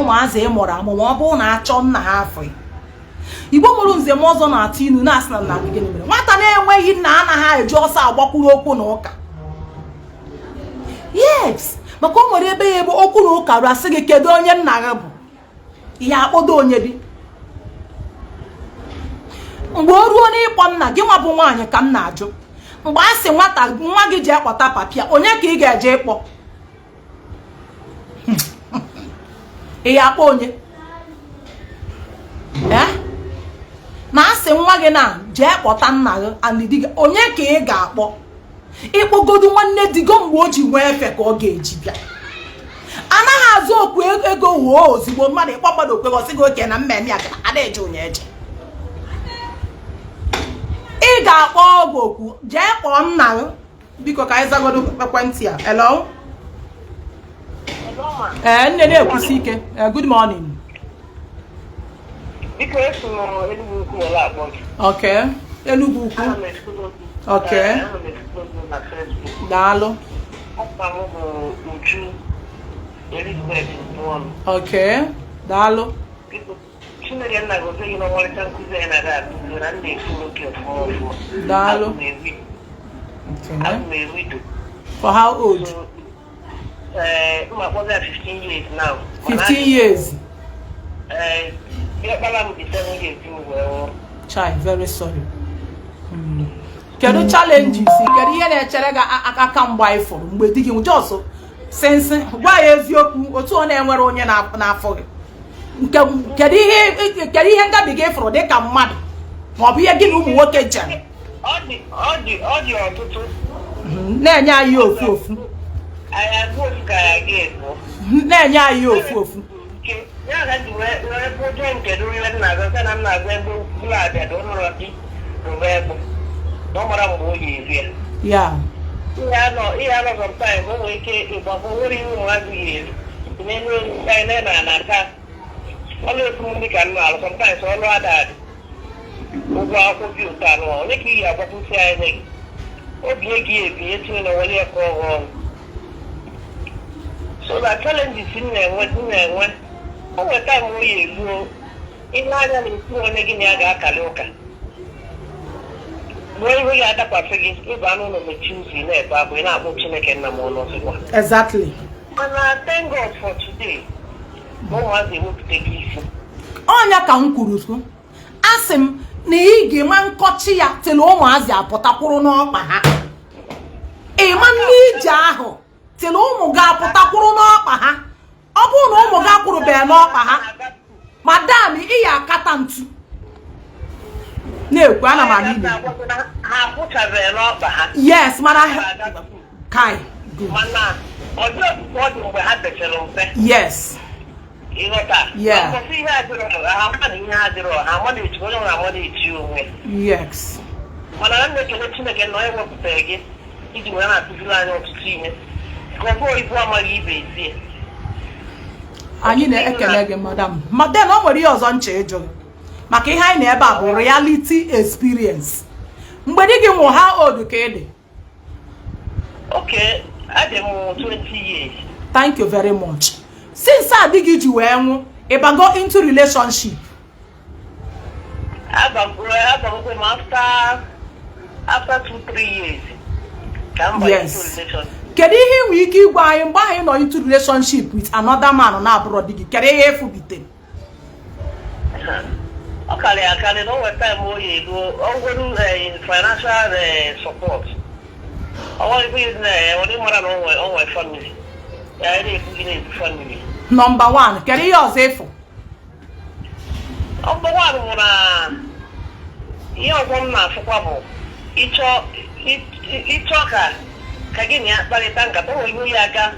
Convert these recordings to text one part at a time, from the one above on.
Ụmụazị ị mụrụ amụ, ma ọ bụrụ na achọ nna ha afọ. Igbo mụrụ nze m ọzọ na-atụ inu na-asị na nna gị, gịnị mere nwata na-enweghị nna anaghị eji ọsọ agbakwuru okwu na ụka? Yes, maka o nwere ebe ya ebe okwu na ụka ruo, asị gị, "Kedu onye nna gị bụ?" Ihe akpọdo onye dị mgbe o ruo n'ịkpọ nna gị. Nwa bụ nwaanyị ka m na-ajụ, mgbe a sị nwata nwa gị ji ekpọta papịa, onye ka ị ga-eje ịkpọ? Ị ya akpọ onye? Ee, na asị nwa gị na jee kpọta nna gị and di gị, onye ka ị ga-akpọ? Ịkpọgodu nwanne digo mgbe o ji nwee efe ka ọ ga-eji bịa. Anaghị azụ okwu ego wuo ozugbo. Mmadụ ịkpọ mmadụ okwe, ọ sị gị oke na mmemme ya a na-eje onye eje. Ị ga-akpọ ọgwụ okwu, jee kpọọ nna gị. Biko, ka anyị zagodo ekwentị a. Hello? Ee, nne, na-ekwusi ike. Ee, good morning. Biko, esi m Enugwu Ukwu were akpọ gị. Okay, Enugwu Ukwu. Ana m esoro gị. Okay. Ee, ana m esoro gị na Facebook. Daalụ. Afa m bụ Uju Elizabeth Mbụọnụ. Okay, daalụ. Biko, Chineke nna gozie gị n'ọmarịcha nkụzi anyị na-ada akụzi na m na-esoro gị ọfụma ọfụma. Daalụ. Abụ m a widow. For how old? So, ee, m akpọzi ya 15 years now. Mana 15 years? Ee, diọkpara m dị 7 years m wee nwụọ. Chai, very sorry. Kedu challenges, kedu ihe na-echere gị aka mgba ị fụrụ mgbe di gị nwụ? Just since, gwa ya eziokwu otu ọ na-enwere onye na-afụ gị nke. Kedu ihe ngabiga ị fụrụ dịka mmadụ, maọbụ ihe gị na ụmụ nwoke jere? Ọ dị ọtụtụ. Na-enye anyị ofu ofu. Anyị agụ ofu ka anyị aga ebu. Na-enye anyị ofu ofu. Nke ya ka ji wee kwụjọ nke duru ihe m na-agụ sị na m na-agụ egbe bụrụ abịa dị ụlọ dị rụba egbe na ọ mara mgbe o yi eri ya. Ihe anọ sometimes o nwere ike ịgbakọ nwere ihe ụmụazị ya eri n'elu elu anyị na na aka ọlụ efu ndị ka m na-alụ. Sometimes ọlụ ada adị, ụgwọ akwụkwọ dị ụtọ anụ, onye ka iyi agbakwụsị anyị gị obi gị ebinye tinye na were ya ka ọghọ ọnụ. So na challenges m na-enwe, o nwere time o ya eruo ile anya na esi onye gị na ya ga-akali ụka mgbe ihu ya adakwasị gị, ịba n'ụlọ, mechie ụzọ, ị na-ebe akwa, ị na-akpọ Chineke nna m ọnụ ọzọkwa. Mana thank God for today na ụmụazị ewepụta gị isi. Ọnya ka m kwuru so, asị m na ị ga-ema nkọchi ya tịrị ụmụazị apụtakwuru n'ọkpa ha. Ịma nne ije ahụ tịrị ụmụ gị apụtakwuru n'ọkpa ha. Ọ bụrụ na ụmụ gị akwụrụbeghị n'ọkpa ha, madam, ị ya akata ntu na-ekwu. Ana m anụ ị na-ekwu. Ha akwụchabeghị n'ọkpa ha. Yes, mana kai, good. Mana ọ dị otu ọ dị mgbe ha pechara mpe. Ịghọta? Yeah. Ọkọsị ihe adịrọ ha mmadụ, ihe adịrọ ha mmadụ echi, onye nwere mmadụ echi onwe. Mana na m na-ekele Chineke na onye wepụtara gị iji wee na-akụziri anyị ọtụtụ ihe ka ọ bụrụ ibu amaghị ibe ezie. Anyị na-ekele gị, madam. Ma then, o nwere ihe ọzọ nche ịjụ gị, maka ihe anyị na ebe a bụ reality experience. Mgbe di gị nwụ, how old ka ị dị? Okay, adị m 20 years. Thank you very much. Since a di gị ji wee nwụ, ịbago into relationship? Abagokwe m after 2-3 years ka m banye into relationship. Kedu ihe ị nwere ike ịgwa anyị mgbe ahụ ị nọ into relationship with another man na-abụrọ di gị? Kedu ihe efubitere? Ọ karịrị akarị na o nwere time o yi eruo ọ nwere financial support. Ọ nwere ike na ọ mara na o nwere family ya na-ebu gị, na-ebu family. Number one, kedu ihe ọzọ ịfụ? Number one bụ na ihe ọzọ m na-afụkwa bụ ịchọ ka gị na ya kparịta nkata, o nwere ihe ya aga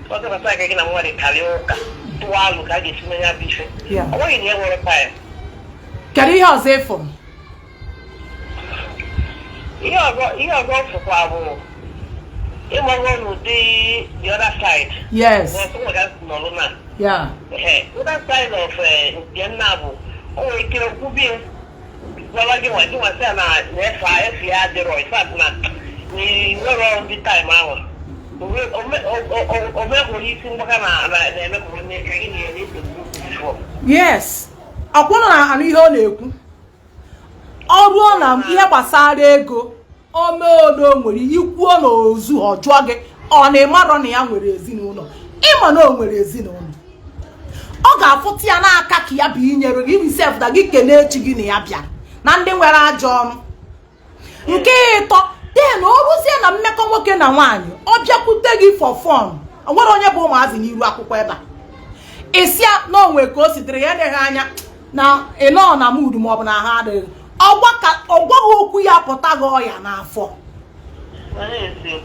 ọzọbata ka gị na mmadụ karịa ụka tụọ alụ ka a ga-esi mee ya bụ ife. Ọ nweghị na ya nwere time. Kedu ihe ọzọ ịfụ? Ihe ọzọ m fụkwa bụ ịgbago n'ụdị the other side. Nọlụ na the other side of nke nna bụ o nwere ike kwubie gwara gị nwa sị ya na efe efe ya adịrọ, in fact na nwere ndị time ahụ. Omehụrụ isi mgbaka na-eme ka onye ka gị na ya na-ese before. Yes, akwụna na anụ ihe ọ na-ekwu. Ọ ruo na ihe gbasara ego, omeodo nwere ikwuo na ozu, ọ jụọ gị, ọ na-ịmarọ na ya nwere ezinụlọ? Ịma na o nwere ezinụlọ, ọ ga-afụta ya n'aka ka ya bụ inyere gị sef na gị kelee chi gị na ya bịara na ndị nwere ajọ ọnụ. Nke ịtọ, then o ruzie na mmekọ nwoke na nwaanyị, ọ bịakwute gị for fun, o nwere onye bụ ụmụazị n'iru akwụkwọ ebe a, isi ya na onwe ka o si dịrị ya eleghị anya na ịnọ na mood maọbụ na ha adịghị, ọ gwaghị okwu ya pụta gị ọya n'afọ.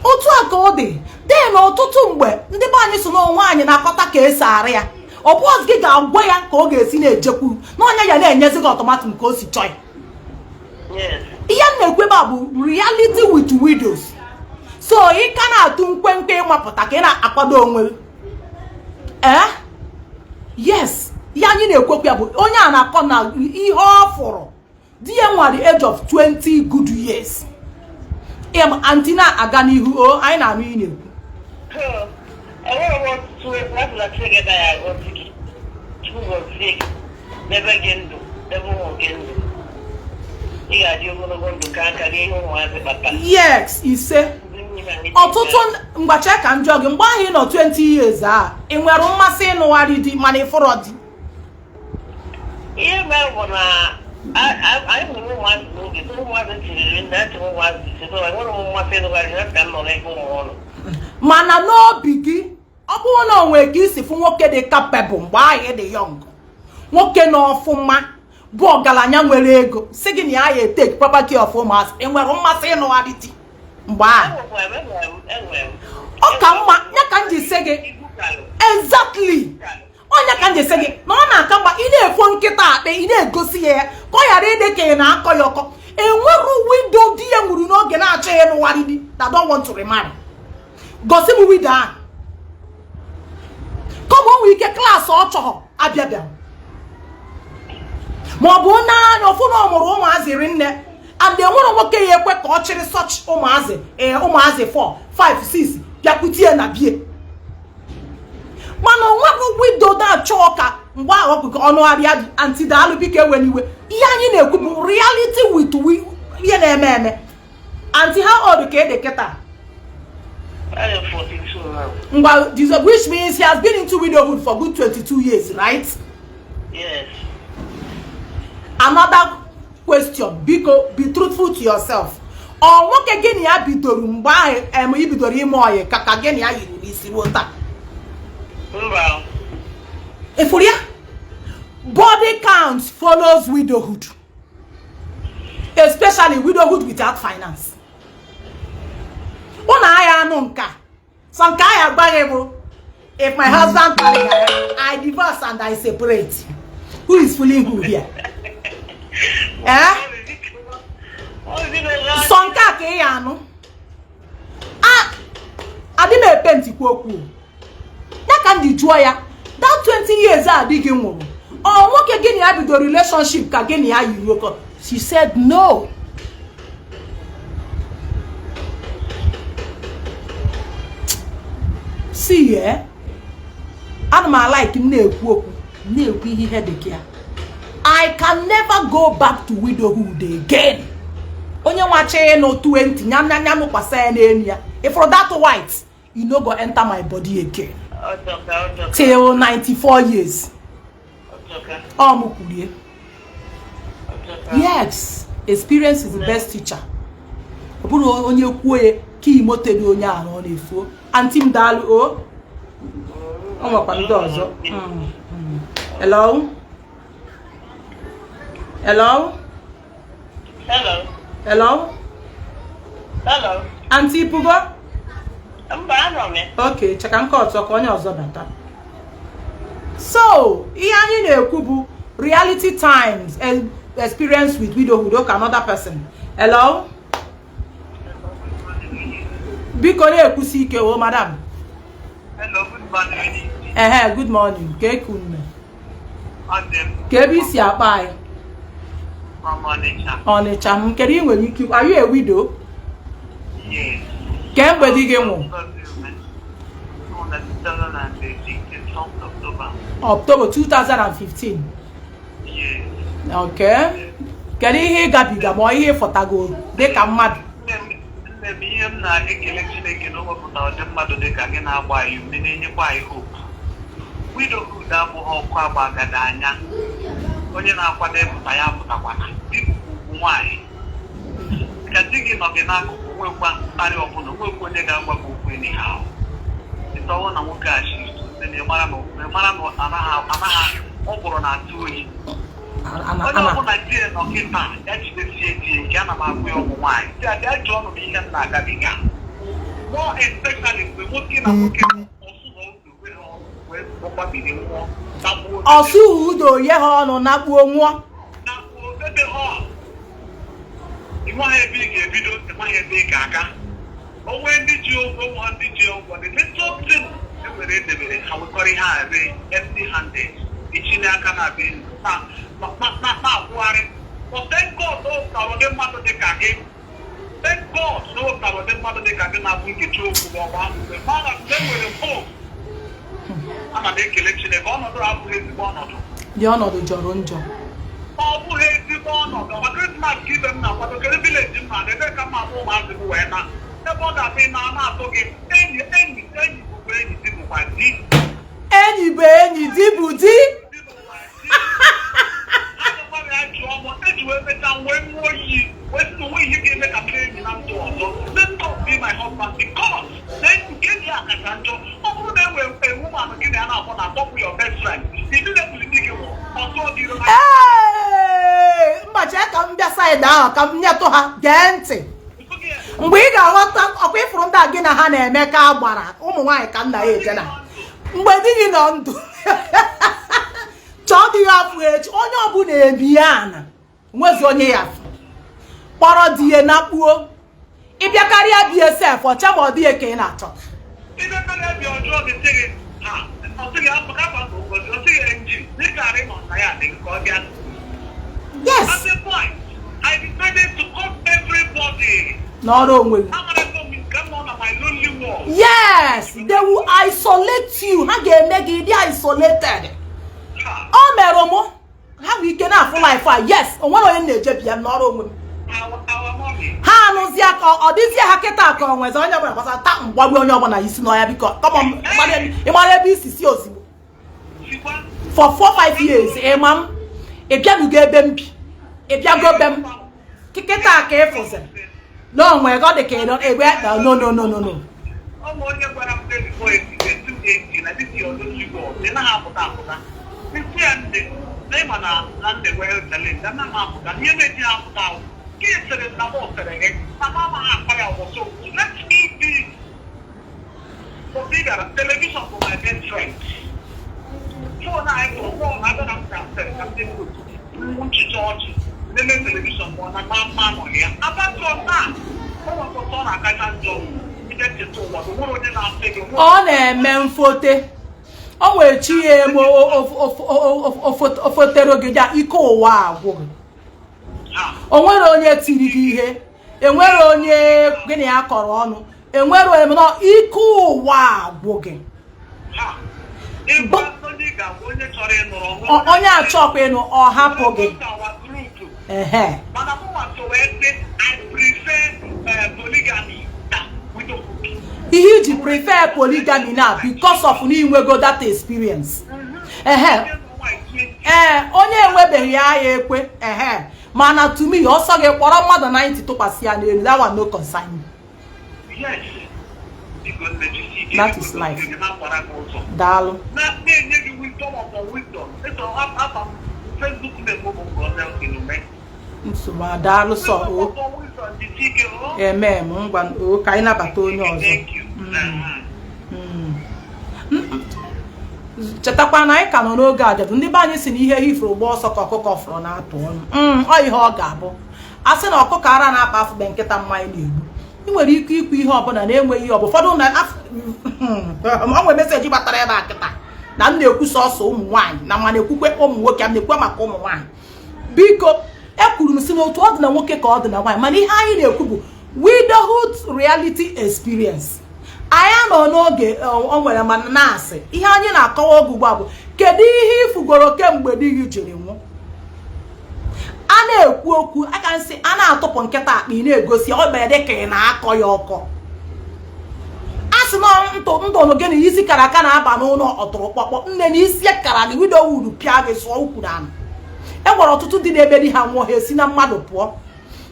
Otu a ka ọ dị. Then ọtụtụ mgbe ndị be anyị so na nwaanyị na-akọta ka esi arị ya, ọ bụ gị ga-agwa ya ka ọ ga-esi na-ejekwu na ọnya ya na-enyezi gị automatic ka o si chọọ ya. Ihe m na-ekwu ebe a bụ reality with widows. So ị ka na-atụ nkwenkwe ịmapụta ka ị na-akwado onwe gị. Ee, yes, ihe anyị na-ekwekwu ya bụ onye a na-akọ na ihe ọ fụrụ di ya nwere age of 20 good years. Aunty, na-aga n'ihu o, anyị na-anụ ị na-ekwu. Enwere m ọtụtụ okwu asị na Chineke da ya agọzi gị. Chukwu gọzie gị, debe gị ndụ, debe ụmụ gị ndụ. Ị ga-adị ogologo ndụ ka aka rie ihe ụmụazị kpatara. Yes, ise. Ndị niile anyị. Ọtụtụ mgbacha ka m jụọ gị, mgbe ahụ ị nọ 20 years a, ị nwere mmasị ịnụgharị di mana ịfụrọ di? Ihe mere bụ na anyị mụrụ ụmụazị n'oge, so ụmụazị tiriri nne achị m, ụmụazị ise, so enwere m mmasị ịnụgharị ya ka m nọ n'ebe ụmụ ọnụ. Mana n'obi gị, ọ bụrụ na o nwere ka isi fụ nwoke dị capable mgbe ahụ ị dị young, nwoke na ọfụma bụ ọgaranya nwere ego, si gị na ya ya etake proper care of ụmụazị, ị nwere mmasị ịnụgharị di mgbe ahụ? Enwekwa m, enwere m, enwere m. Ọ ka mma ya ka m ji sị gị. Ibu kalụ. Exactly, onye ka m ji sị gị na ọ na-aka mgba ị na-efo nkịta akpị, ị na-egosi ya ya ka ọ ghara ịdị ka ị na-akọ ya ọkọ. Enwere widow di ya nwụrụ n'oge na-achọghị ịnụgharị di, that don't want to remarry. Gosi m widow ahụ kọma o nwere ike class ọ chọrọ abịabịa, ma ọ bụ n'anya ọfụ na ọ mụrụ ụmụazị rinne and enwere nwoke ya ekwe ka ọ chịrị such ụmụazị, ee, ụmụazị 4 5 6 bịakwutie na bie. Mana onwere widow na-achọ ka mgbe ahụ ọkụkọ ọnụgharịa dị. Aunty, daalụ, biko ewe n'iwe, ihe anyị na-ekwu bụ reality with ihe na-eme eme. Aunty, how old ka ị dị kịta? I am 42 now. Ngwa Jesus, which means he has been into widowhood for good 22 years, right? Yes. Another question, biko be truthful to yourself. Ọ nwoke gị na ya bidoro mgbe ahụ em i bidoro ime oyi ka gị na ya yiri n'isi ruo taa? Mba. Ịfụrụ ya, body count follows widowhood, especially widowhood without finance. Ụnụ agha anụ nka so nke ahụ agbaghị bụ if my husband carry I divorce and I separate. Who is fooling who here, eh? Sọ nke a ka ị ya anụ a adị m epe ntikwu okwu ya ka m ji jụọ ya that 20 years a di gị nwụrụ, ọ nwoke gị na ya bido relationship ka gị na ya yiri oke? She said no. See, eh, ana m alike m na-ekwu okwu, na-ekwu ihe dị ka ya. I can never go back to widowhood again. Onye nwacha ịnụ 20 nyam nyam nyam kwasa ya n'elu ya. If for that white, e no go enter my body again till 94 years. Ọ mụ kwurie. Yes, experience is the best teacher. Ọ bụrụ onye kwuo ya ka imoto dị onye ahụ ọ na-efuo. Aunty m, daalụ o. Ọ nwekwa ndị ọzọ. Hello, hello. Hello. Hello. Hello. Aunty, pugo? Mba, anọ m ya. Ok, cheka nke ọzọ ka onye ọzọ bata. So ihe anyị na-ekwu bụ reality times experience with widowhood. Okay, another person. Hello, biko na-ekwusi ike o, madam. Hello, good morning. Ehe, good morning. Ka eku nne? Ọ dị m. Ka ebe isi akpa anyị? From Onitsha. Ọnịcha m. Kedu ị nwere ike ikwu? Are you a widow? Yes. Kemgbe di gị nwụ? na 2015, 12 October. October 2015? Yes. Okay, kedu ihe ị gabiga ma ọ ihe ịfọtago dịka mmadụ? Nne m, ihe m na-ekele Chineke na o wepụtara ụdị mmadụ dị ka gị na-agba anyị ume, na-enyekwa anyị hope. Widowhood abụghị ọkụ agbagada anya. Onye na-akwado ịpụta ya apụtakwana. Di bụ ugwu nwaanyị. Ka di gị nọ gị n'akụkụ, nwekwa mkparị ọbụla, nwekwa onye ga-agwa gị okwu anyhow. Ịtọwụ na nwoke a shiri na ịmara na anaghị ụgụrụ na-atụ oyi. Onye ọbụla di ya nọ kịta ya jidesie di ya ike. Ana m agwa ya, ụmụ nwaanyị di ya bịa jụọ ọnụ m ihe m na-agabiga, more especially mgbe nwoke na nwoke ọsụ na oge were ọnụ wee gbabiri nwụọ nakpuo. Ọsụ udo ye ha ọnụ nakpuo nwụọ. Nakpuo ebe ọ ịnwaghị ebe ị ga-ebido, ịmaghị ebe ị ga-aga. Onwe ndị ji ụgwọ, nwa ndị ji ụgwọ, the little thing enwere edebere ha wekọrọ ihe a ebe empty handed, itinye aka na be na-akwụgharị. But thank God na o wepụtara ụdị mmadụ dị ka gị. Thank God na o wepụtara ụdị mmadụ dị ka gị na-abụ nkechi okwu ma ọ bụ amụme mana mgbe e nwere hope. Ana m ekele Chineke, ọnọdụ a abụghị ezigbo ọnọdụ. Dị ọnọdụ jọrọ njọ. Ọ bụghị ezigbo ọnọdụ. Ọma Christmas ka ibe m na-akwado, kedu village m na ebe ka mma abụ ụmụazị m wee na ebe ọ ga-abụ ị na na-atụ gị enyi, enyi, enyi bụkwa enyi, di bụkwa di. Enyi bụ enyi, di bụ di. Di bụkwa di. Agakwa m ya jụọ m eji wee mechaa wee ṅụọ iyi wee sị na onwe ihe ga-eme ka m mee enyi na ndụ ọzọ. Let God be my husband, because na nke enyi ya kacha njọ. Ọ bụrụ na enwe woman gị na ya na-akpọ na atọpụ your best friend, immediately di gị nwụrụ, ọtụọ gị iro na Ee, mba, chee ka m bịa side ahụ ka m nyetụ ha. Gee ntị, mgbe ị ga-aghọta ọkwa ịfụrụ ndị a gị na ha na-eme ka agbara ụmụ nwaanyị ka nna ya eje na mgbe di gị nọ ndụ, chọọ di ya afụ echi. Onye ọbụla ebi ya ana nwezi onye ya afụ kpọrọ di ya nakpuo. Ịbịakarịa bie sef ọcha ma ọ dị ya ka ị na-achọta. Ibe mere bi ọjọọ gị sị gị ha, ọ sị gị afọ ka afọ ngozi, ọ sị gị enji dịkarị nọ na ya dị ka ọ bịa. At the point, I decided to cut everybody. N'ọrụ onwe gị. Amara m nke m nọ na my lonely world. Yes, they will isolate you. Ha ga-eme gị dị isolated. Ha, O mere mụ ha nwere ike na-afụ life a. Yes, o nwere onye m na-eje bịa m n'ọrụ onwe m. Our mommy. Ha anụzie ka ọ dịzie ha kịta ka ọ nwezi onye ọbụla gbasa taa mgbagbu onye ọbụla isi n'ọya. Biko, come on, ịmara ebe isi si ozigbo. Sikwa. For 4-5 years, ịma m ị bịanugo ebe m bi, ị bịago be m kịta ka ị fụziri na onwe ọ dị ka ị nọ egbe. No, no, no, no, no. Ọ bụ onye gwara m day before yesterday, sị m echi na this your lonely world. Ị naghị apụta apụta. Isi ya ndị na ịma na ndị nwere challenge, anaghị m apụta. Ihe na-eji apụta ahụ. Gị sịrị m na m sịrị gị na m amaghị akpa ya ụbọchị okwu. Let me be. But ị bịara, television bụ my best friend. Phone anyị bụ phone abịa na m ka sịrị ka ndị nchicha ọchị nlele television ma ọ na ma mma nọ ya. Apart from that, o nwere ọ na-akacha njọ ide ncheta ụwa bụ nwere onye na-asị gị. Ọ na-eme mfote o nwere chi ya emo ofotere gị ya ike ụwa agwụ gị. Ha. O nwere onye tiri gị ihe, enwere onye gịnị ya kọrọ ọnụ, enwere onye nọ ike ụwa agwụ gị. Ha, ịgwa onye ị ga-agwa, onye chọrọ ịnụrụ ọnụ. Onye achọkwa ịnụ, ọ hapụ gị. Our group. Ehe. Mana mụnwa so wee sị I prefer polygamy than widowhood. Ihe iji prefer polygamy na because of na inwego that experience. Ehe. Onye nọ nwaanyị 20. Ee, onye enwebeghị ya ya ekwe. Ehe, mana to me, ọsọ gị kpọrọ mmadụ 90 tụkwasị ya n'elu, that one no concern me. Yes, biko nne, jisie ike. That is life. Gị na-akwara gị ụzọ. Daalụ. Na-enye gị wisdom upon wisdom. Ịtọ afa m Facebook na-eme bụ Ngozi Ume. Nsogbu a, daalụ sọ Wisdom o. upon wisdom, jisie ike o. Eme m ngwa o ka anyị nabata onye ọzọ. Thank you. Chetakwa na anyị ka nọ n'oge ajadu. Ndị be anyị si na ihe hifuru gba ọsọ ka ọkụkọ fụrụ na-atụ ọnụ. Ọ ihe ọ ga-abụ a sị na ọkụkọ ara na-akpa afụbe nkịta mmanya na-egbu. Ị nwere ike ikwu ihe ọbụla na-enweghị ihe ọ bụ ụfọdụ na ọ nwere message gbatara ebe a kịta na m na-ekwu sọsọ ụmụ nwaanyị na ma na-ekwukwe ụmụ nwoke. M na-ekwe maka ụmụ nwaanyị. Biko, ekwuru m si na otu ọ dị na nwoke ka ọ dị na nwaanyị, mana ihe anyị na-ekwu bụ widowhood reality experience. Anyị anọ n'oge o nwere, ma na-asị ihe anyị na-akọwa oge ugbu a bụ kedu ihe ifugoro kemgbe di gị jiri nwụ. A na-ekwu okwu aka nsị, a na-atụpụ nkịta akpa, ị na-egosi ọ mere dị ka ị na-akọ ya ọkọ. A sị na ndụ ndụ gị na isi kara aka na-aba n'ụlọ ọtụrụkpọkpọ nne na isi kara gị widowhood pịa gị sụọ ukwu na anụ. E nwere ọtụtụ ndị na-ebe di ha nwụọ, ha esi na mmadụ pụọ.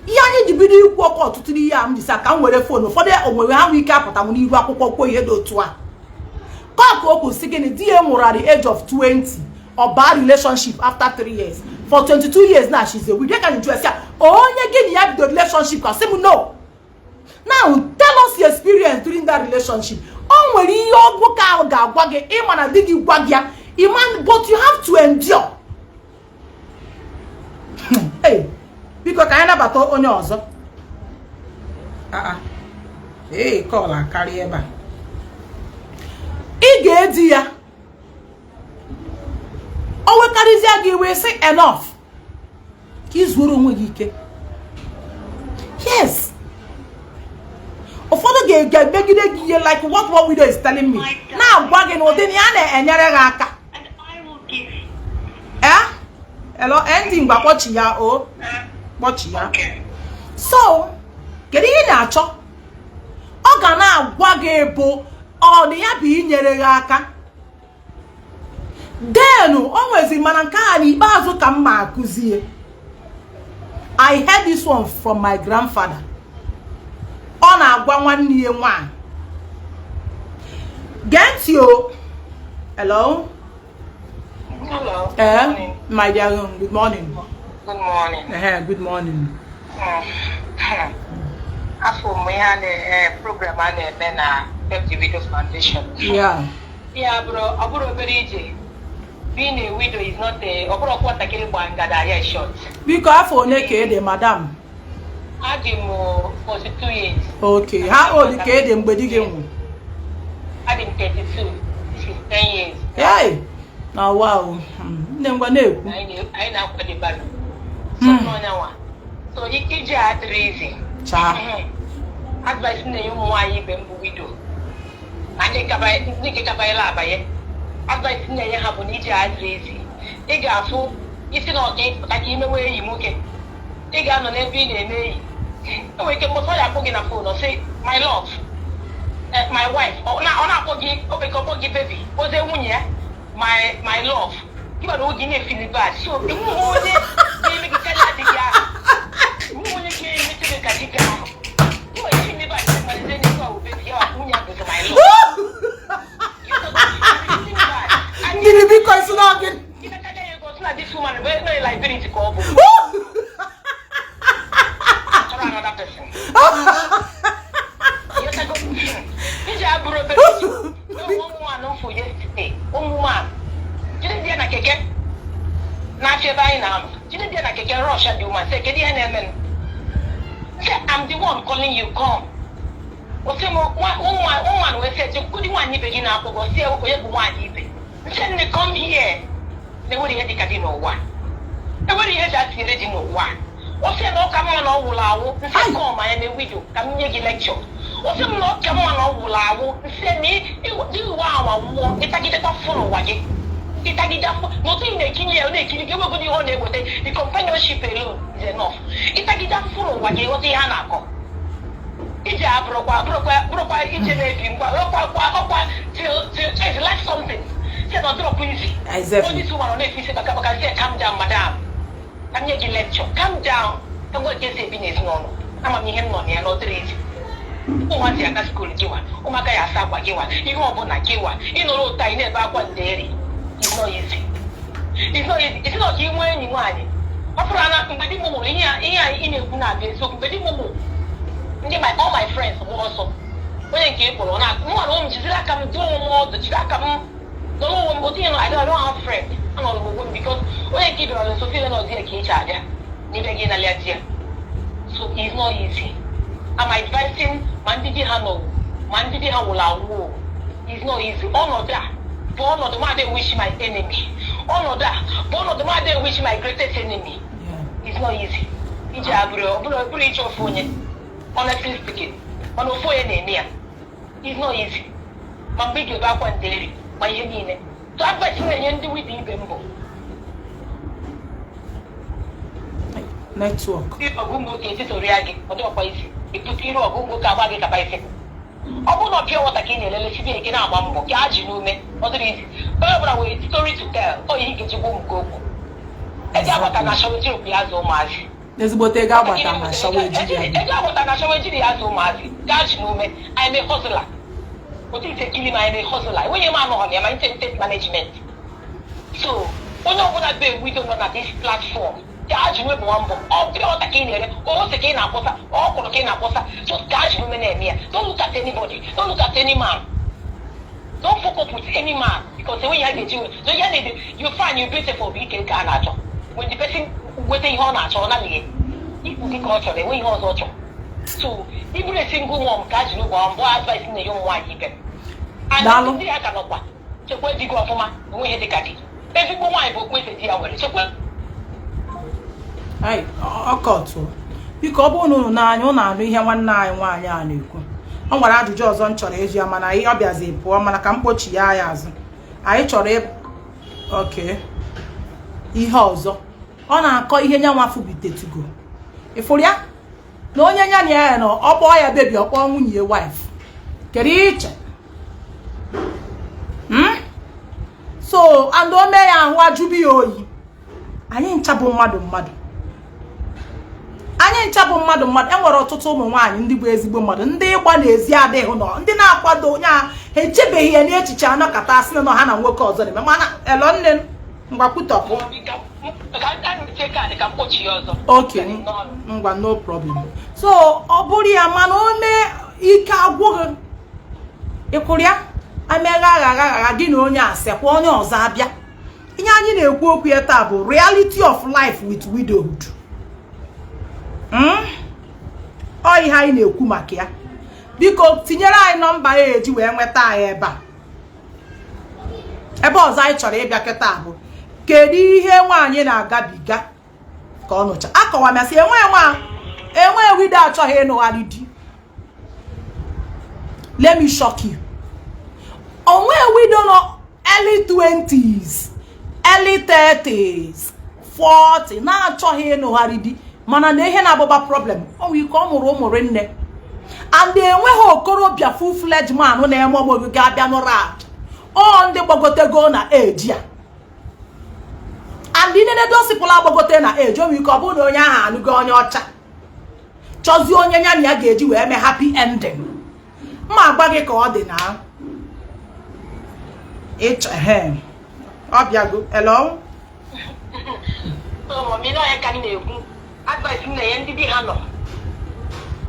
Ihe anyị ji bido ikwu okwu ọtụtụ n'ihe a m jisi ka m were phone, ụfọdụ onwere ha nwee ike apụtanwu n'ihu akwụkwọ kwuo ihe dị otu a. Kọkụ okwu si gịnị? Di ya nwụrụ at the age of 20, ọ baa relationship after 3 years, for 22 years now she's a widow. Ka njụ esi onye gị na ya bido relationship, ka sị m no. Now tell us your experience during that relationship. O nwere ihe ọgwụ ka ahụ ga-agwa gị ịma na di gị gwa gị ya ịma, but you have to endure. Hey, biko, ka anyị nabata onye ọzọ. Ee, call akarịa ebe a. Ị ga-edi ya, o nwekarịzie gị wee sị enough, ka ị zuoro onwe gị ike. Yes, ụfọdụ ga-emegide gị ihe like what one widow is telling me, na-agwa gị na ụdị na ya na-enyere gị aka. Eh, hello, ndị mgbe kpọchi ya, o kpọchi ya. So kedu ihe ị na-achọ? Ọ ga na-agwa gị bụ ọ na ya bụ inyere gị aka. Denu o nwezi, mana nke a n'ikpeazụ ka m ma akụzie. I heard this one from my grandfather. Ọ na-agwa nwanne ya nwanyị, gee ntị o. Hello. Hello. Eh, my dear, good morning. Good morning. Eh, good morning. Afọ m ihe a na program a na-eme na Help the Widows Foundation. Ihe abụrụ ọ bụrụ obere ije. Being a widow is not a, ọ bụrụ nwatakịrị gba ngada ya short. Biko, afọ one ka ị dị, madam? Adị m 42 years. Okay, how old ka ị dị mgbe di gị nwụrụ? Adị m 32. This is 10 years. Hey, na wow. Nne, ngwa, na-ekwu. Anyị na-akwadebara. So n'ọnyanwa. So ike ije a adịrị easy. Chaa. Advice m na-enye ụmụ nwaanyị ibe m bụ widow na ndị nke kabanyela abanye, advice m na-enye ha bụ na ije adịrị easy. Ị ga-afụ isi na ọka ịpụta ka imewe enyi nwoke, ị ga-anọ n'ebe ị na-eme enyi, enwere ike mgbọsọ ya akpọ gị na phone, ọ sị, "My love," "my wife." Ọ na-akpọ gị obeke, ọkpọ gị baby, ozie nwunye ya my love. Gị gbara oge ị na-efeel bad. So enweghị onye ga-eme gị karịa di gị ahụ, enweghị onye ga-emetụ gị ka di gị ahụ. Gị nwere ike ime bad, malite n'ego ahụ, baby ya, nwunye ya bụzi my love. Ndidi, biko, isi na gị. Ịnataja ya ego, sị na this woman bụ no liability ka ọ bụ chọrọ another person. Iji abụrụ obere ije. One woman mfụ yesterday, one woman jide di ya na keke na-achọ ebe anyị na-anọ, jide di ya na keke, rush the woman, sị, "Kedu ihe na-eme?" Say, "I'm the one calling you, come." Osi m woman wee sị, "Kedu nwaanyị ibe gị na-akwụ gị?" Sị, "Onye bụ nwaanyị ibe?" Nsị, "Nne, come here, na enwere ihe dịka dị n'ụwa, enwere ihe eji atụnyere dị n'ụwa." O sị na ọ ka mma na ọ wụrụ awụ. Nsị, "Come, anya na widow, ka m nye gị lecture." O sị m na ọ ka mma na ọ wụrụ awụ. Nsị na dị ụwa awa wụọ, ịtagidekwa fụ n'ụwa gị, ịtagide afọ na otu ị na-ekinye ya, ọ na-ekiri gị, enwegodo ihe ọ na-eweta. The companionship alone is enough. Ịtagide afụfụ n'ụwa gị, ịghọta ihe a na-akọ. Ije abụrụkwa bụrụkwa ije na-ebi ngwa ọkwa ọkwa till till it's like something si na ọ dịrọkwa easy. Onye isi ụwa nọ na-efe isi maka maka sị, "Calm down, madam, ka m nye gị lecture. Calm down." Enwere ka esi ebi n'ezinụlọ. Ama m ihe m nọ na ya na ọ dịrị easy. Ụmụazị aga school gịwa, ụmụaka ya asa akwa gịwa, ihe ọbụla gịwa, ịnọrọ ụta ị na-ebe akwa nderi. It's not easy. It's not easy. It's not ka ị nwee enyi nwaanyị. Ọ bụrụ na mgbe di m mụrụ ihe a ị na-ekwu na-abịa eziokwu. Mgbe di m mụrụ, ndị my all my friends gbụ ọsọ. Onye nke ị kpọrọ na mụ na ụmụ m jiziri aka m dụọ onwe m ọdụ, jiri aka m nọrọ onwe m otu ihe nọ. I don't have friend. Anọrọ m onwe m because onye nke ị bịara nso feel na ọdị ya ka ị abịa n'ebe gị na di ya. So it's not easy. I'm advising ma ndị di ha nọ, ma ndị di ha nwụrụ anwụ o. It's not easy. Ọnọdụ a bụ ọnọdụ m adịghị wish my enemy. Ọnọdụ a bụ ọnọdụ m adịghị wish my greatest enemy. It's not easy. Ije abụrụ ọ bụrụ bụrụ ije ofu onye, honestly speaking, mana ofu onye na-eme ya. It's not easy. Ma mgbe ị ga-ebe akwa nderi ma ihe niile. So advice m na-enye ndị widow ibe m bụ network. Ọgụ ụmụ nwoke etitoro ya gị, ọ dịghịkwa isi ịpụta iru ọgụ ụmụ nwoke agba gị ka bicycle. Ọ bụrụ na pure water ka ị na-elele, sibe ike na-agba mbọ ka a ji n'ume, ọ dịrị easy. Onye ọbụla nwere story to tell. Ọ ihe ị ga-eji gwa ụmụ gị okwu. Ego agbata na ashawo ejiri ya azụ ụmụazị. Ezigbote ego agbata na ashawo ejiri ya. Ego agbata na ashawo ejiri ya azụ ụmụazị. Ka a ji n'ume. I'm a hustler. Otu ise kili m, I'm a hustler. Enweghị m anọghọ na ya ma estate management. So onye ọbụla bụ widow nọ na this platform, ka a ji n'ume gbawa mbọ. Ọ pure water ka ị na-ere, ose ka ị na-akpọsa, ọkwụrụ ka ị na-akpọsa, just ka a ji n'ume na-eme ya. Don't look at anybody, don't look at any man, don't fuck up with any man, because enweghị ya ga-eji nwe so ya na-ede. You fine, you beautiful, bụ ike nke a na-achọ. When the person nweta ihe ọ na-achọ, ọ naghị ikpu gị ka ọ chọrọ, enweghị ihe ọzọ ọ chọrọ. So ịbụrụ a single mom, ka a ji n'ụgbọ mbọ. Advice na-enye ụmụ nwaanyị ibe m. And Daalụ. ndị ya ka nọkwa, chekwa di gị ọfụma. Enweghị ihe dịka di. Ezigbo nwaanyị bụ okpu eze di ya nwere chekwa. Ai, ọkọtụ, biko, ọ bụrụ na unu n'anya unu anụ ihe nwanne anyị nwaanyị a na-ekwu, ọ nwere ajụjụ ọzọ m chọrọ ịjụ ya, mana ọ bịazi pụọ, mana ka m kpochi ya ya azụ. Anyị chọrọ oke ihe ọzọ ọ na-akọ, ihe nyanwa fubitetugo ịfụrụ ya na onye ya na ya nọ, ọ kpọọ ya baby, ọ kpọọ nwunye wife. Kedu iche? So and o mee ya ahụ ajụbi ya oyi. Anyị ncha bụ mmadụ mmadụ, anyị ncha bụ mmadụ mmadụ. E nwere ọtụtụ ụmụ nwaanyị ndị bụ ezigbo mmadụ, ndị ịgba n'ezi adịghị nọ, ndị na-akwado onye a ha echebeghị ya n'echiche anọkọta asị na ha na nwoke ọzọ na-eme. Mana elo nne m, ngwa kwutọpụ. Ka a na-eche kaadị ka mkpochi ya ọzọ. Okay, ngwa, no problem. So ọ bụrụ ya, mana o mee ike agwụghị ịkwụrụ ya amegha agha agha agha gị na onye a sekwa onye ọzọ abịa. Ihe anyị na-ekwu okwu ya taa bụ reality of life with widowhood. Ọ ihe anyị na-ekwu maka ya. Biko tinyere anyị nọmba ya eji wee nweta anyị ebe a. Ebe ọzọ anyị chọrọ ịbịa kịta bụ kedu ihe nwaanyị na-agabiga ka ọ nụcha. Akọwa m ya sị enwe nwa enwe widow achọghị ịnụgharị di. Let me shock you, onwe widow nọ early 20s, early 30s, 40 na-achọghị ịnụgharị di. Mana na ihe na-agbaba problem, o nwere ike ọ mụrụ ụmụ nne and enweghị okorobịa full fledged man na-eme ọgbọgụ ga-abịa nụrụ aja. Ọ ndị gbagotego na age a and inene dosipụla agbagote na age, o nwere ike ọ bụrụ na onye ahụ anụgo onye ọcha, chọzie onye ya na ya ga-eji wee mee happy ending. Mma agwa gị ka ọ dị na ịchọ ehe ọ bịago. Hello. So mummy, na ya ka m na-ekwu, advice m na-enye ndị di ha nọ,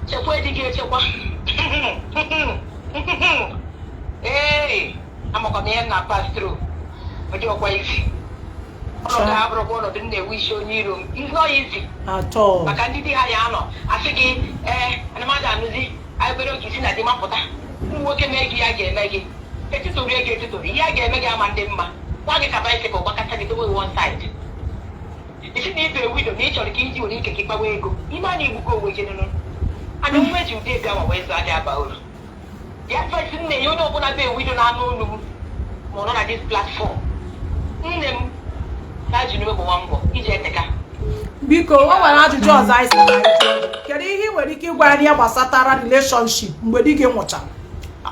chekwa di gị echekwa. Ee, amakwa m ihe m na pass through. Ọ dị ọkwa easy. Ọnọdụ a abụrụkwa ọnọdụ m na-ewu isi onye iro m. It's not easy. Atọ. Maka ndị di ha ya anọ asị gị, ee, anụmadụ anụzi obere oge isi na di mapụta. Ụmụ nwoke mee gị ya ga-eme gị etitorie gị etitorie, ihe a ga-eme gị ama ndị mma gwa gị ka bicycle gbakọta gị dowe one side. Isi na ibe widow na ị chọrọ ka iji were ike gị gbawa ego ime a na-egbugo onwe gị nụnụ ana nwa eji ụdị ego awa wee zụ adị aba uru. The advice m na-enye onye ọbụla bụ widow na-anụ olu m ma ọ nọ na this platform, nne m, na ji n'ume gbawa mbọ iji eteka. Biko, o nwere ajụjụ ọzọ anyị sị ka anyị jụọ gị. Kedu ihe ị nwere ike ịgwa anyị ya gbasatara relationship mgbe di gị nwụchara,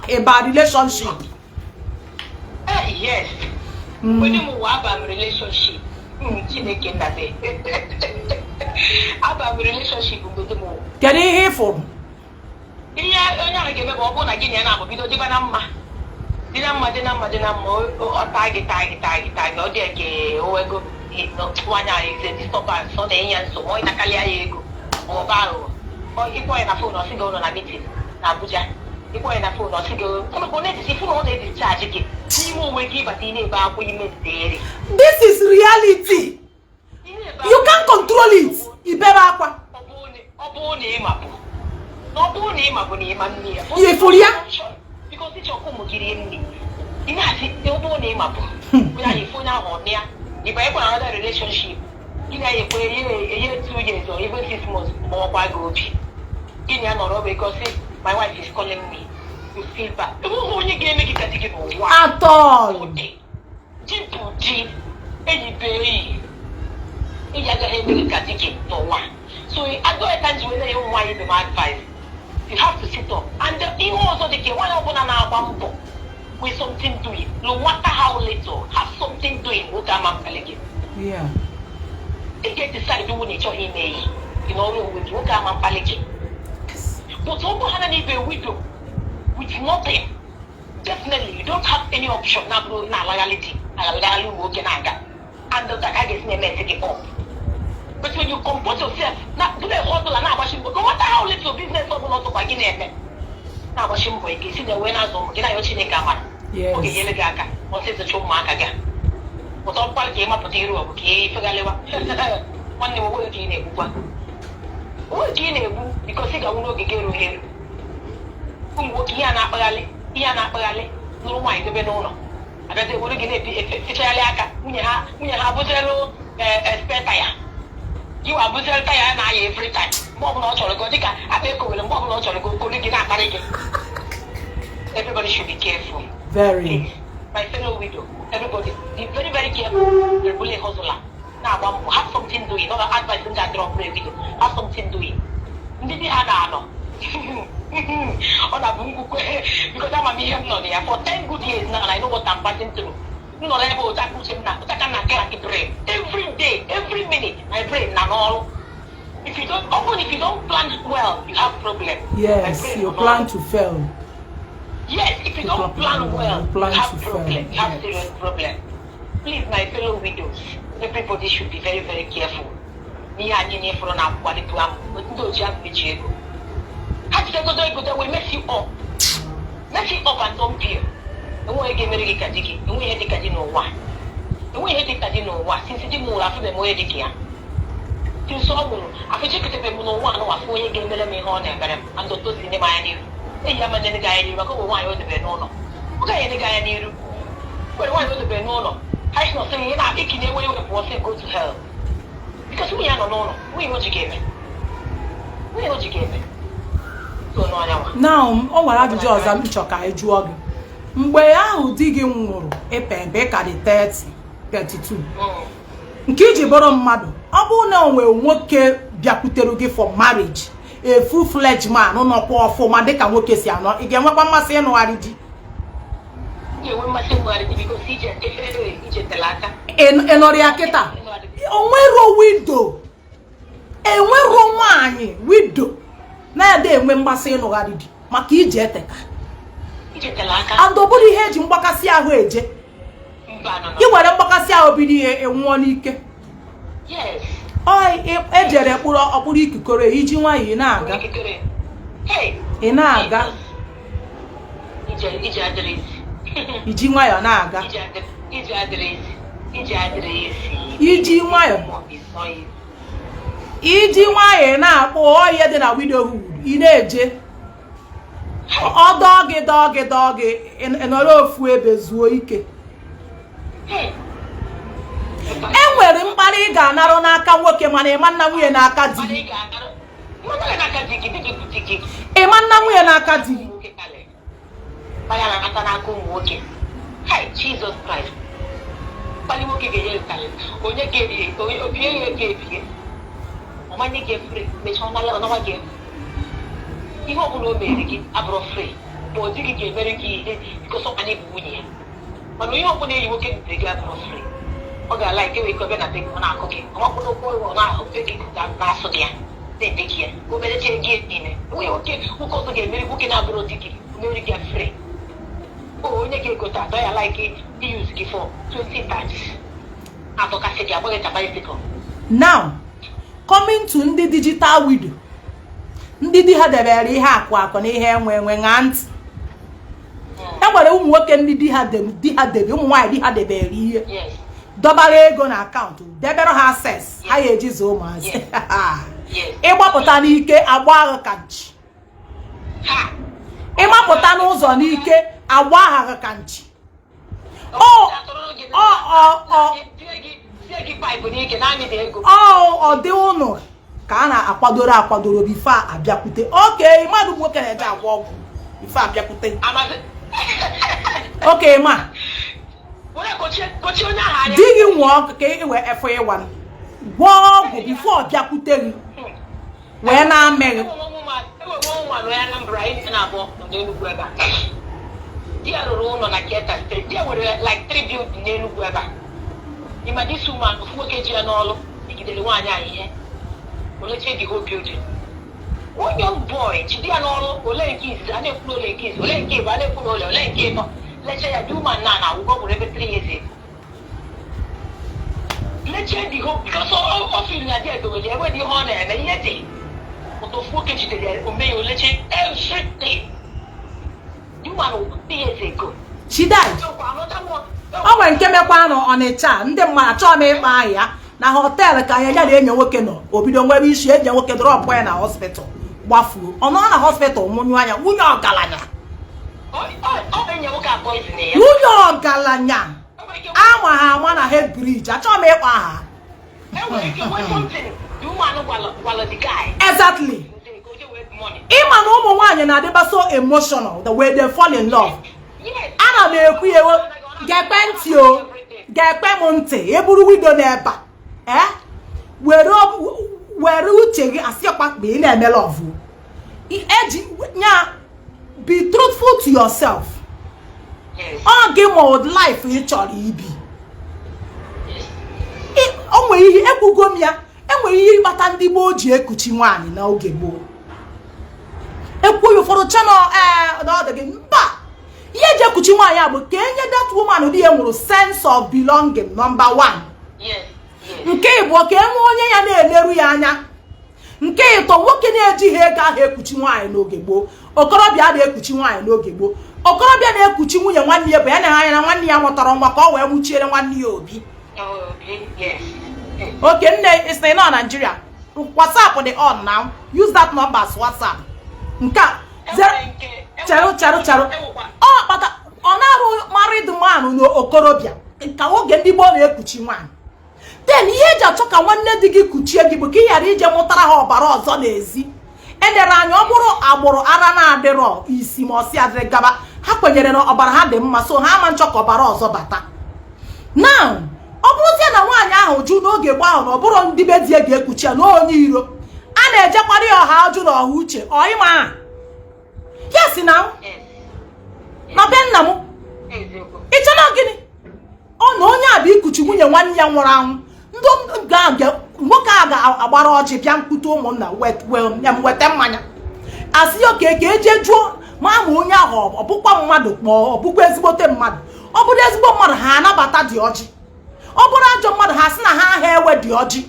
ịba relationship? Eh, yes. Mgbe di m ụwa, aba m relationship. Chineke nna be, aba m relationship mgbe di m ụwa. Kedu ihe ị fụrụ? Ihe onye ahụ ga-eme bụ ọ bụrụ na gị na ya na-abụ bido dịba na mma, dị na mma, dị na mma, dị na mma, ọ taa gị, taa gị, taa gị, taa gị, ọ dị ka owego nwaanyị ahụ ise disturbance, ọ na-enye ya nsogbu, ọ ịnakalịa ya ego ma ọ bụ aghụghọ. Ịkpọ ya na phone, ọ sị gị ọ nọ na meeting na Abuja. Ịkpọ ya na phone, ọ sị gị ọ na-edisi fụ na ọ na-edischarge gị n'ime onwe gị. Ịbata, ị na-ebe akwa ime ndeeri. This is reality. You can't control it. Ibebe akwa. Ọ bụrụ na ị mapụ na ịma nne ya. Ihe fụrụ ya? Because ịchọ ka ụmụ gị rie nri, ị na-asị ọ bụrụ na ị mapụ onye ahụ, ife onye ahụ ọ ya ịbanyekwa na another relationship, gị na ya ekwe eye 2 years or even 6 months, gbawakwa gị obi. Gị na ya nọrọ because my wife is calling me. You feel bad. Enweghị onye ga-eme gị ka di gị n'ụwa. At all. Di bụ di, enyi bụ enyi. Enyi agaghị eme gị ka di gị n'ụwa. So agụghị ka nji wee na-enye ụmụ nwaanyị ibe m advice. You have to sit up. And ihe ọzọ dị ka nwaanyị ọbụla na-agba mbọ with something doing, no matter how little, have something doing, nwoke ama mkpali gị. Ị ga-decide wụ na ị chọghị ime ihe ị n'ọrụ onwe gị, nwoke ama mkpali gị. But ọ bụ ha na ibe widow with nothing, definitely you don't have any option na bụrụ na-alaghalị di, alaghalị ụmụ nwoke na-aga, and ka a ga-esi na-eme esi gị up. But when you comport yourself na bụrụ ebe ọbụla na-agbachi mbọ, no matter how little, business ọbụla ọsọkwa gị na-eme, na-agbachi mbọ ike si na-enwe na-azụ ụmụ gị, na-ayọ Chineke amara, ọ ga-enyere gị aka ọsọ ịzụcha ụmụaka gị. Ụtọ mkparị ka ị mapụta iru ọgụ ka ị feghalịwa. Nwanne m, onwe ka ị na-egbukwa, onwe ka ị na-egbu, because ị ga-anwụ n'oge gị erughị eru. Ụmụ nwoke, ihe a na-akpaghalị, ihe a na-akpaghalị, nụrụ nwaanyị debe n'ụlọ, abịazi ewere gị na-efechaghalị aka. Nwunye ha, nwunye ha abụzielu spare tyre gị, wa abụzielu tyre ya na-aya every time. Mgbe ọbụla ọ chọrọ gị, ọ dịka akpa ekowere. Mgbe ọbụla ọ chọrọ gị, okolu gị na-akparị gị. Everybody should be careful. Very. Please, my fellow widow, everybody, be very, very careful. Rebule hustler. Na-agba mbọ, have something doing. Not advice m ga-adọrọ bụrụ widow. Have something doing. Ndị di ha na-anọ, ọ na-abụ ngwukwe, because ama m ihe m nọ na ya for 10 good years now and I know what I'm passing through. M nọ n'ebe ụta uche m na ụtaka na crack brain every day, every minute, my brain na n'ọrụ. If you don't, even if you don't plan well, you have problem. My brain You nọ plan n'ọrụ. to fail. Yes, if you You don't plan plan well, you plan you have to fail. problem. You have serious problem. Please, my fellow widows, everybody should be very, very careful. N'ihe anyị na-efuru na akwalite ahụ, ndị oji ahụ eji ego. Ha jidegodo ego, they will mess you up. Mess you up and dump you. Enweghị ga-emere gị ka di gị, enweghị ihe dị ka di n'ụwa. Enweghị ihe dị ka di n'ụwa. Since di m nwụrụ, afụbeghị m onye dị ka ya. Since ọ nwụrụ, afụcheketebe m n'ụwa anụ afụ onye ga-emere m ihe ọ na-emere m. And otu o si nye m anya n'iru. Eyi ama nene gị anya n'iru maka ụmụ nwaanyị o debere n'ụlọ. Ọ gaghị ene gị anya n'iru. Nwere nwaanyị o debere n'ụlọ. Ha si nọsị ihe na ikinye ewe iwe pụọ, sị go to hell. Because nwunye ya nọ n'ụlọ, nwunye o ji ga-eme. Nwunye o ji ga-eme. So n'ọnya nwa. Now, o nwere ajụjụ ọzọ m chọ ka anyị jụọ gị. Mgbe ahụ di gị nwụrụ, ịpe mpe, ka dị 30, 32, nke iji bụrụ mmadụ, ọ bụrụ na o nwere nwoke bịakwutere gị for marriage, a full fledged man nọkwa ọfụma dịka nwoke si anọ, ị ga-enwekwa mmasị ịnụgharị di? M ga-enwe mmasị ịnụgharị di because ije ije tere aka. Ị nọrọ ya kịta, onwero widow, enwero nwaanyị widow na-ede enwe mmasị ịnụgharị di maka ije eteka. Ije tere aka. And ọ bụrụ ihe eji mgbakasị ahụ eje, Mba, nọ ị were mgbakasị ahụ bido ihe, enwụọ n'ike. Ọ ejere mkpụrụ ọkpụrụ ikikere iji nwayọọ ị na-aga. Ikikere. Hey. Ị na-aga. Ije ije adịrị isi. Iji nwayọọ na-aga. Ije adịrị, ije adịrị isi. Ije adịrị isi. Iji nwayọọ. It's not easy. Iji nwayọọ na-akpọ ọhịa dị na widowhood, ị na-eje, ọ dọọ gị, dọọ gị, dọọ gị, ị nọrọ ofu ebe zuo ike. Hey. E nwere mkparị ị ga-anarụ n'aka nwoke, mana ịma nna nwunye n'aka di Mana gị. ị ga-anara. Mana n'aka di gị, di gị bụ di gị. Ịma nna nwunye n'aka di gị. Ụmụ nwoke karịrị. Mkparị a na-anata n'aka ụmụ nwoke. Hey, Jesus Christ. Mkparị nwoke ga-enye gị karịrị. Onye ga-ebie, onye obie ya ga-ebie. Ọmanye gị free, mechaa ọnara ọnawa gị. Ihe ọbụla o mere gị abụrụ free. Ma ọ dịghị ga-emere gị ihe because ọ bụ nwunye ya. Mana ihe ọbụla enyi nwoke mere gị abụrụ free. Ọ ga-ala ike wee ike ọbịa na be gị, ọ na-akụ gị. Ọmakwụrụ okwu ọ na-ahụ gị na-asụ gị ya. Na-ede gị ya. O merecha gị ime. Nwunye nwoke, nwoke ọzọ ga-emeri nwoke na-abụrụ di gị, o mere gị ya free. O onye ga-egote atọ ya like use gị for 20 times. Atọkasị gị, agbaghị ka bicycle. Now, coming to ndị digital widow, ndị di ha debere ihe akụ akụ na ihe enwe enwe, ṅaa ntị. E nwere ụmụ nwoke ndị di ha di ha debe, ụmụ nwaanyị di ha debere ihe, dọbara ego na account, debere ha access ha ya eji zụọ ụmụazị. Ịgbapụta n'ike, agba agha ka nchi. Ha. Ịmapụta n'ụzọ n'ike, agba agha ka nchi. Ọ ọ ọ ọ Tie gị pipe n'ike naanị dị ego. Ọ ọ dị ụnụ ka a na-akwadoro akwadoro before abịakwute oke mmadụ. Nwoke na-eje agwọ ọgwụ. Ife abịakwute. Oke ma di gị nwụọ ka e wee efe ịwa gwọọ ọgwụ before ọ bịakwute gị wee na-amị gị. Di ya rụrụ ụlọ na Keta Street. Di ya nwere like three building n'Enugwu ebe a. Ịma this woman, ofu nwoke ji ya n'ọlụ megidere nwaanyị a ihe. Olechie the whole building. One young boy jide ya n'ọrụ, ole nke izizi a na-ekwu na ole nke izizi, ole nke ịbụ a na-ekwu na ole ole nke ịtọ, lechie ya, the woman na na awụgọ gwụrụ ebe 3 years ago. Lechie the whole because ọ feel na di ya dowere ya enweghị ihe ọ na-eme, ihe dị ụtọ. Ofu nwoke jidere ya, ome ya, olechie everything. The woman wụ 3 years ago. She died. O nwere nke mekwa nọ Ọnịcha, ndị mmadụ achọghị m ịkpa ahịa na hotel ka ya ya na enyi nwoke nọ, o bido nwere isi, enyi nwoke drop ya na hospital, gbafuo. Ọ nọ na hospital nwụnyụ anya. Nwunye ọgaranya, nwunye ọgaranya ama ha ama na head bridge, achọghị m ịkpa aha. Exactly. Ịma na ụmụ nwaanyị na-adịba so emotional the way they fall in love. Ana m ekwu ya, ga-ekpe ntị o, ga-ekpe m ntị. Eburu widow n'ebe a, were uche gị asị ọkpa mgbe ị na-eme love, eji nya be truthful to yourself. Ọ gị ma life ị chọrọ ibi. O nwere ihe ekwugo m ya, enwere ihe ịkpata ndị gboo ji ekuchi nwaanyị n'oge gboo. Ekwughị ụfọdụ channel ee na ọ dị gị mba. Ihe eji ekuchi nwaanyị a bụ ka enye that woman di ya nwụrụ sense of belonging, number one. Nke ịbụọ, ka e nwee onye ya na-eleru ya anya. Nke ịtọ, nwoke na-ejighị ego ahụ ekuchi nwaanyị n'oge gboo. Okorobịa na-ekuchi nwaanyị n'oge gboo, okorobịa na-ekuchi nwunye nwanne ya bụ ya na anya na nwanne ya nwetara nwa ka ọ wee nwuchiere nwanne ya obi. Oke nne is na Nigeria, WhatsApp dị on now, use that number as WhatsApp. Nke a cherụ cherụ cherụ, ọ kpata ọ na-arụ married man na okorobịa ka oge ndị gboo na-ekuchi nwaanyị. Then ihe eji achọ ka nwanne di gị kuchie gị bụ ka ị ghara ije mụtara ha ọbara ọzọ n'ezi enere anya. Ọ bụrụ agbụrụ ara na-adịrọ isi ma ọsị adịrị gaba, ha kwenyere na ọbara ha dị mma, so ha ama nchọ ka ọbara ọzọ bata. Now ọ bụrụzie na nwaanyị ahụ jụ n'oge gboo ahụ na ọ bụrụ ndị be di ya ga-ekuchi ya na onye iro a na-ejekwara ya ọha ajụ na ọha uche ọịma ya si na na be nna m ịchọna gịnị ọ na onye a bụ ikuchi nwunye nwanne ya nwụrụ anwụ. Ndị nwoke a ga-agbara ọjị bịa nkwute ụmụnna weta mmanya, asị ya oke ka eje jụọ ma ma onye ahụ ọ bụkwa mmadụ ma ọ bụkwa ezigbote mmadụ. Ọ bụrụ ezigbo mmadụ, ha anabata dị ọjị. Ọ bụrụ ajọ mmadụ, ha sị na ha aha ewe dị ọjị.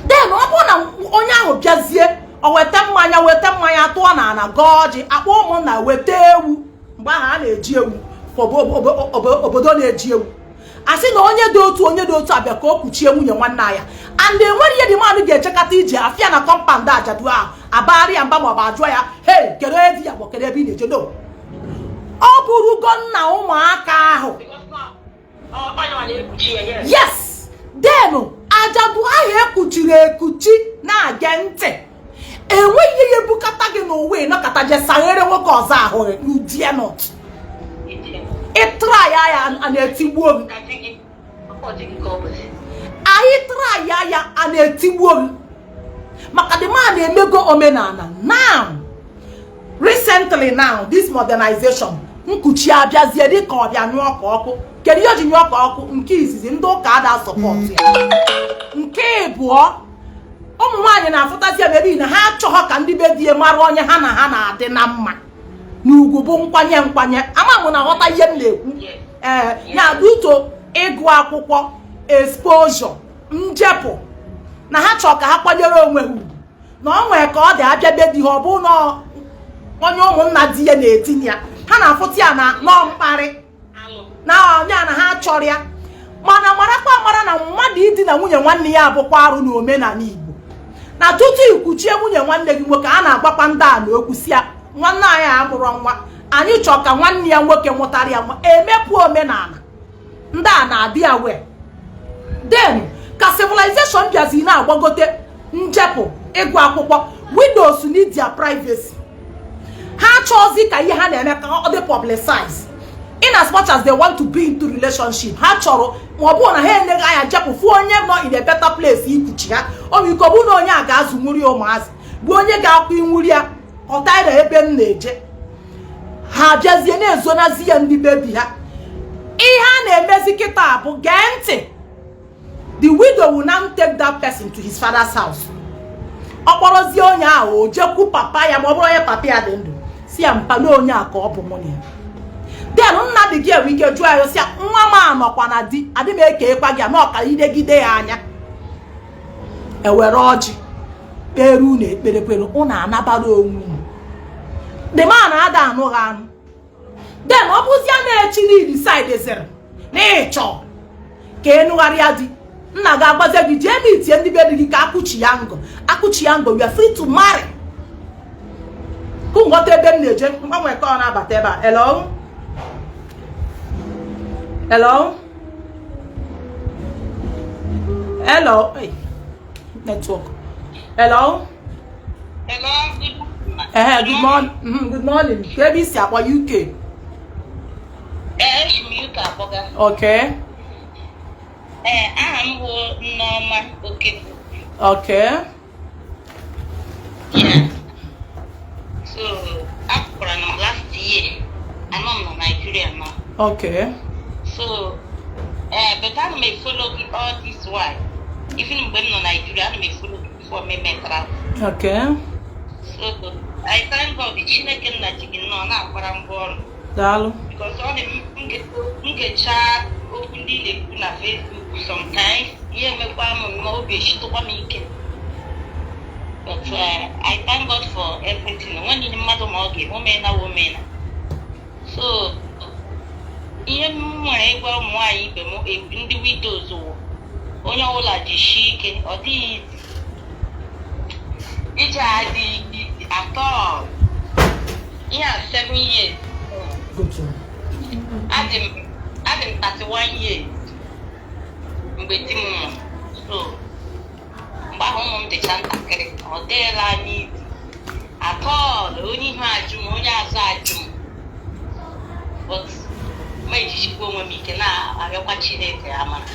Then ọ bụrụ na onye ahụ bịazie, ọ weta mmanya, weta mmanya tụọ na ana gọọ ọjị, akpọ ụmụnna weta ewu. Mgbe ahụ a na-eji ewu, obodo na-eji ewu, asị na onye dị otu, onye dị otu abịa ka o kuchie nwunye nwanne ya. And enwere ihe dị mmadụ ga-echekata ije afịa na compound ajadu ahụ abagharị ya mba maọbụ ajụọ ya, "Hey, kedu ebe di ya bụ? Kedu ebe ị na-eje?" No, ọ bụrụgo nna ụmụaka ahụ. Yes. Then ajadu ahụ ekuchiri ekuchi na-age ntị, enweghị ihe ebukata gị n'ụwa ịnọkọta je saghere nwoke ọzọ ahụ. You dare not. Ịtra ya ya a na-etigbuo gị. Anyị tra ya ya a na-etigbuo gị, maka the man na-emego omenala. Now recently, now this modernization, nkuchi abịazie dị ka ọbịa nyụọ ka ọkụ. Kedu ihe o ji nyụọ ka ọkụ? Nke izizi, ndị ụka ada support ya. Nke ịbụọ, ụmụ nwaanyị na-afụtazi ebe ebe na ha achọghọ ka ndị be di ya mara onye ha na ha na-adị na mma n'ugwu bụ nkwanye nkwanye. Ama m na ghọta ihe m na-ekwu. Ee, ya duto ịgụ akwụkwọ, exposure, njepụ na ha chọọ ka ha kwanyere onwe ha ugwu na ọ nwee ka ọ dị abịa be di ha, ọ bụ na onye ụmụnna di ya na-etinye ya, ha na-afụta ya na nọọ mkparị na onye na ha chọrọ ya. Mana marakwa amara na mmadụ idina nwunye nwanne ya abụkwa arụ na omenala Igbo. Na tutu ikwuchie nwunye nwanne gị nwoke, a na-agwakwa ndị a na okwu si ya, nwanne anyị amụrụ nwa, anyị chọọ ka nwanne ya nwoke mụtara ya nwa. Emepụ omenala ndị a na-adị ya wee. Then ka civilization bịazi na-agbagote, njepụ, ịgụ akwụkwọ, widows need their privacy. Ha Achọzi ka ihe ha na-eme ka ọ dị publicize. In as much as they want to be into relationship, ha chọrọ, ma ọ bụrụ na ha enyeghị anya jepụ fụ onye nọ in a better place ikuchi ha. O nwere ike ọ bụrụ na onye a ga-azụnwuri ya ụmụazị, bụ onye ga-akwụ inwuri ya ọta na ebe m na-eje. Ha bịazie na-ezonazi ya ndị bebi ha. Ihe a na-emezi kịta bụ, gee ntị, the widow will now take that person to his father's house. Ọ kpọrọzie onye ahụ, o jekwu papa ya, ma ọ bụrụ onye papa ya dị ndụ, si ya, "Mpa, na onye a ka ọ bụ mụ na ya." Then nna dị gị enwe ike jụọ ya, si ya, "Nwa m anọkwa na di?" Adị m eke ịkwa gị na ọkara idegide ya anya. Ewere ọjị kpere unu ekpere, kwere unu anabara onwe unu. The man ada anụghị anụ. Then ọ bụzie na-echi n'ili side ziri na ịchọ ka enugharịa di, nna ga-agbazie gị, jee meetie ndị be di gị ka akụchi ya ngọ, akụchi ya ngọ, you are free to marry. Kụ nghọta ebe m na-eje. Mgbanwe ka ọ na-abata ebe a. Hello, hello, hello. Hey, network. Hello. Hello, good morning. Ehe, good morning. Good morning. Ka ebe isi akpọ? UK? Ee, esi m UK akpọga. Okay. Ee, aha m bụ Nneọma Okegbu. Yeah. So, apụkwara na m last year. Anọ m na Nigeria now. So, but ana m efollow gị all this while. Even mgbe m nọ Nigeria, ana m efollow gị before m eme travel. So, I thank God, Chineke nna ji gị nnọọ na-akwara ngwa ọrụ. Daalụ. Because ọ na m ngecha okwu ndị ị na-ekwu na Facebook sometimes, ihe emekwa m nnọọ, obi eshitụkwa m ike. But I thank God for everything. Onweghị ihe mmadụ ma ọ ga-eme, omena wa omena. So ihe m nwere ịgwa ụmụ nwaanyị ibe m, ndị widows, wụ onye ọbụla jisie ike. Ọ dịghị easy. Ije a adịghị easy at all. Ihe a 7 years. Good job. Adị m 31 years mgbe di m nwụrụ. So mgbe ahụ ụmụ m dịcha ntakịrị. Ọ dịghịla anya izi at all. Onye ihu ajụ m, onye azụ ajụ m, but ma ejichikwa onwe m ike na-arịọkwa Chineke amara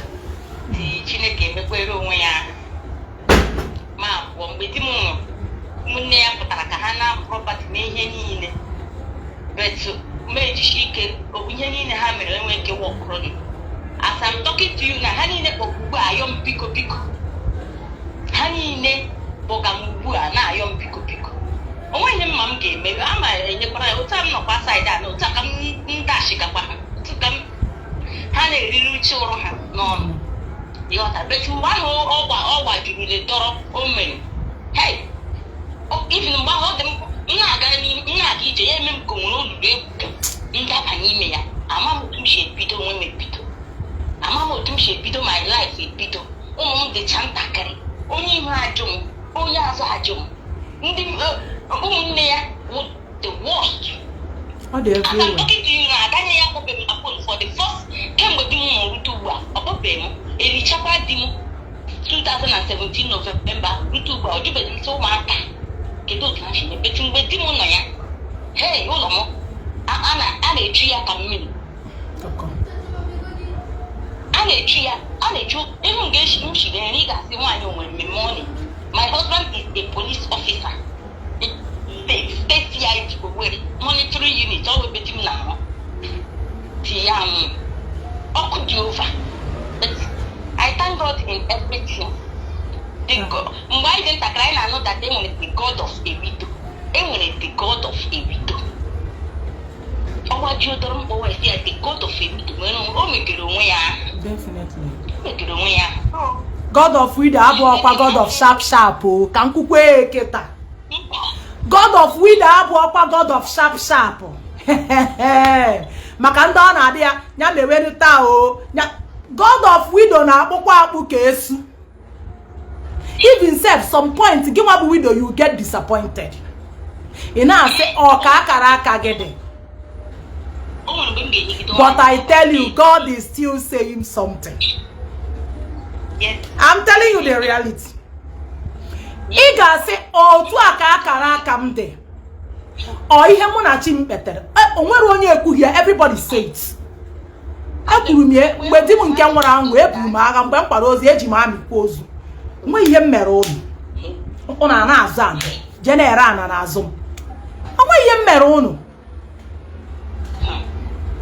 dị. Chineke emekwere onwe ya ma pụọ. Mgbe di m nwụrụ, ụmụnne ya pụtara ka ha na property na ihe niile, but ma ejisi ike. Ihe niile ha mere enwe ike wọkụrụ. As I'm talking to you na ha niile kpọrọ ugbu a ayọ m, "Biko, biko." Ha niile kpọga m ugbu a na-ayọ m, "Biko, biko." O nweghị mma m ga-eme ama enyekwara ya. Otu a m nọkwa side a na otu a ka m dashigakwa ha, otu ka m ha na-eriri uche ụrụ ha n'ọnụ, ịghọta? But mgbe ahụ ọ gbajurule dọrọ o mere, hey, even mgbe ahụ ọ dị m, m na-aga n'ihu, m na-aga ije, ya eme m ka o nwere olulu egwu ndaba n'ime ya. Ama m otu m si ebido onwe m ebido, ama m otu m si ebido my life ebido. Ụmụ m dịcha ntakịrị. Onye ihu ajụ m, onye azụ ajụ m. Ndị ụmụnne ya wụ the worst. Ọ dị As I'm everywhere. talking to you now, adanye ya akpọbeghị m na phone for the first kemgbe di m nwụrụ rute ugbu a. Ọ kpọbeghị m. Elichakwa di m 2017 November rute ugbu a, ọ jụbeghị m sị, "Ụmụaka, kedu otu ha si emepetu?" Mgbe di m nọ ya, hei, ụlọ m a na-echu ya ka mmiri. A na-echu ya, a na-echu ihu nke m shiri nri. Ị ga-asị nwaanyị o nwere mmemme ọ na-eme. My husband is a police officer, state CID Owerri monitoring unit. Ọ bụ ebe di m na-arụ. Ti ya nwụ ọkụ dị over, but I thank God in everything. The God, mgbe anyị dị ntakịrị, anyị na-anụ that enwere the God of a widow, enwere the God of a widow. Ọwa ji odoro mkpọwa esi ya, the God of a widow nwere o megere onwe ya aha. Definitely. O megere onwe ya aha. God of widow abụọkwa God of sharp sharp o. Ka nkwukwe kịta, God of widow abụọkwa God of sharp sharp, maka ndị ọ na-adị ya ya mewere taa o ya. God of widow na-akpụkwa akpụ ka esu. Even sef, some point, gị nwa bụ widow, you get disappointed. Ị na-asị ọ ka akara aka gị dị. O nwere mgbe m ga-enyegide. But I tell you, God is still saying something. Yes. I'm telling you the reality. Ị ga-asị otu a ka akara aka m dị. Ọ ihe mụ na chi m kpetere. O nwere onye ekwughị ya, everybody say it. Ekwuru m ya mgbe di m nke nwụrụ anwụ. Eburu m agha mgbe m kwara ozu, eji m amịkwa ozu. Nwe ihe m mere unu, ụnụ a na-azụ ana, jee na-ere ana n'azụ m. Onwe ihe m mere unu,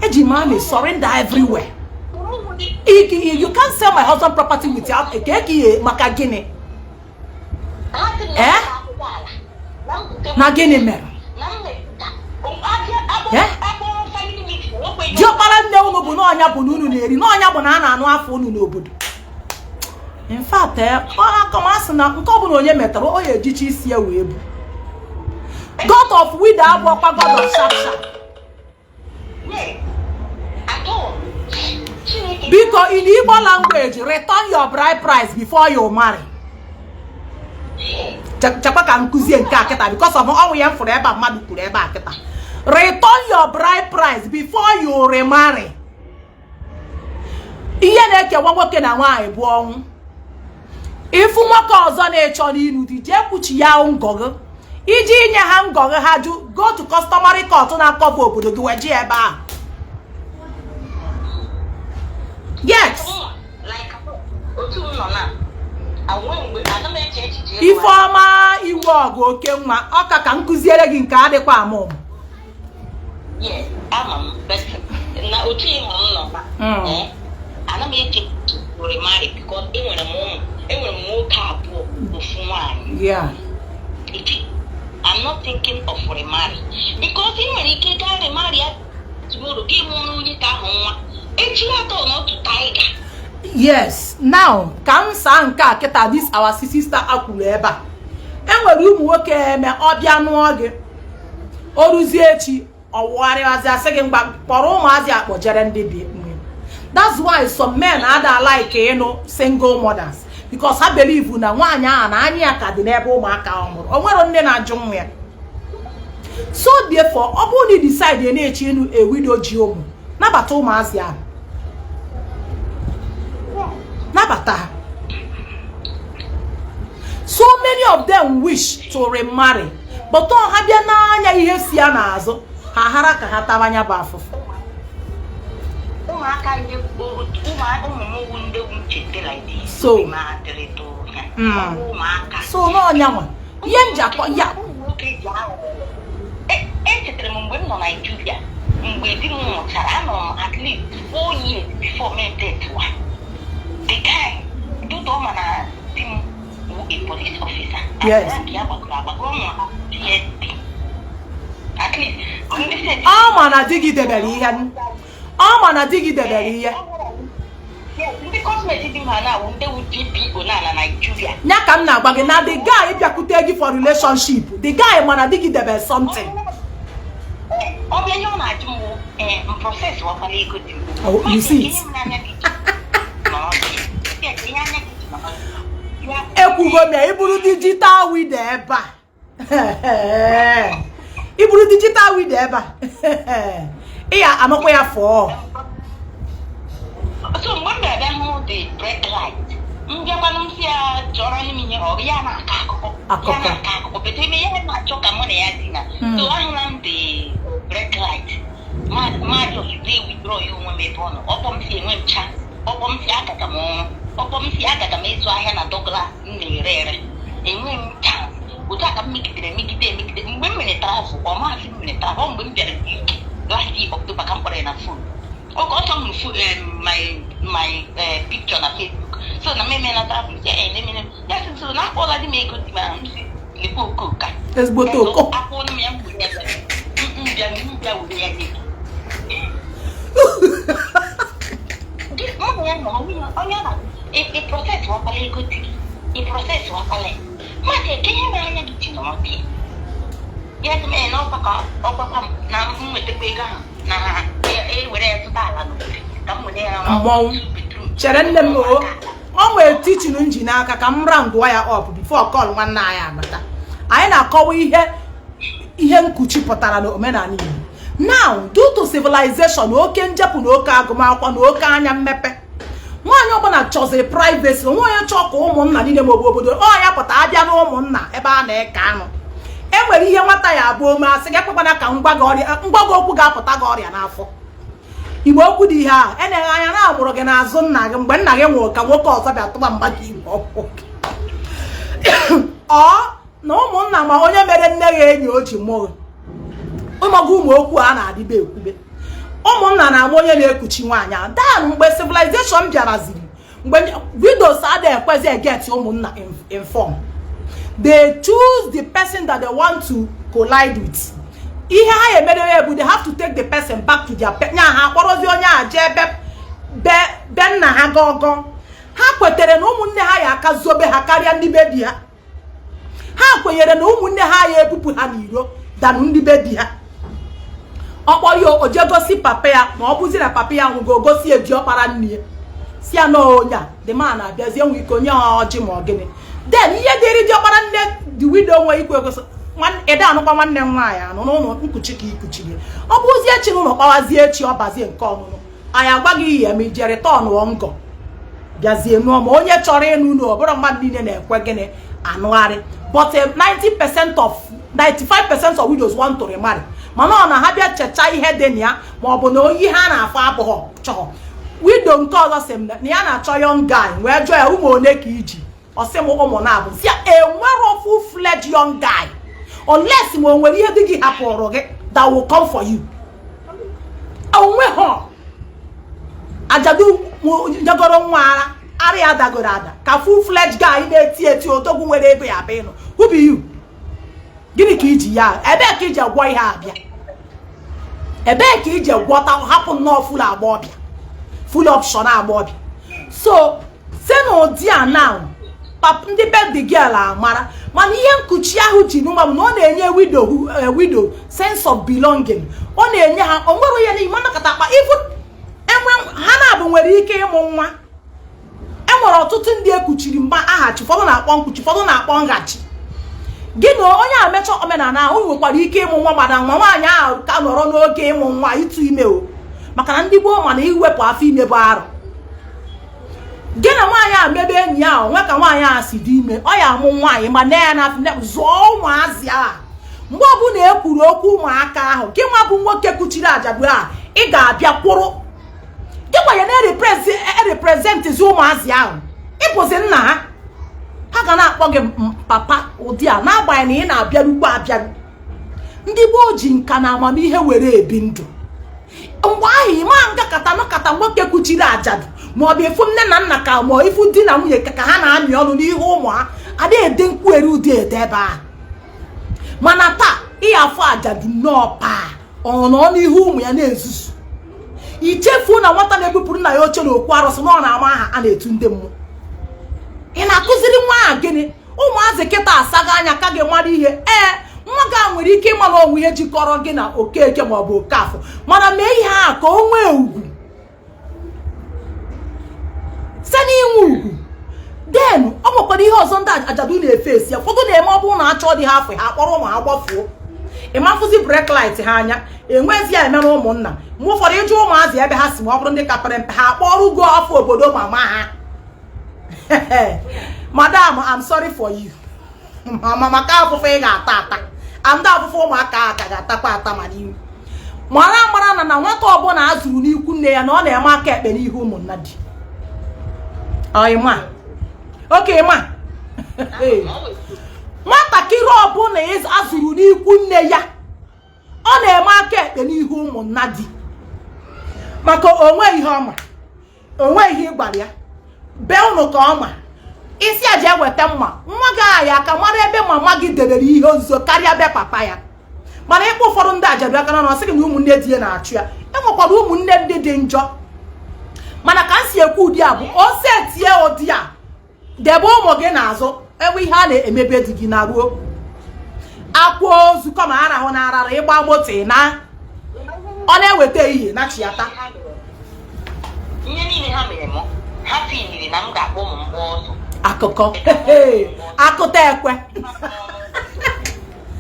eji m amị surrender everywhere. You can't sell my husband property without eke eke ihe. Maka gịnị? Eh? Na gịnị mere? Eh? Diọkpara nne unu bụ n'ọnya, bụ na unu na-eri n'ọnya, bụ na a na-anụ afọ unu n'obodo. In fact, ọ akọmasị na nke ọbụla onye metara, o ya ejicha isi ya wee bu. God of widow abụọkwa God of sharp sharp. At all. Chineke. Biko, in Igbo language, return your bride price before you marry. Chekwa ka nkụzie nke a kịta, because of ọnwụ ya m fụrụ ebe a, mmadụ kwuru ebe a kịta, return your bride price before you remarry. Ihe na-ekewa nwoke na nwaanyị bụ ọnwụ. Ịfụ nwoke ọzọ na-echọ n'inu di, jee kwuchi ya ngọ gị. Iji inye ha ngọ gị, ha jụ, go to customary court na-akọba obodo gị, wee ji ebe ahụ. Yes. Like otu m nọ na anwe mgbe aga m eche echiche ịlụ. Ifeọma iwe ọgụ oke nwa ọka ka m kụziere gị nke adịkwa ama ụmụ. Yes, ama m, but na otu ị hụrụ m nọ na ana m eche to remarry because enwere m ụmụ, enwere m nwoke abụọ, ofu nwaanyị. I'm not thinking of remarry because ị nwere ike gaa remarry ya tomorrow, gị mụrụ onye ka ahụ nwa echi atọ n'otu tiger. Yes, now ka m saa nke a kịta. This our sister akwuru ebe a, enwere ụmụ nwoke eme ọbịa nụọ gị, o ruzie echi, ọwụgharịazi, asị gị mgba kpọrọ ụmụazị akpọjere ndị bi nri. That's why some men ada like ịnụ single mothers, because ha believe na nwaanyị ahụ na anya ya ka dị n'ebe ụmụaka ọ mụrụ. O nwere nne na-ajụ nwa ya. So therefore, ọ bụrụ na ị decide na-eche ịnụ a widow ji ụmụ, nabata ụmụazị ahụ, nabata ha. So many of them wish to remarry, but ọ ha bịa n'anya ihe si ya n'azụ, ha hara ka ha tabanya bụ afụfụ. Ụmụaka ndị ụmụ m wu ndị wu ncheta like this. Ma adịrịta ha. Ụmụaka. So n'ọnya nwa ihe nji akọ ya. Ụmụ nwoke ji aghụghọ. Echetara m mgbe m nọ Naijiria, mgbe di m nwụchara, anọrọ m at least 4 years before me death wa the guy duto ọ ma na di m wụ a police officer. Rank ya gbagoro agbago, ọ nọ DSP at least ndị set. Ọ ma na di gị debere ihe, ọ ma na di gị debere ihe. Yes, ndị cosmet di m ha na-awụ ndị wụ DPO na Naijiria. Ya ka m na-agwa gị na the guy bịakwute gị for relationship, the guy ma na di gị debere something. Ọ bịa, ihe ọ na-ajụ m wụ, ee, m process wakwala ego di m. Oh, you see it. Ihe m n'anya gị ji nọrọ gị. Yes, ihe anya gị ji nọrọ gị. Ya- Ekwugo m ya, iburu digital widow ebe a, iburu digital widow ebe a, ị ya anụkwa ya fọọ. So mgbe m bịara bịa hụ the brake light, m bịakwanụ, m si ya chọrọ m ihe, ọ ya na-akọ akụkọ. Akụkọ. Ya na-akọ akụkọ bete ime ya na-achọ ka mụ na ya dina. So ahụla m the brake light, ma just dey withdraw ya onwe m ebe ọ nọ. Ọkpọ m si enwe m chance, ọkpọ m si agaga m ọrụ, ọkpọ m si agaga m ịzụ ahịa na Douglas m na-ere ere, enwe m chance. Otu a ka m megidere, megide, emegide. Mgbe m mere travel, ọ maazị m mere travel, mgbe m bịara UK last year October, ka m kpọrọ ya na phone. Oge ọsọ m fu my picture na Facebook, so na mmemme na travel, m si na-emene ya sị so na akpọla di m ego di m ahụ. M si lekwa okoka. Ezigbote oko. Akwụrụ m ya, m were ya bịa, m bịa were ya nye gị. Mụ na ya nọ, onye ọ na ị process wakwala ego di gị, ị process wakwala ya. Maazị eke, ihe mere anya gị ji nọrọ di ya sị m ee, na ọkwa ka ọgbakwa m na m nwetakwa ego ahụ na ha ewere ya zụta ala n'obodo ka m were ya rụọ Mmọnwụ. two bedroom. Chere nne m, o o nwere teaching m ji n'aka ka m roundụọ ya up before call nwanne anyị abata. Anyị na-akọwa ihe nkuchi pụtara n'omenala Igbo. Now, due to civilization, oke njepụ na oke agụmakwụkwọ na oke anya mmepe, nwaanyị ọbụla chọziri privacy. Onwe onye chọọ ka ụmụnna niile ma ọ bụ obodo ọ ya pụta abịa na ụmụnna ebe a na-eke anụ. E nwere ihe nwata ya abụ ome asị gị ekwekwana ka ngwa gị ọrịa, ngwa gị okwu ga-apụta gị ọrịa n'afọ. Igbe okwu dị ihe a eneghị anya na amụrụ gị n'azụ nna gị. Mgbe nna gị nwụrụ ka nwoke ọzọ bịa tụba mgba gị igwe ọkwụ ọ na ụmụnna, ma onye mere nne gị enyi o ji mụọ ụmụgụ. Ụmụ okwu a na-adịbe ekwube, ụmụnna na-ama onye na-ekuchi nwaanyị a. Dan mgbe civilization bịaraziri, mgbe widows adịghị ekwezi eget ụmụnna inform, they choose the person that they want to collide with. Ihe ha emerewe bụ they have to take the person back to their nya ha akpọrọzi onye a jee be be be nna ha gọgọ. Ha kwetere na ụmụnne ha ya aka zobe ha karịa ndị be di ha. Ha kwenyere na ụmụnne ha ya ebupụ ha n'iro danụ ndị be di ha. Ọ kpọrọ ya, o jee gosi papa ya, ma ọ bụzi na papa ya nwụgo, gosi eji ọkpara nne ya, si ya na onye a the man abịazie nwe ike onye ọjị ma ọ gịnị. Then ihe dịrị diọkpara nne the widow nwe ikwe egosi ede anụkwa nwanne m nwaanyị anụ n'ụlọ nkuchi ka ikuchiri. Ọ bụzie echi n'ụlọ kpawazie echi, ọ bazie nke ọṅụṅụ, anyị agwa gị ihe ma ijere tọnụọ ngọ bịazie nụọ. Ma onye chọrọ ịnụ unu, ọ bụrụ mmadụ niile na-ekwe gịnị anụgharị, but 90% of 95% of widows want to remarry. Mana ọ na ha bịa checha ihe dị na ya, ma ọ bụ na oyi ha na-afọ abụghọ chọọ. Widow nke ọzọ sị m na ya na-achọ young guy, wee jụọ ya ụmụ one ka iji. Ọ sị m ụmụ na-abụ, si ya enwero full fledged young guy unless ma o nwere ihe dị gị hapụrụ gị that will come for you. Onwe ha ajadu nyegoro nwa ara ara ya dagoro ada ka full fledged guy na-eti eti odogwu nwere ego ya abịa ịnụ. Who be you? Gịnị ka iji ya? Ebee ka iji agwọ ihe abịa? Ebee ka iji gwọta? Hapụ nnọọ full agba ọbịa, full option agba ọbịa. So si n'ụdị a now, ndị be the girl amara. Mana ihe nkuchi ahụ ji n'ụma bụ na ọ na-enye widow sense of belonging. Ọ na-enye ha o nwere onye n'ime nnọkọta akpa even enwe ha na-abụ nwere ike ịmụ nwa. Enwere ọtụtụ ndị ekuchiri mgba aghachi, ụfọdụ na-akpọ nkuchi, ụfọdụ na-akpọ nghachi. Gị na onye a mecha omenala ahụ nwekwara ike ịmụ nwa, mana nwa nwaanyị ahụ ka nọrọ n'oge ịmụ nwa, ịtụ ime o, maka na ndị gboo mana iwepụ afọ ime bụ arụ. Gị na nwaanyị a mebe enyi ya, onwe ka nwaanyị a si dị ime, ọ ya amụ nwaanyị ma nne ya na zụọ ụmụazị a. Mgbe ọbụla e kwuru okwu ụmụaka ahụ, gị nwa bụ nwoke kuchiri ajadu a, ị ga-abịa kwụrụ gị gwa ya na-erepresentizi ụmụazị ahụ. Ịbụzi nna ha, ha ga na-akpọ gị papa ụdị a, n'agbanyeghị na ị na-abịarukwa abịaru. Ndị gboo ji nka na amamihe were ebi ndụ mgbe ahụ. Ịma ngakata nọkata nwoke kuchiri ajadu, ma ọ bụ ifu nne na nna ka ma ifu di na nwunye ka ha na-amị ọnụ n'ihu ụmụ ha, ada ede nkwugheri ụdị ede ebe ahụ. Mana taa, ị afọ ajadu nnọọ paa, ọ nọ n'ihu ụmụ ya na-ezuzu. Ichefuo na nwata na-ebupụrụ nna ya oche na okwu arụsị na ọ na-ama aha a na-etu ndị mmụọ. Ị na-akụziri nwa a gịnị? Ụmụazị kịta asaghị anya ka gị mara ihe. Ee, nwa gị a nwere ike ịma na onwe ihe jikọrọ gị na Okeke maọbụ Okafọ, mana mee ihe a ka o nwee ugwu site n'inwe ugwu. Den ọ nwekwara ihe ọzọ ndị ajadu na-efe esi. Ụfọdụ na-eme, ọ bụrụ na achọ dị ha afọ, ha akpọrọ ụmụ ha gbafuo. Ịmafụzi brake light ha anya enwezi ya eme na ụmụnna. Mgbe ụfọdụ ịjụ ụmụazị ebe ha si, ma ọ bụrụ ndị kapere mpe, ha akpọrọ ugo afọ obodo mama ha. Madam, I'm sorry for you, mama, maka afụfụ ị ga-ata ata and afụfụ ụmụaka a ka ga-atakwa ata. Ma n'ihu mara mara na nwata ọbụla a zụrụ n'ikwu nne ya na ọ na-eme aka ekpe n'ihu ụmụnna di. Ọịma oke ma nwatakịrị ọbụla azụrụ n'ikwu nne ya, ọ na-eme aka ekpe n'ihu ụmụnna di, maka onwe ihe ọma, onwe ihe ị gwara ya bee ụnụ ka ọ ma isi a ji eweta mma. Nwa gị ahụ ya ka mara ebe mama gị debere ihe nzuzo karịa be papa ya. Mana ịkpọ ụfọdụ ndị ajadu aka na ọsị gị na ụmụnne di ya na-achụ ya. Enwekwara ụmụnne ndị dị njọ, mana ka m si ekwu, ụdị a bụ ose tie ụdị a debe ụmụ gị n'azụ. Enwe ihe a na-emebe di gị na ruo akwa ozu kọma arahụ na arara ịgba moto ị na ọ na-eweta ehihie na chiata. Ihe niile ha mere m, ha filiri na m ga-akpọ ụmụ m gbaa ọsọ. Akụkọ akụta ekwe.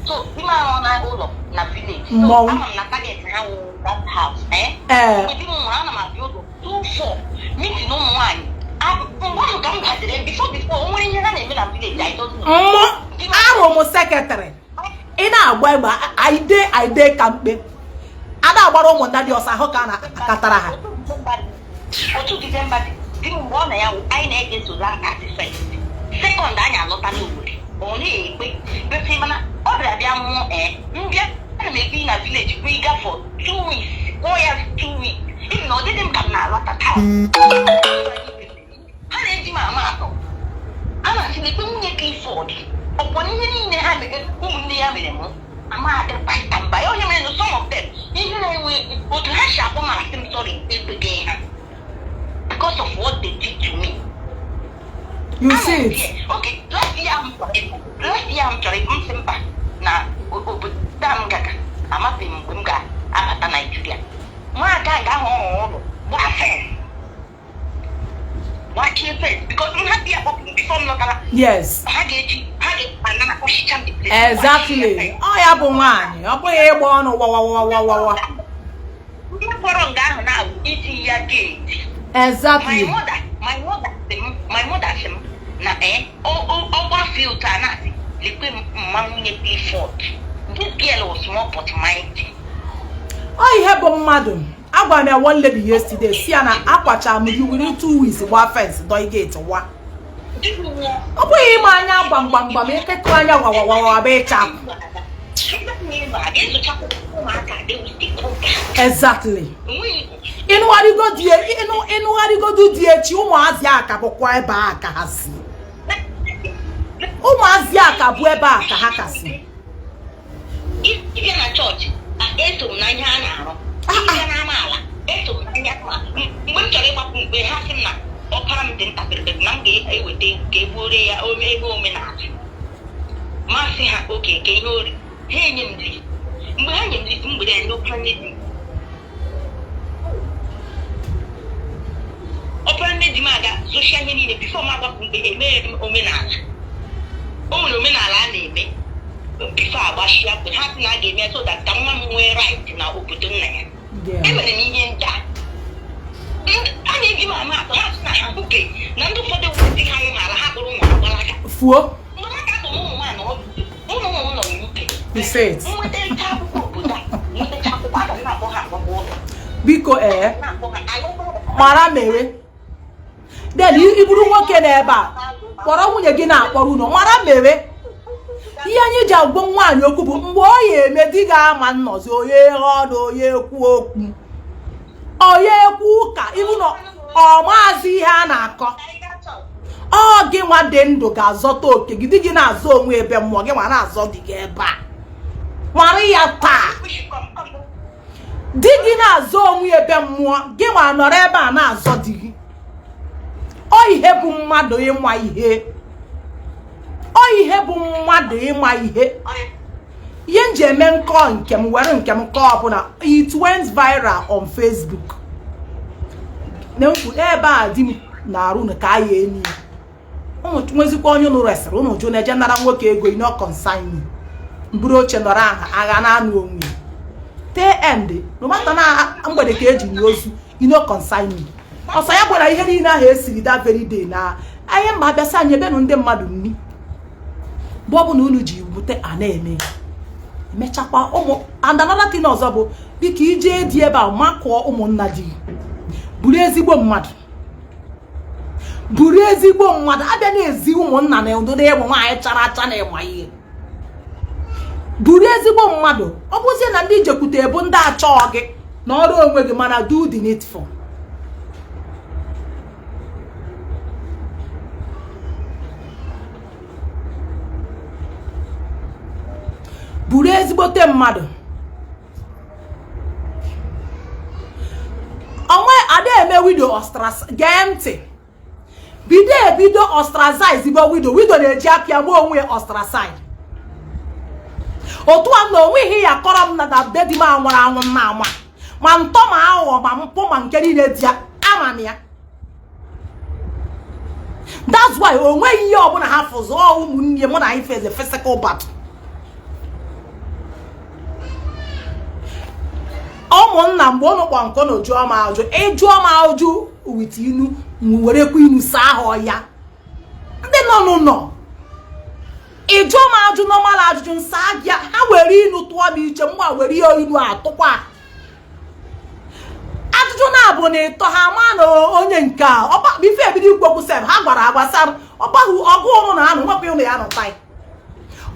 So ime ahụ na ụlọ na village, so Mmọnwụ. ama m na target ha wụ that house, eh. Ee. Mgbe di m nwụrụ, ana m abịa ụlọ 2-4 meeting ụmụ nwaanyị. Mgbe ahụ ka m gaziri before o nwere ihe ha na-eme na village, I don't know. Mmụ arụ m secretary. Ị na-agba egbe aide aide ka mkpe a na-agbara ụmụnna dị ọsọ ahụ ka a na-akatara ha. Otu Disemba dị di m mgbe ọ na ya wụ, anyị na-eje sola 31st second, anyị alọta n'Owerri. Ọ na-ekpe besi, mana ọ bịara bịa nwụọ. Ee, mbịa ana m ebi na village bụ ịga for 2 weeks, kpọọ ya 2 weeks ibi na ọ dịghị m ka m na-alọta town. Ha na-eji m ama atọ, a na-asị na ekpe nwunye Clifford ọkwọ n'ihe niile ha mere, ụmụnne ya mere mụ amadị kpata mba ya. Onye mere na some of them, ihe na-enwe otu ha si akpọ m asị m sorry ekpeghị ha because of what they did to me. You see it? Okay, last year m chọrọ ịpụ, m sị mba na obodo a m gaga amabeghị m mgbe m ga-abata Naijiria. Nwaada nga ahụ ọ rụrụ ụlọ, gbaa fence, gbachie fence, because m hapụ ya kpọpụ before m lọtara, ha ga-eji ha ga-ana kpọchicha m the place. Exactly. Ọ ya bụ nwaanyị, ọ bụghị ịgba ọnụ wawawawawawa. Ndị kpọrọ nga ahụ na-awụ iti ya gate. My mother sị m, my mother sị m na ọ gbafee otu a na-asị lekwe m mma nwunye Clifford. This girl was small but mighty. Ọ ihe bụ mmadụ. Agwara m ya, one lady yesterday, si ya na akwacha m gị within 2 weeks, gbaa fence, dọị gate wa. Ọ bụghị ịma anya gbam gbam gbam, ekekọ anya wawawawa bụ ịcha. Ụmụaka, they will still come back. Ịnụgharịgodu di echi, ụmụazị a ka bụkwa ebe a ka ha si. Ụmụazị a ka bụ ebe a ka ha ka si. Ịbịa na chọọchị, eso m na ihe a na-arụ. Ịbịa na amaala, eso m na ihe a. Mgbe m chọrọ ịgbapụ, mgbe ha sị m na ọpara m dị ntakịrị, na m ga-eweta ewu ka egbuore ya ebe omenala, masị ha oke ke ihe ori ha enye m list. Mgbe ha nye m list, m were ya nye ọpara nne di m. Ọpara nne di m aga zochia ihe niile before m agbapụ. Mgbe emere m omenala, o nwere omenala a na-eme before agbachia. Ha sị na a ga-eme ya so that ka nwa m nwee right na obodo nna ya. Emere m ihe ndị a. A na-eji m ama atụ. Ha sị na ha hụbe na ndị ụfọdụ wụsị ha nwụghara, ha kpụrụ ụmụ ha gbalaga. Fuo. Mgbe ha ga-akpọ m ụmụ m anọ, ụmụ ụmụ m nọ n'UK. You say it. Nwetacha akwụkwọ obodo a, nwetacha akwụkwọ, aga m na-akpọ ha agbakọ ụlọ. Biko, ee. Na-akpọ ha alụkọ. Mara mere then ị bụrụ nwoke n'ebe a, kpọrọ nwunye gị na-akpọrọ unu. Mara mere ihe anyị ji agwọ nwaanyị okwu bụ mgbe ọ ya eme di ga-ama nnọzi onye ọnụ, onye ekwu okwu, onye ekwu ụka ibu na ọ maazị ihe a na-akọ. Ọ gị nwa dị ndụ ga-azọta oke gị. Di gị na-azọ onwe ebe mmụọ, gị nwa na-azọ di gị ebe a. Mara ya taa, di gị na-azọ onwe ebe mmụọ, gị nwa nọrọ ebe a na-azọ di gị. Ọ ihe bụ mmadụ ịma ihe. Ọ ihe bụ mmadụ ịma ihe. Ihe m ji eme nkọ nke m were nke m nkọ ọbụla, it went viral on Facebook na mkpu ebe a di m na-arụ unu ka a ya enyi ya. Ụnụ nwezikwa onye unu resịrị unu jụ na-eje nara nwoke ego ino concern me. Mburu oche nọrọ aha agha na-anụ onwe ya tee end, no matter na mgbede ka eji nye ozu, ino concern me. Ọsọ ya gwara ihe niile ahụ esiri that very day na anyị ma abịasị anyị ebenụ ndị mmadụ nni mgbe ọbụla unu ji bute a na-eme emechakwa ụmụ. And another thing ọzọ bụ, biko, ije dị ebe a, makụọ ụmụnna di gị. Bụrụ ezigbo mmadụ, bụrụ ezigbo mmadụ. Abịa na-ezi ụmụnna na ụdịrị ịmụ nwaanyị chara acha na ịma ihe. Bụrụ ezigbo mmadụ. Ọ bụzie na ndị ijekwute bụ ndị achọọ gị na ọrụ onwe gị, mana do the needful. Bụrụ ezigbote mmadụ. Onwe ada eme widow ostracize. Gee ntị, bido ebido ostracize bụ widow. Widow na-eji aka ya gbuo onwe ya ostracize. Otu a na onweghị ya kọrọ m na na be di m anwụrụ anwụ m na-ama ma ntọ ma aghụghọ ma mpụ ma nke niile dị ya, ama m ya. That's why o nweghị ihe ọbụla ha fụzụ. Ọ ụmụnne mụ na anyị face physical battle. Ụmụnna, mgbe ụnụ kpọ nkụ na jụọ m ajụ, ịjụọ m ajụ with inu, werekwa inu saa ha ọya. Ndị nọ n'ụlọ Ị jụọ m ajụ normal ajụjụ, nsa gị. Ha were inu tụọ m iche, mgba were ihe inu atụkwa ajụjụ na-abụ na ịtọ ha ma na onye nke a ọba ife ebido ikwu okwu sef. Ha gwara agbasara ọgbahụ ọgụ ụrụ na anụ nwekwa ụlọ ya nọta ya.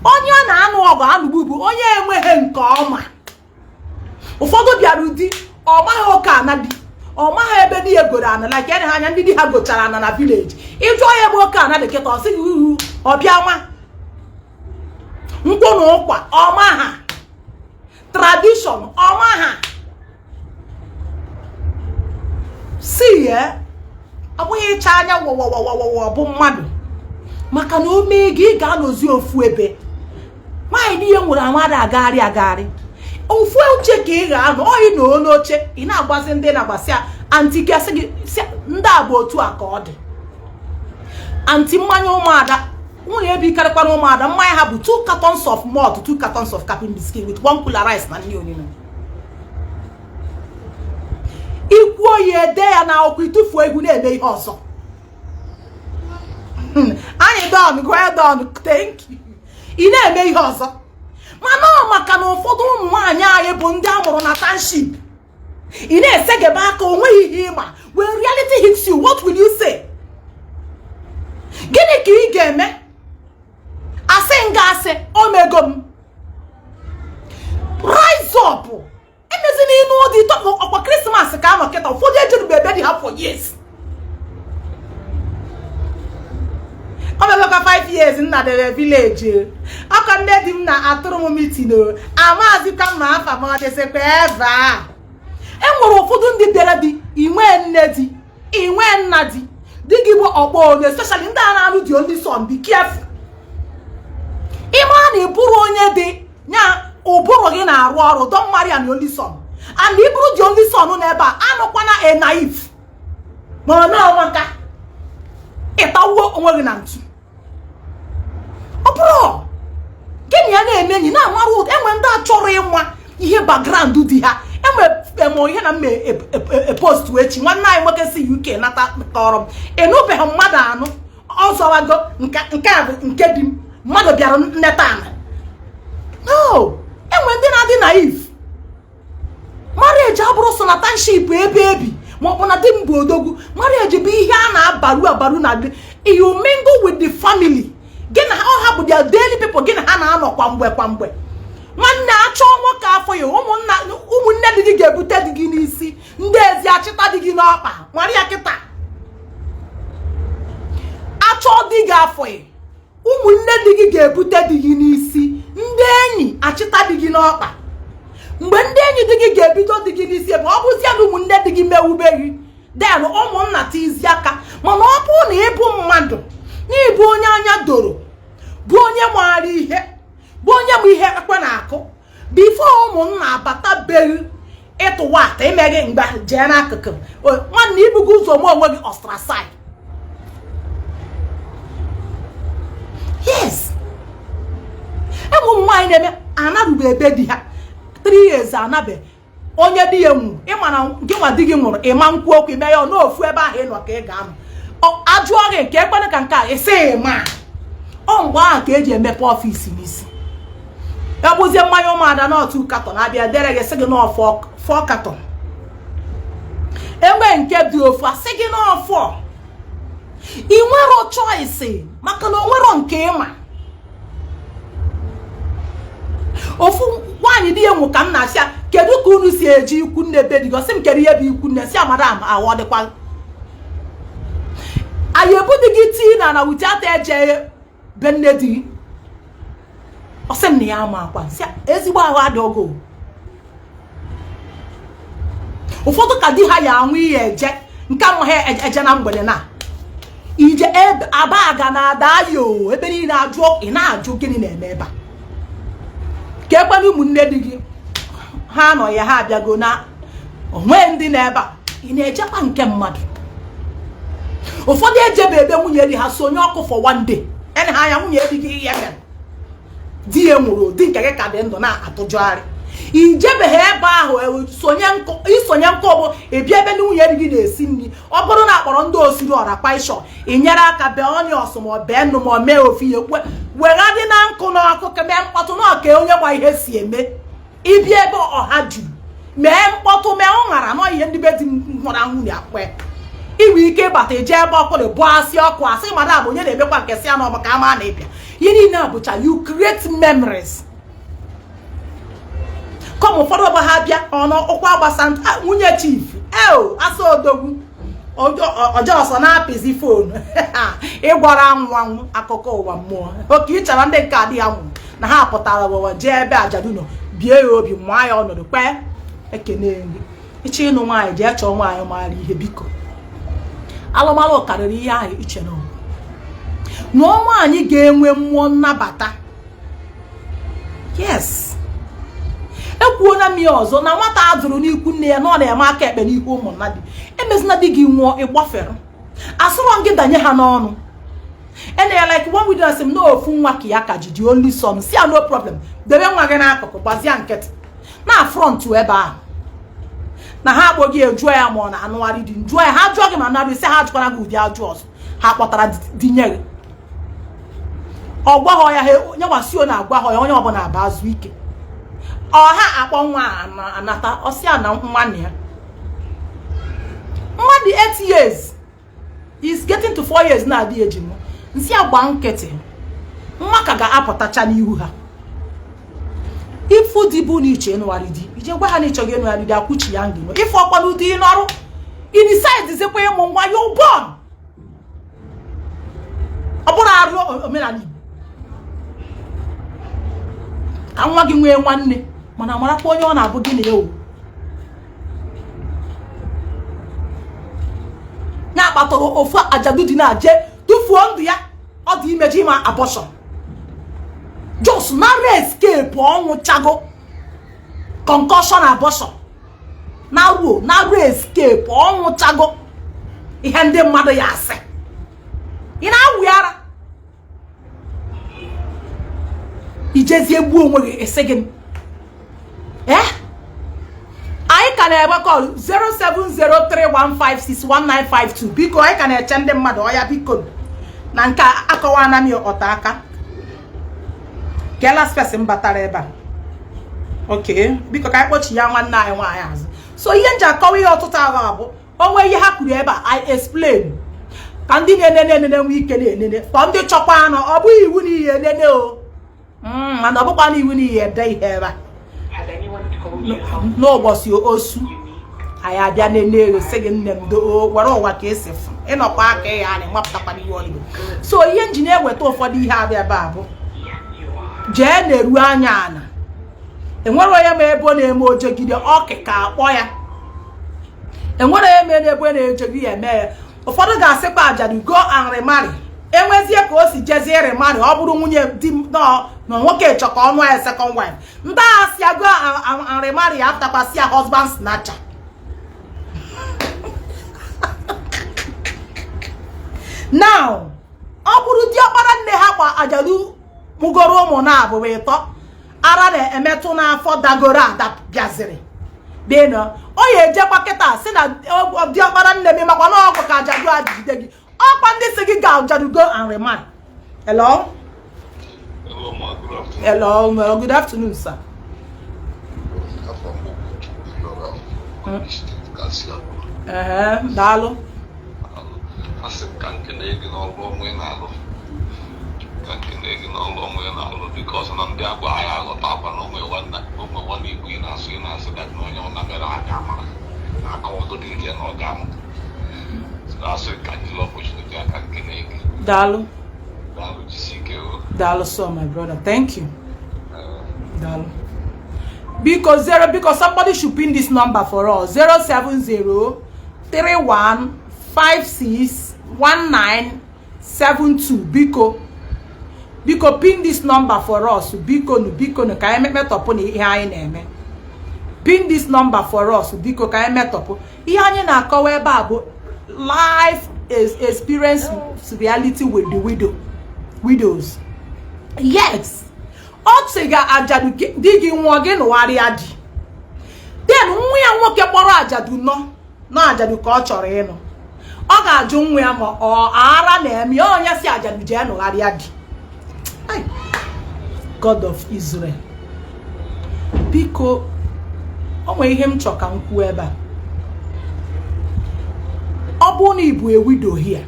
Onye a na-anụ ọgụ anụgbu bụ onye enweghị nke ọma. Ụfọdụ bịara di, ọ maghị oke ana di, ọ maghị ebe di ya goro ana. Like ha anya ndị di ha gochara ana na village, ịjụọ ya ebe oke ana dị kịta, ọ sịghị uhu ọbịa nwa nkwụ na ụkwa. Ọma ha tradition, ọma ha si ya. Ọ bụghị ịcha anya wọwọwọwọwọ bụ mmadụ, maka na o mee gị, ị ga-anọzi ofu ebe. Nwaanyị n'ihe nwere amada agagharị agagharị, ofu oche ka ị ga-anọ. Oyi na n'oche ị na-agbazi ndị na-agbasi aunty gị, asị gị ndị a bụ otu a ka ọ dị. Aunty, mmanya ụmụada nwunye ebikarịkwana ụmụada, mmanya ha bụ 2 cartons of malt, 2 cartons of cabin biscuit with 1 cooler rice na nri onino. Ikwuo ya, ede ya na akwụkwọ, itufuo egwu na-eme ihe ọzọ. Anyị don go don, thank you. Ị na-eme ihe ọzọ, mana ọ maka na ụfọdụ ụmụ nwaanyị anyị bụ ndị a mụrụ na township, ị na-esegebe aka, onweghị ihe ịma. When reality hits you, what will you say? Gịnị ka ị ga-eme? Asị nga asị omego m rise up. Emezina ịnụ ụdị ọkwa Christmas ka anọ kịta. Ụfọdụ ejerube ebe dị ha for years. Ọ bịagokwa 5 years nna dere village ọkọ nne di m na atụrụ m meeting o amazikwa m ma afa ma ọ dịzikwa ebe a. E nwere ụfọdụ ndị bịara di, inwe nne di, inwe nna di, di gị bụ ọkpọ onye, especially ndị a na-alụ di only son. Be careful. Ịma na ịbụrụ onye dị nya ụbụrụ gị na-arụ ọrụ, don't marry an only son. And ịbụrụ the only son n'ebe a, anụkwana a naive ma ọ na-amaka ịtawuo onwe gị na ntu. Ọ bụrụ gịnị ya na-eme enyi na-amara ụtọ, enwe ndị achọrọ ịnwa ihe background di ha. Enwe emo ihe na mme post echi. Nwanne anyị nwoke si UK nata kọrọ m, ịnụbeghị mmadụ anụ ọzọwago nke a bụ nke di m, mmadụ bịara nneta ana. No, enwe ndị na-adị naive. Marriage abụrụ so na township ebe ebi ma ọ bụ na di m bụ odogwu. Marriage bụ ihe a na-abaru abaru na you mingle with the family gị na ha bụ their daily people, gị na ha na-anọ kwa mgbe kwa mgbe. Nwanne achọọ nwoke afọ ya, ụmụnne di gị ga-ebute di gị n'isi, ndị ezi achịta di gị n'ọkpa. Nwara ya kịta, achọọ di gị afọ ya, ụmụnne di gị ga-ebute di gị n'isi, ndị enyi achịta di gị n'ọkpa. Mgbe ndị enyi di gị ga-ebido di gị n'isi ebe ọ bụzie na ụmụnne di gị mewubeghị, then ụmụnna tizi aka. Mana ọ bụrụ na ịbụ mmadụ, na ịbụ onye anya doro, bụ onye maara ihe, bụ onye ma ihe ekwe na-akụ, before ụmụnna abatabeghị ịtụwa ata emeghị mgbe jee n'akụkụ nwanne, ibugo ụzọ ma onwe gị ostracize. Yes, enwe ụmụ nwaanyị na-eme anarube ebe di ha 3 years anabe onye di ya nwụrụ. Ịma na gị nwa di gị nwụrụ, ịma nkwu okwu ime ya n'ofu ebe ahụ ị nọ ka ị ga-anọ ajụọ gị nke ekwene ka nke a isi ma ọ mgbe ahụ ka eji emepe office n'isi. Ebụzie mmanya ụmụada na otu carton abịa dere gị sị gị n'ọfọ 4 carton, enwe nke dị ofu asị gị n'ọfọ. Ị nwero choice maka na onwero nke ịma. Ofu nwaanyị di ya nwụ ka m na-asị ya, kedu ka unu si eji ikwu nne be di gị? Ọsị m, kedu ihe bụ ikwu nne? Si madam, ahụ ọ dịkwa anyị ebu di gị tii na na wute ata eje be nne di gị. Ọsị m na ya ama akwa si ezigbo ahụ adị ọgụ. Ụfọdụ ka di ha ya anwụ ihe eje nke ama ha eje na mgbede na ije aba aga na ada ayo ebe niile ajụ. Ị na-ajụ gịnị na-eme ebe a ka ekwena ụmụnne di gị ha nọ ya, ha abịago na onwe ndị na ebe a ị na-ejekwa nke mmadụ. Ụfọdụ ejebe ebe nwunye di ha sonye ọkụ for one day ene ha anya nwunye di gị ihe mere di ya nwụrụ, di nke gị ka dị ndụ na-atụjọgharị. Ijebeghị ebe ahụ isonye nkụ bụ ịbịa ebe ndị nwunye di gị na-esi nri. Ọ bụrụ na akpọrọ ndị osiri ọra kwaishọ, ị nyere aka bee onions ma ọ bee nnu ma ọ mee ofe ihe kwe. Weghadị na nkụ n'ọkụ ka mee mkpọtụ na ọka onye gba ihe si eme. Ibi ebe ọha juru mee mkpọtụ, mee ụṅara nọ ihe ndị be di m nwụrụ anwụ na-akpọ ya. Inwe ike ịbata eje ebe ọkụ dị bụ asị ọkụ, asị madam onye na-emekwa nke si ya n'ọbụ ka ama na ịbịa. Ihe niile a bụcha you create memories. Kọm ụfọdụ ọbụ ha bịa ọnụ ụkwụ agbasa nwunye chief eo asa odogwu ọjọọ ọsọ na-apịzi phone ịgwara anwụ anwụ akụkọ ụwa mmụọ oke ịchara ndị nke adị ya nwụrụ na ha pụtara ụwa jee ebe ajadu nọ bie ya obi mụọ ya ọnọdụ kpee ekene gị. Ịchọ ịnụ nwaanyị, jee chọọ nwaanyị maara ihe. Biko, alụmalụ karịrị ihe ahụ iche na nụọ nwaanyị ga-enwe mmụọ nnabata. Yes, ekwuola m ya ọzọ na nwata a zụrụ n'ikwu nne ya na ọ na-eme aka ekpe n'ihu ụmụnna di. Emezina di gị nwụọ ịgbafere asụrọ gị danye ha n'ọnụ ene ya. Like one widow sị m na ofu nwa ka ya ka ji, the only son. Si ya no problem, debe nwa gị n'akụkụ, gbazia nkịtị na front ebe ahụ na ha akpọghị ejuo ya ma ọ na-anụgharị di njụọ ya. Ha jụọ gị ma narị isi ha jụkwara gị ụdị ajụ ọzọ ha kpọtara dinye gị. Ọ gwaghọ ya ha nyenwasị na agwaghọ ya onye ọbụla aba azụ ike ọha akpọ nwa anata ọsịa na nwa na ya nwa dị 8 years is getting to 4 years na-adị eji mụ nsị agba nkịtị. Nwa ka ga-apụtacha n'ihu ha. Ifu di bụ na iche ịnụgharị di, ije gwa ha na ịchọghị ịnụgharị di, akwụchi ya ngị. Ife ọkwanụ di n'ọrụ i decide zikwa ịmụ nwa, you born. Ọ bụrụ arụ omenala Igbo ka nwa gị nwee nwanne, mana marakwa onye ọ na-abụ gị na ewu ya kpatara ofu ajadu dị na-aje tụfuo ndụ ya. Ọ dị imeji ịma abortion, just nara escape ọnwụ chago concussion abortion na ruo nara escape ọnwụ chago. Ihe ndị mmadụ ya asị ị na-awụ ara ijezie gbuo onwe gị esi gị. Ee, anyị ka na-ebe call 07031561952. Biko, anyị ka na-eche ndị mmadụ ọya. Biko, na nke akọwana m ọta aka kela space m batara ebe a. Oke biko, ka anyị kpọchi ya nwanne anyị nwaanyị azụ. So ihe nji akọwa ihe ọtụtụ agha abụ onwe ihe ha kwuru ebe a, I explain ka ndị na-enene enene nwee ike na-enene ka ndị chọkwa anọ. Ọ bụghị iwu na ihe enene o, mana ọ bụkwa na iwu na ihe ede ihe ebe a n'ụbọchị osu anyị abịa nene ego sị gị nne m doo were ụwa ka esi fụ ịnọkwa aka ya anyị mapụtakwana ihe ọlịgo. So ihe nji na-eweta ụfọdụ ihe abịa ebe a bụ jee na-eru anya ana enwere onye ma ebe ọ na-eme ojegide ọkị ka akpọ ya, enwere onye ma ebe ọ na-ejegide ya eme ya. Ụfọdụ ga-asịkwa ajadu go and remarry. Enwezie ka o si jezie remarry, ọ bụrụ nwunye di na nwoke chọ ka ọnụ ya second wife, ndị agha si ya go and remarry after si ya husband snatcher. Now ọ bụrụ diọkpara nne ha gba ajadu mụgoro ụmụ na abụrụ ịtọ ara na-emetụ n'afọ dagoro ada bịaziri bịa ọ ya ejekwa kịta si na diọkpara nne m makwa na ọgwụ ka ajadu a jide gị ọkwa ndị si gị ga ajadu go and remarry. Hello? Hello, ma. Good afternoon. Hello, well, good afternoon, sir. Afọ m bụ Chukwu State. Ee, daalụ. Asị m ka nkene gị n'ọrụ ọma ị na-alụ. Ka nkene gị n'ọrụ ọma ị na-alụ because na ndị agwa anyị aghọta akwa na onwe nwanne Igbo ị na-asụ that na onye ọ na mere ha ga-amara na akọwagodo iri ya na ọ ga-ama. So asị ka njiri opportunity a ka nkene gị. Daalụ. Daalụ, jisi ike o. Daalụ so, my brother, thank you. Daalụ. Biko zero, biko, somebody should pin this number for us: 07031561972. Biko, biko, pin this number for us. Biko nu, biko nu, ka anyị metọpụ na ihe anyị na-eme. Pin this number for us, biko, ka anyị metọpụ ihe anyị na-akọwa ebe a bụ life is experience reality with the widows. Yes, ọ sị ga ajadu di gị nwụọ, gị nụgharịa di. Then nwa ya nwoke kpọrọ ajadu nọ nọ ajadu ka ọ chọrọ ịnụ. Ọ ga-ajụ nwa ya ma ọ ara na-eme ya onye si ajadu jee nụgharịa di. Ai. God of Israel. Biko, o nwere ihe m chọ ka m kwuo ebe a. Ọ bụrụ na ị bụ a widow here,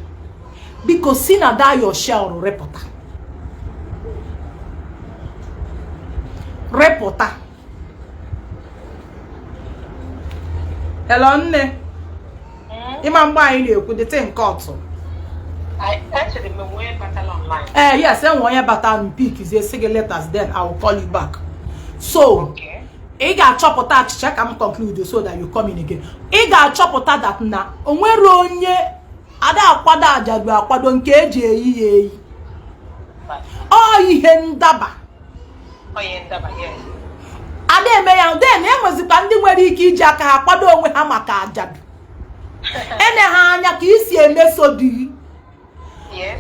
biko si na that your shell rịpụta. Rịpụta. Hello nne. Ịma mgbe anyị na-ekwu the thing cut. Ee, yes, enwe onye bata m pick zie sị gị later, then I will call you back. So, ị ga-achọpụta achịcha ka m conclude so that you come in again. Ị ga-achọpụta that na o nwere onye ada akwado ajadu akwado nke eji eyi ya eyi. Ọ ihe ndaba. Ada eme ya. Then enwezikwa ndị nwere ike iji aka ha kwado onwe ha maka ajadu. Ene ha anya ka isi emeso di gị.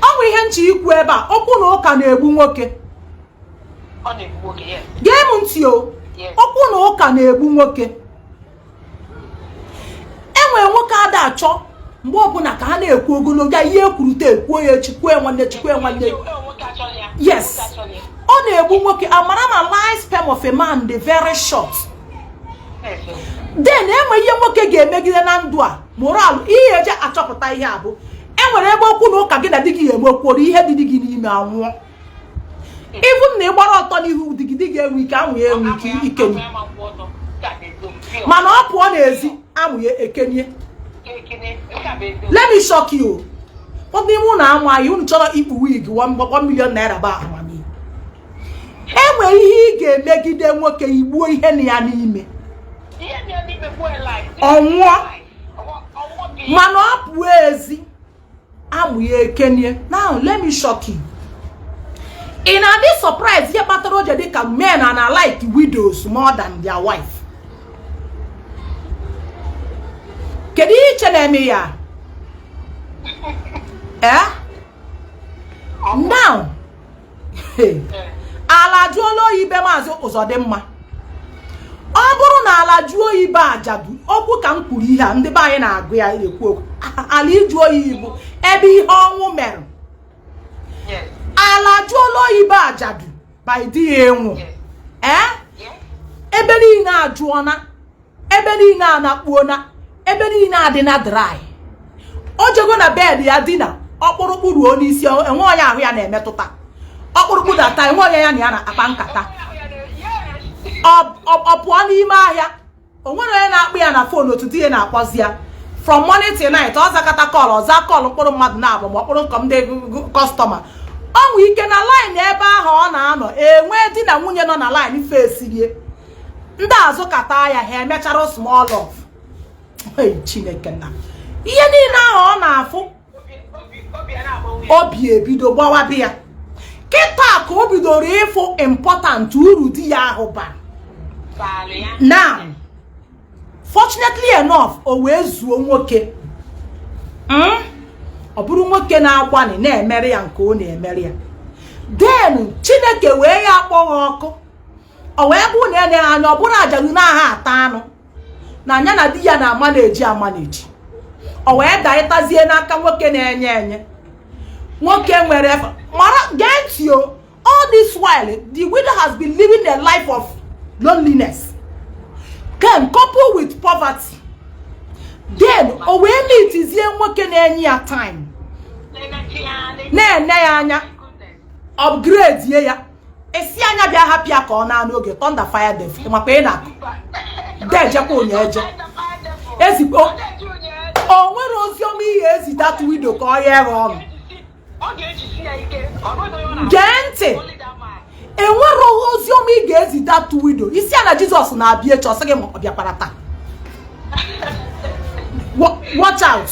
Ọ bụ ihe nche ikwu ebe a. Okwu na ụka na-egbu nwoke. Gee m ntị o. Okwu na ụka na-egbu nwoke. Enwere nwoke ada achọ mgbe ọbụla ka ha na-ekwu ogologo ihe ekwurute ekwuo ya echi, kwuo nwanne echi, kwuo nwanne. Yes, ọ na-egbu nwoke. Amara na life span of a man dị very short. Then enwe ihe nwoke ga-emegide na ndụ a moral ihe eji achọpụta ihe a bụ enwere ebe okwu na ụka gị na di gị ga-eme okwuoru ihe dị di gị n'ime anwụọ. Even na ị gbara ọtọ n'ihu di gị, di gị enwe ike amụ ya enwe ike ikenye, mana ọ pụọ n'ezi amụ ya ekenye. Let me shock you. Ụfọdụ n'ime unu amaghị, unu chọrọ ikpu wig 1 million naira ba amamihe. Enwe ihe ị ga-emegide nwoke igbuo ihe na ya n'ime ọnwụọ, mana ọ pụọ ezi amụ ya ekenye. Now let me shock you. Ị na-adị surprise ihe kpatara o ji dị ka men na like widows more than their wife? Kedu ihe iche na-eme ya? Eh? Now, ala jụọla oyi be Maazị Ụzọdịmma. Ọ bụrụ na ala jụọ oyi be ajadu, okwu ka m kwuru ihe a ndị be anyị na-agụ ya ekwu okwu. Ala ịjụ oyi bụ ebe ihe ọnwụ mere. Ala jụọla oyi be ajadu by di ya enwu. Eh? Ebe niile ajụọna, ebe niile anakpuona, ebe niile adị na dry. O jego na bed ya dina, ọkpụrụkpụ ruo n'isi, enwe onye ahụ ya na-emetụta. Ọkpụrụkpụ data, enwe onye ya na ya na-akpa nkata. Ọ pụọ n'ime ahịa, o nwere onye na-akpụ ya na phone otu di ya na-akpọzi ya. From morning till night, ọ zakata call, ọ za call mkpụrụ mmadụ na-abụ ma ọkpụrụ nkọ ndị customer. Ọ nwee ike na line ebe ahụ ọ na-anọ enwe di na nwunye nọ na line fesirie. Ndị azụ kata ya ha emechara small love. Hey, Chineke nna. Ihe niile ahụ ọ na-afụ obi ebido gbawa biya. Kịta ka o bidoro ịfụ important uru di ya ahụ bara. Now, fortunately enough, o wee zuo nwoke. Ọ bụrụ nwoke na-agbanị na-emere ya nke ọ na-emere ya. Then Chineke wee ya akpọghị ọkụ. Ọ wee bụ na ele anya ọ bụrụ ajadu na-aha ata anụ. Na anya na di ya na-ama na-eji ama na-eji. Ọ wee daịtazie n'aka nwoke na-enye enye. Nwoke nwere mara gee ntị o. All this while, the widow has been living a life of loneliness. Then coupled with poverty. Then o wee meetizie nwoke na-enye ya time. Na-ene ya anya. Upgrade ye ya. Esi anya bịa hapụ ya ka ọ na n'oge thunder fire devil. Makwa ị na-akụ. Dejekwa onye eje. Ezigbo o nwere ozi ọma ihe ezi that widow ka ọ ghere ọnụ. Gee ntị. Enwere ozi ọma ị ga-ezi that widow. Isi ya na Jizọs na-abịa echi, ọ sị gị ma ọ bịakwara taa. Watch out.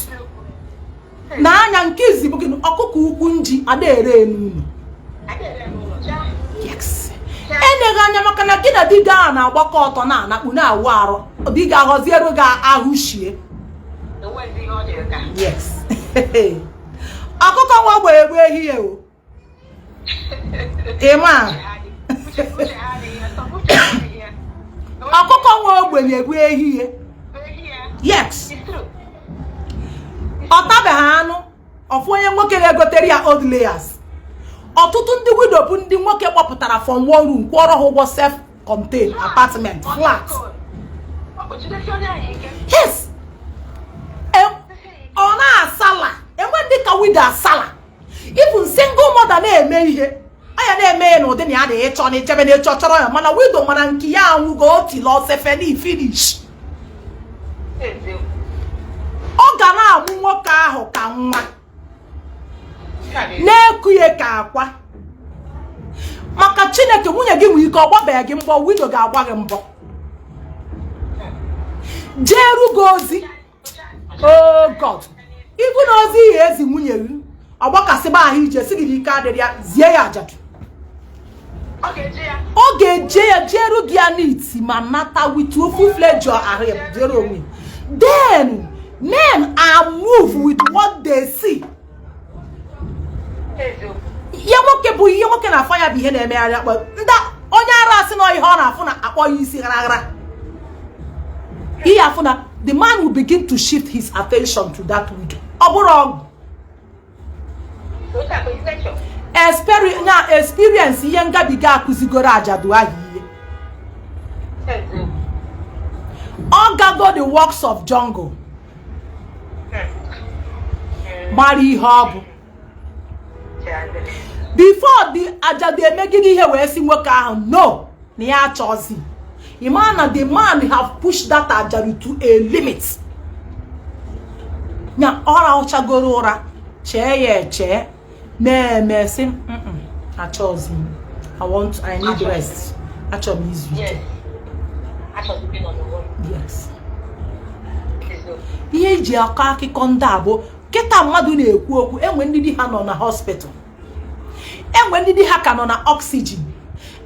Na anya nke izi bụ gịnị? Ọkụkọ ukwu nji ada ere n'ụlọ. Yes. Eleghị anya maka na gị na di gị ahụ na-agbakọ ọtọ na-anakpu na-awụ arụ, di gị aghọziere gị ahụ shie. Yes. Ọkụkọ nwa ogbenye bụ ehihie o. Ịma ọkụkọ nwa ogbenye bụ ehihie. Yes. Ọ tabeghị anụ ọfụ onye nwoke na-egotere ya old layers. Ọtụtụ ndị widow bụ ndị nwoke kpọpụtara from one room, kwụọrọ ha ụgwọ self contained apartment, flat. Yes, ọ na-asala enwe ndị ka widow asala. Even single mother na-eme ihe anya na-eme ya n'ụdị na ya na ịchọ na ichebe na ịchọ chọrọ ya, mana widow mana nke ya anwụgo, otile osefeni finish. Ọ ga na-amụ nwoke ahụ ka nwa na-ekuye ka akwa. Maka Chineke, nwunye gị nwere ike ọ gbabeghị gị mbọ, widow ga-agba gị mbọ, jeru gị ozi. Oh God, ịbụ na ozi ihe ezi nwunye gị ọgbakasịba ahụ ije si gị na ike adịrị ya, zie ya ajadu. Ọ ga-eje ya jeru gị ya n'iti ma nata with full fledged ahụ ya jere onwe. Then men are moved with what they see. Ihe nwoke bụ ihe nwoke na-afọ ya bụ ihe na-emegharị akpọ ndị onye ara asị na ihe ọ na-afụ na akpọ ya isi ghara aghara. Ihe afụ na the man will begin to shift his attention to that widow. Ọ bụrụ ọgwụ na experience, ihe ngabiga akụzigoro ajadu ahụ ihe. Ọ gago the works of jungle, mara ihe ọ bụ before the ajadu emegide ihe wee sị nwoke ahụ no, na ya achọzi. Ịma na the man have pushed that ajadu to a limit. Ya ọ rahụchagoro ụra, chee ya eche, mee eme, sị, "Achọzi m. I want, I need rest. Achọrọ m izu ike." Yes, ihe eji akọ akụkọ ndị a bụ kịta mmadụ na-ekwu okwu. Enwe ndị di ha nọ na hospital, enwe ndị di ha ka nọ na oxygen,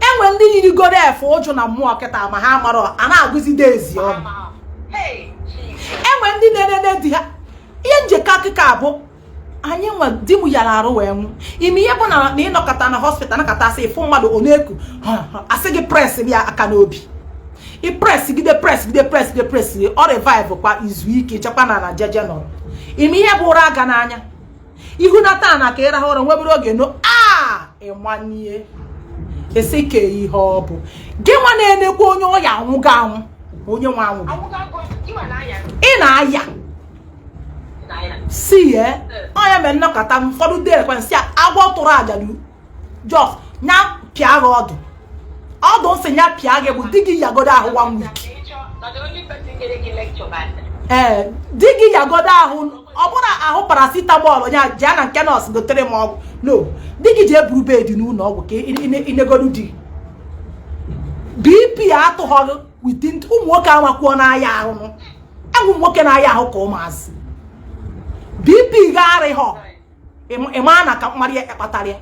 enwe ndị yirigoro efe ụjụ na mmụọ kịta ma ha mara a na-agụzide ezi ọnụ, enwe ndị na-enene di ha. Ihe njekọ akụkọ a bụ anyị nwa di m yara arụ wee nwụ. Ime ihe bụ na ịnọkọta na hospital nakọta asị ịfụ mmadụ ọ na-eku, asị gị press ya aka n'obi, ị press gide, press gide, press gide, press, ọ revive kwa izu ike chekwa na jeje nọrọ. Ime ihe bụ ụra aga n'anya ihu nata na ka ịrahụ ụra nwebere oge no a ịmanye esi ke ihe ọ bụ gị nwa na-enekwa onye ọya anwụgo anwụ, onye nwe anwụ ị na-aya si ye ọnya mere nnọkọta ụfọdụ dị ekwe nsị agwọ tụrụ ajadu jos nya pịa gị ọdụ ọdụ nsị nya pịa gị bụ di gị yagodo ahụ one week. Ee, di gị yagodo ahụ, ọ bụrụ ahụ paracetamol nya jee na nke nọọsụ gotere m ọgwụ. No, di gị jee buru bed n'ụlọ ọgwụ ka inegodu di BP atụghọghị within. Ụmụ nwoke amakwuo n'ahịa ahụ, enwe ụmụ nwoke na-aya ahụ ka ụmụazị. BP ga-arịghọ, ịma na ka mmarị ya kpatara ya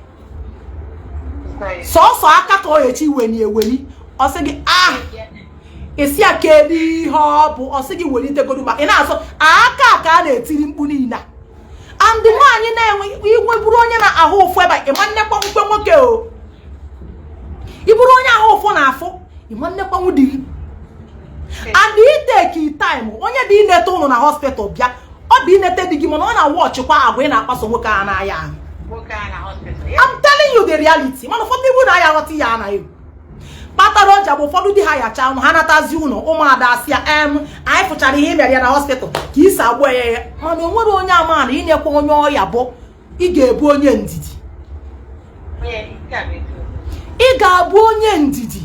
sọsọ aka ka ọ echi weni eweni. Ọ sị gị ah, isi ya kedu ihe ọ bụ? Ọ sị gị welitegodu ma ị na-asọ aka ka a na-etiri mkpu niile. And nwaanyị na-enwe igwe bụrụ onye na-ahụ ụfụ ebe ịma nnekwa mkpe nwoke o. Ị bụrụ onye ahụ ụfụ na-afụ, ịma nnekwanwu di gị. And iteki time onye bụ inete ụnụ na hospital bịa, ọ bụ inete di gị, mana ọ na-awọchịkwa agwa ị na-akpaso nwoke a n'ahịa ahụ. I'm telling you the reality. Mana ụfọdụ ibu na ya aghọta ihe anaghị kpatara o ji abụ ụfọdụ di ha yacha ha natazi ụlọ, ụmụada asị ya em anyị fụchara ihe mere ya na hospital ka isi agbụ ya ya. Mana o nwere onye ama na inyekwa onye ọya bụ ị ga-ebu onye ndidi, ị ga-abụ onye ndidi.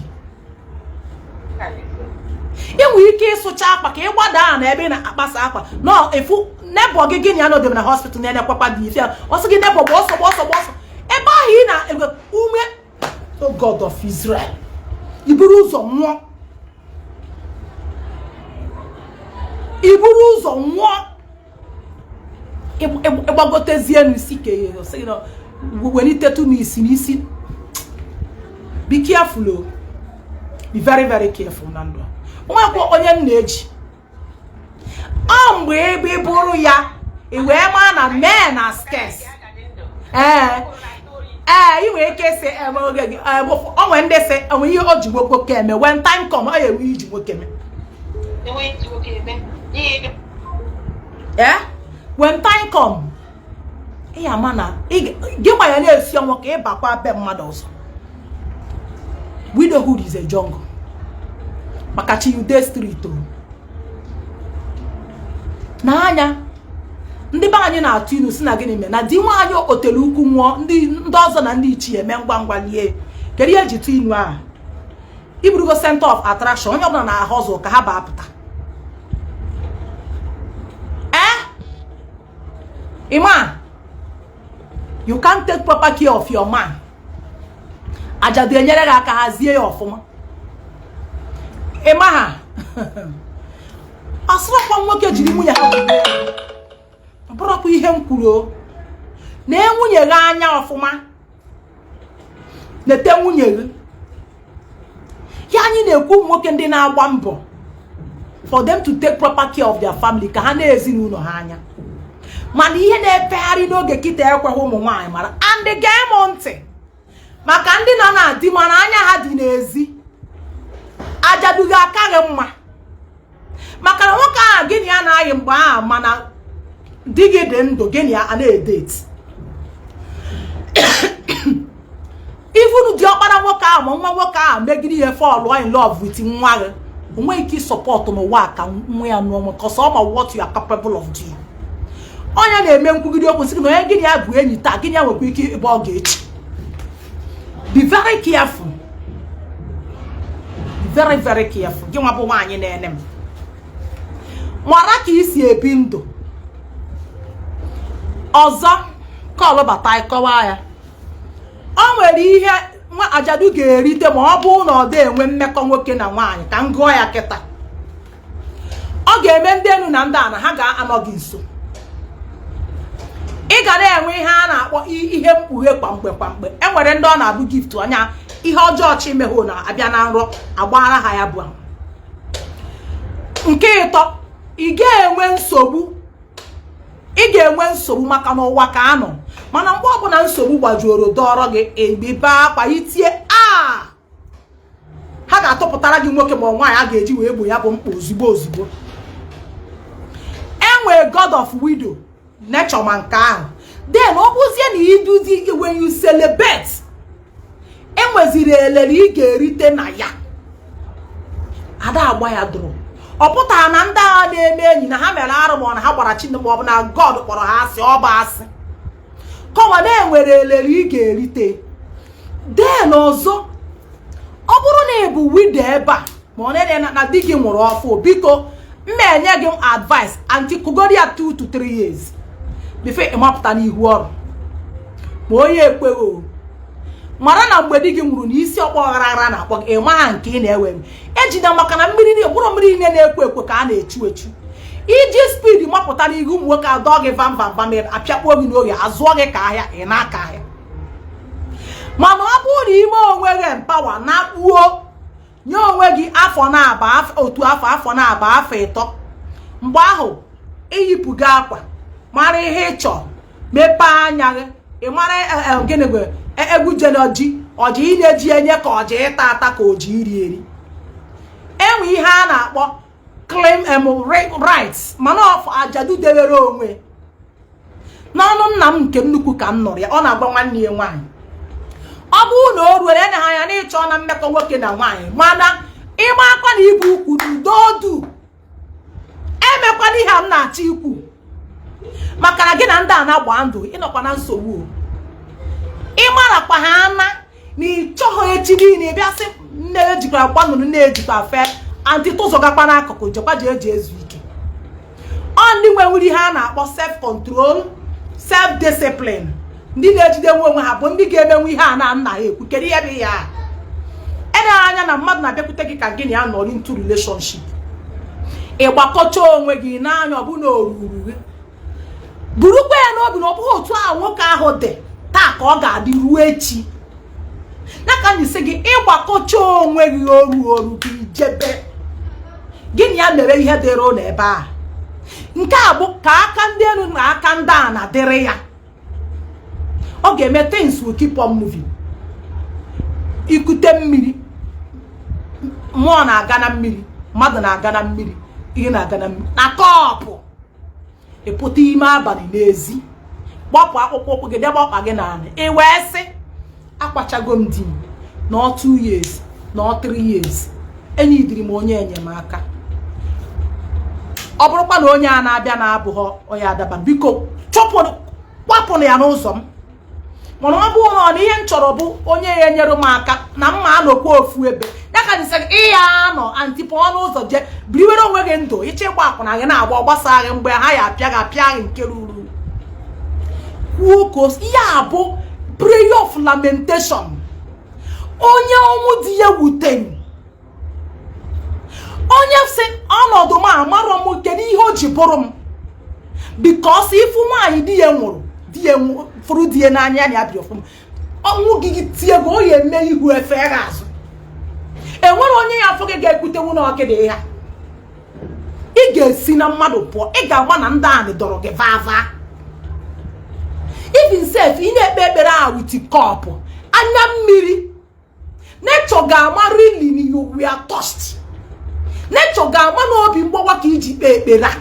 Ị nwere ike ịsụcha akwa ka ị gbadaa na ebe ị na-akpasa akwa nọ efu neighbour gị, gịnị ya nọdebe na hospital na-enekwakwa dị ife ya. Ọ sị gị, "Neighbour, gba ọsọ, gba ọsọ, gba ọsọ ebe ahụ ị na ume." O God of Israel, iburu ụzọ nwụọ, iburu ụzọ nwụọ, ịgbagotezie n'isi ka welitetụ n'isi n'isi. Be careful o, be very very careful na ndụ. Nwekwa onye m na-eji ọ mgbe ebe ị bụrụ ya ị wee maa na men na scarce. Ee ee, ị nwere ike ịsị o nwere ndị sị enwe ihe o ji nwoke eme. When time come, ọ ya enwe iji nwoke eme. Ee, when time come, Ị ya ama na gị nwa ya na-esi ọnwụ ka ịbakwa be mmadụ ọzọ. Widowhood is a jungle, maka chi you dey street o. N'anya ndị be anyị na-atụ ilu si na gịnị mere na di nwaanyị otelu ukwu nwụọ, ndị ndị ọzọ na ndị ichie eme ngwa ngwa lie. Kedu ihe eji tụ ilu ahụ? Iburugo center of attraction, onye ọbụla na-ahụ ọzọ ka ha baa pụta. Eh, ịma you can't take proper care of your man. Ajadu enyere gị aka hazie ya ọfụma. Ịma ha ọsịrọkwa nwoke jiri nwunye ha gwuo egwu. Ọ bụrụkwa ihe m kwuru o na nwunye gị anya ọfụma, nete nwunye gị ya. Anyị na-ekwu ụmụ nwoke ndị na-agba mbọ, for them to take proper care of their family, ka ha na-ezinụlọ ha anya. Mana ihe na-efegharị n'oge kịta ekweghị ụmụ nwaanyị mara. And gee m ntị, maka ndị nọ na di mana anya ha dị n'ezi, ajadughị akaghị mma, maka na nwoke ahụ gị na ya na-ayị mgbe ahụ, mana di gị dị ndụ, gị na ya a na-edate, even di ọkpara nwoke ahụ ma nwa nwoke ahụ megide ihe, fall in love with nwa gị, o nweghị ike ịsupport n'ụwa ka nwa ya nụọ nwe, cause ọ ma what you are capable of doing. Onye na-eme nkwugide okwu sị gị na onye gị na ya bụ enyi taa, gị na ya nwekwa ike ịbụ ọ ga-echi. Be very careful, be very very careful. Gị nwa bụ nwaanyị na-ene m, mara ka isi ebi ndụ. Ọzọ call bata, ịkọwa ya. O nwere ihe nwa ajadu ga-erite ma ọ bụrụ na ọ dị enwe mmekọ nwoke na nwaanyị. Ka m gụọ ya kịta. Ọ ga-eme ndị enu na ndị ana ha ga-anọ gị nso. Ị ga na-enwe ihe a na-akpọ ihe mkpughe kwamgbe kwamgbe. E nwere ndị ọ na-abụ gift anya ihe ọjọọ chi imehụ na-abịa na nrọ agbara ha ya. Bụ nke ịtọ, ị ga-enwe nsogbu, ị ga-enwe nsogbu, maka na ụwa ka anọ. Mana mgbe ọbụla nsogbu gbajuoro dọrọ gị, ebibe akwa, itie a, ha ga-atụpụtara gị nwoke ma nwaanyị a ga-eji wee gbo ya bụ mkpa ozugbo ozugbo. Enwee god of widow nature, ma nke ahụ then ọ bụzie na iduzi, when you celebrate, enweziri elele ị ga-erite na ya. Ada agba ya dụrụ, ọ pụtara na ndị agha na-eme enyi na ha mere arụ, ma ọ na ha gbara Chineke, ma ọ bụ na God kpọrọ ha asị. Ọ bụ asị kọwa na enwere elele ị ga-erite. Then ọzọ, ọ bụrụ na ị bụ widow ebe a, ma ọ na na di gị nwụrụ ọfụ, biko mma enye gị advice, anti kugori ya 2 to 3 years before ịmapụta n'ihu ọrụ. Ma onye ekweghị o, mara na mgbe di gị nwụrụ na isi ọkpọ aghara aghara na-akpọ gị, ịma ha nke ị na-ewe ejide, maka na mmiri bụrụ mmiri niile na-ekwo ekwo ka a na-echu echu. Iji speed mapụta n'ihu, ụmụ nwoke adọ gị vam vam vam, apịakpuo gị n'oge, azụọ gị ka ahịa ị na-aka ahịa. Mana ọ bụrụ na ime onwe gị empower na kpuo, nye onwe gị afọ na-aba otu afọ, afọ na-aba, afọ 3, mgbe ahụ iyipụ gị akwa, mara ihe ị chọrọ, mepee anya gị, ị mara gịnị bụ egwu jenoji ọji ị na-eji enye ka ọji ịta ata ka oji iri eri. Enwe ihe a na-akpọ claim rights, mana ọfụ ajadu dewere onwe n'ọnụ nna m nke nnukwu ka m nụrụ ya, ọ na-agwa nwanne ya nwaanyị, ọ bụrụ na o ruere ene ha anya n'ịchọ na mmekọ nwoke na nwaanyị, mana ịgba akwa na ibu ukwu n'udo odu, emekwana ihe a m na-achọ ikwu, maka na gị na ndị a na-agba ndụ, ịnọkwa na nsogbu o. Ịmarakwa ha ana na ịchọghị echi niile bịa sị nne ejikwara gbanụrụ, nne ejikwa fe antị tụzọgakwa n'akụkụ, jekwa jee eji ezu ike. Ọ ndị nwewere ihe a na-akpọ self control, self discipline, ndị na-ejide nwe onwe ha, bụ ndị ga-emenwu ihe a na nna ha ekwu. Kedu ihe bụ ihe a? Eleghị anya na mmadụ na-abịakwute gị ka gị na ya nọrọ into relationship, ịgbakọcha onwe gị n'anya, ọ bụ na oruru gị, burukwa ya n'obi na ọ bụghị otu ahụ nwoke ahụ dị taa ka ọ ga-adị ruo echi. Ya ka anyị sị gị, ịgbakọcha onwe gị, oru oru gị, jebe gị na ya mere ihe dịrị ụlọ ebe a. Nke a bụ ka aka ndị elu na aka ndị a na-adịrị ya. Ọ ga-eme things will keep on moving. Ikute mmiri, mmụọ na-aga na mmiri, mmadụ na-aga na mmiri, ihe na-aga na mmiri na kọpụ. Ịpụta ime abalị n'ezi, Gbapụ akpụkpọ ụkwụ gị, debe ọkpa gị n'ala, ị wee sị, "Akwachago m di m na ọ 2 years na ọ 3 years, enyidiri m onye enyemaka. Ọ bụrụkwa na onye a na-abịa na-abụghọ onye adaba, biko chụpụ, kwapụnụ ya n'ụzọ m. Mana ọ bụrụ na ọ na ihe m chọrọ bụ onye ya enyere m aka na mma anọkwa ofu ebe ya ka nsị ịya anọ." Aunty, pụọ n'ụzọ, jee biriwere onwe gị ndụ. Ịchọ ịgba akwụna gị na-agba, ọgbasa gị mgbe ha ya apịa gị, apịa gị nke ruru. Kwuo ka ihe a bụ prayer of lamentation. Onye ọnwụ di ya wutere, onye si ọnọdụ m amarọ m kedu ihe o ji bụrụ m, because ifu nwaanyị di ya nwụrụ, di ya fụrụ di ya n'anya na ya bi ọfụma, ọnwụ gị tie gị, o ya eme ihu efe gị azụ. Enwere onye ya afọ gị ga-ekwutenwu na ọkịdị ha. Ị ga-esi na mmadụ pụọ, ị ga-agba na ndị anị dọrọ gị vava. Even sef, ị na-ekpe ekpere a with cup anya mmiri, nature ga-ama really na you were touched. Nature ga-ama na obi mgbawa ka iji kpee ekpere a.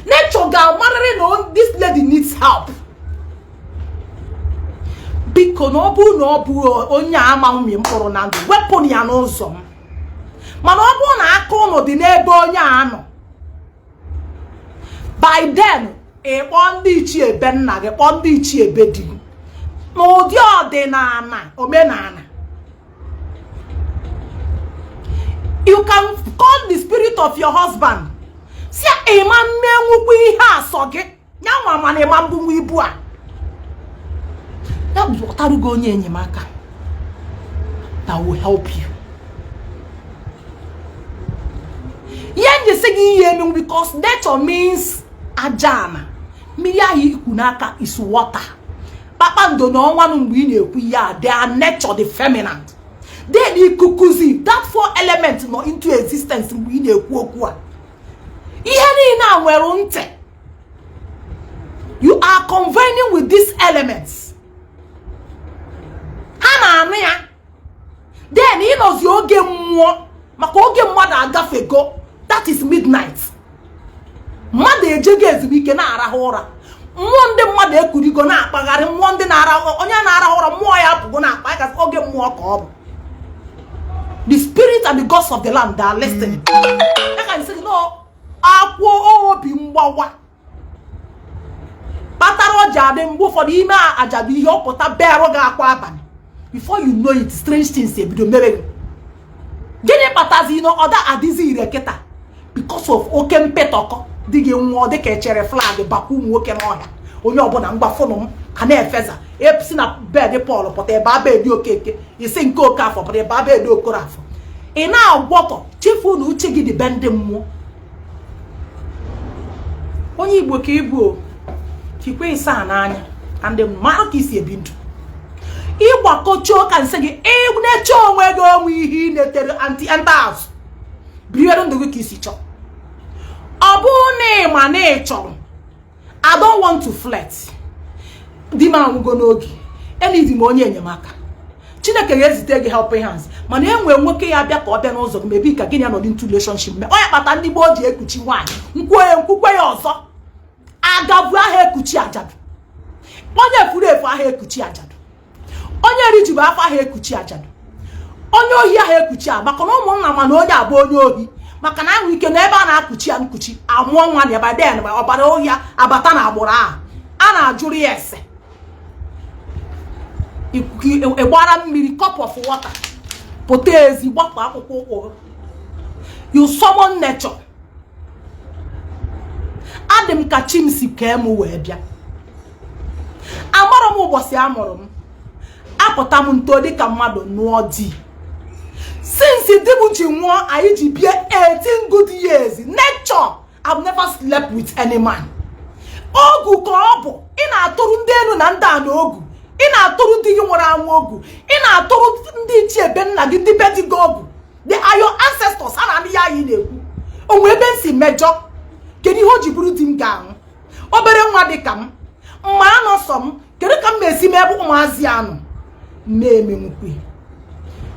Nature ga-amarịrị na this lady needs help. Biko, na ọ bụrụ na ọ bụ onye a ama nwunye mkpụrụ na ndụ, wepụrụ ya n'ụzọ m. Mana ọ bụrụ na aka ụnụ dị n'ebe onye a nọ, by then ị kpọọ ndị ichie be nna gị, kpọọ ndị ichie be di gị n'ụdị ọdịnala omenala. You can call the spirit of your husband, si ịma mmenwukwu ihe asọ gị ya nwa, mana ịma mbunwu ibu a ya zụtarụ gị onye enyemaka that will help you. Ihe nji sị gị ihe emenwu, because nature means aja ana mmiri ahụ ikwu n'aka is water. Kpakpando na ọnwa mgbe ị na-ekwu ihe a, they are nature, the feminine. Then ikukuzi that four elements nọ into existence mgbe ị na-ekwu okwu a. Ihe niile a nwere ntị. You are convening with these elements, ha na-anụ ya. Then ịnọzi oge mmụọ, maka oge mmadụ agafego. That is midnight. Mmadụ ejego ezumike na-arahụ ụra, mmụọ ndị mmadụ ekurigo na-akpagharị. Mmụọ ndị na-arahụ, onye na-arahụ ụra, mmụọ ya apụgo na-akpa ya. Oge mmụọ ka ọ bụ. The spirit and the gods of the land are listening. Ya ka nsị gị na akwụ obi mgbawa kpatara ọ ji adị mgbe ụfọdụ ime aja bụ ihe ọpụta berụ gị akwa abalị. Before you know it, strange things ebido mere gị. Gịnị kpatazi na ọda adịzi ire kịta? Because of oke mpịtọkọ. Dị gị nwụọ dịka echere flag bakwa ụmụ nwoke n'ọhịa, onye ọbụla mgbafụnụ m a na-efeza esi na bed Paul pụta ebe aba edi Okeke, isi nke Okafọ pụta ebe aba edi Okorafọ. Ị na-agwọtọ, chefu na uche gị dị be ndị mmụọ. Onye Igbo ka ịbụ, chikwa ịsa n'anya and mara ka isi ebi ndụ. Ịgbakọcha ụka nsị gị, ị na-eche onwe gị onwe ihe ị netere anti enta azụ. Biriere ndụ gị ka isi chọọ. Ọ bụrụ na ị ma na ị chọrọ, "I don't want to flirt, di m anwụgo n'oge, enidi m onye enyemaka," Chineke ga-ezite gị helping hands. Mana e nwee nwoke ya bịa ka ọ bịa n'ụzọ gị, mebi ka gị na ya nọdụ into relationship mee onye kpata ndị gboo ji ekuchi nwaanyị nkwuo ya, nkwukwe ya ọzọ. Agabu aha ekuchi ajadu, onye furu efu aha ekuchi ajadu, onye rijibu afọ aha ekuchi ajadu, onye ohi aha ekuchi a, maka na ụmụnna mana onye abụ onye ohi, maka na ahụ ike na ebe a na-akụchi ya nkuchi amụọ nwa na ebe den ọbara ohi abata na agbụrụ ahụ a na-ajụrụ ya ese. Ịgbara mmiri, cup of water, pụta ezi, gbapụ akpụkpọ ụkwụ, you summon nature. Adị m ka chi m si kee m wee bịa. Amarọ m ụbọchị a mụrụ m, apụta m nto dịka mmadụ, nụọ di. Since di m ji nwụọ, anyị ji bie 18 good years. Nature, I've never slept with any man. Ogu ka ọ bụ ị na-atụrụ ndị elu na ndị a na ogu, ị na-atụrụ di gị nwere anwụ ogu, ị na-atụrụ ndị ichie be nna gị, ndị be di gị ogu. They are your ancestors. Ha na-anụ ya anyị na-ekwu onwe ebe m si mejọ. Kedu ihe o ji bụrụ di m ga-anwụ, obere nwa dị ka m mma anọ sọ m? Kedu ka m na-esi mee ebe ụmụazị anọ na-emenwukwe?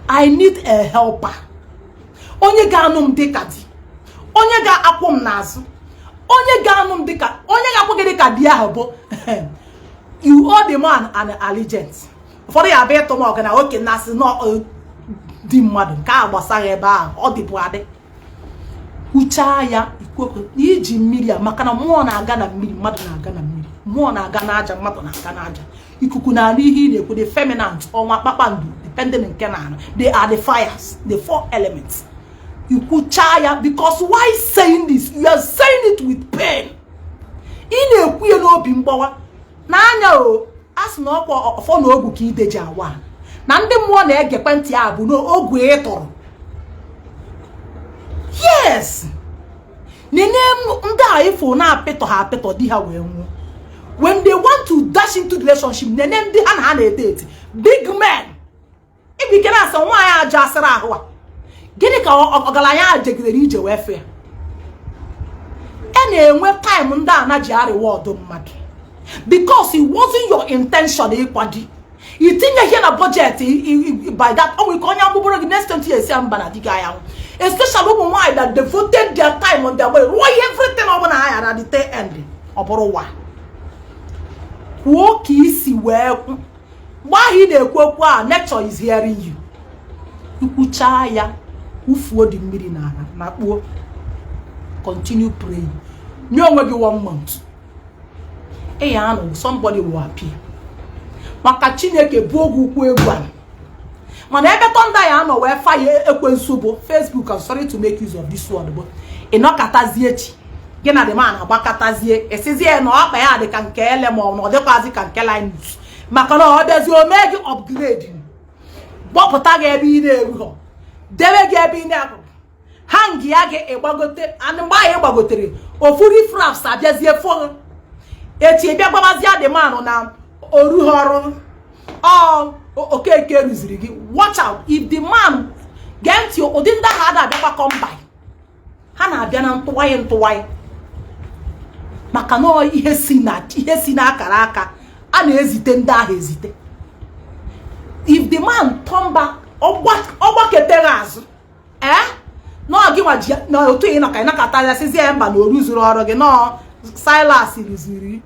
I need a helper, onye ga-anụ m dịka di, onye ga-akwụ m n'azụ, onye ga-anụ m dịka onye ga-akwụ gị dịka di ahụ bụ. You owe the man an allegiance. Ụfọdụ ya abịa ịtụ m ọgụ na oke na asị na di mmadụ nke a gbasaghị ebe ahụ ọ dịbụ adị. Kwuchaa ya ikwekwe na iji mmiri a, maka na mmụọ na-aga na mmiri, mmadụ na-aga na mmiri, mmụọ na-aga n'aja, mmadụ na-aga n'aja, ikuku na-anụ ihe ị na-ekwu, the firmament, ọnwa, kpakpando, depending nke na they are the fires, the four elements. Ikwuchaa ya, because why saying this? You are saying it with pain. Ị na-ekwu ya n'obi mgbawa n'anya. O a sị na ọkwa ọfọ na ogwu ka ide ji awa na ndị mmụọ na-ege ntị a bụ n'ogwu ị tụrụ. Yes, nene ndị a ifo na-apịtọ ha apịtọ di ha wee nwụọ. When they want to dash into relationship, nene ndị ha na ha na-ete eti, big men. Ibi ike na-asị nwaanyị aja asịrị ahụ a, gịnị ka ọgaranya a jegidere ije wee fee? E na-enwe time ndị a na ji arịwa ọdụ mmadụ, because it wasn't your intention ịkwa di, itinye ihe na budget by that. O nwere ike onye agbụgboro gị next 20 years ya mba na di gị anya, especially ụmụ nwaanyị that devoted their time on their way rụọ ihe, everything ọ bụla ha yara, the tail end ọ bụrụ wa. Kwuo ka isi wee kwu mgbe ahụ ị na-ekwu okwu a, nature is hearing you. Ikwuchaa ya, kwufuo dị mmiri n'ala na kpuo. Continue praying. Nye onwe gị one month, ị ya anụ somebody will appear, maka Chineke bụ oge ukwu egwu a. Mana ebe thunder ya anọ wee fire ekwensu bụ Facebook. I'm sorry to make use of this word, bụ ịnọkọtazie echi, gị na the man agbakọtazie, esizie na ọkpa ya dị ka nke ele, ma ọ na ọ dịkwazi ka nke Linus, maka na ọ bịazie o mee gị upgrade, gbọpụta gị ebe ị na-erughọ, debe gị ebe ị na-arụ hang ya gị ịgbagote. And mgbe ahụ ị gbagotere, ofu riffraffs abịazie fọrọ echi bịa gbabazie the man na orughị ọrụ ọ Okeke rụziri gị. Watch out if the man gee ntị. Ụdị ndị ahụ ada abịakwa combine, ha na-abịa na ntụwanyị ntụwanyị, maka na ihe si na ihe si n'akara aka a na-ezite ndị ahụ ezite. If the man turn back, ọgbaketere azụ ee nọọ gị nwa ji na otu ị nọka ịnakọta ya, sizie ya mba na oru zuru ọrụ gị, nọọ Silas rụziri,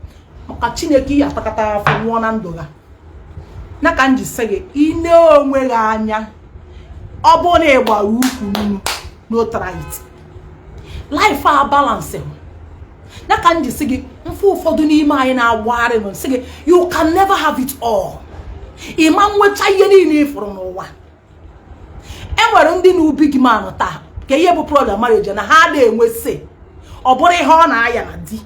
maka Chineke ihe atakata afọ nwụọ na ndụ ha. Na ka m ji sị gị, ine onwe gị anya, ọ bụrụ na ị gbara ukwu nnu, no try it. Life a balance na ka m ji sị gị, mfe ụfọdụ n'ime anyị na-agbagharị nọ, sị gị, you can never have it all. Ịma nweta ihe niile ị fụrụ n'ụwa. E nwere ndị na big man taa ka ihe bụ problem marriage na ha na-enwe se ọ bụrụ ihe ọ na-aya na di,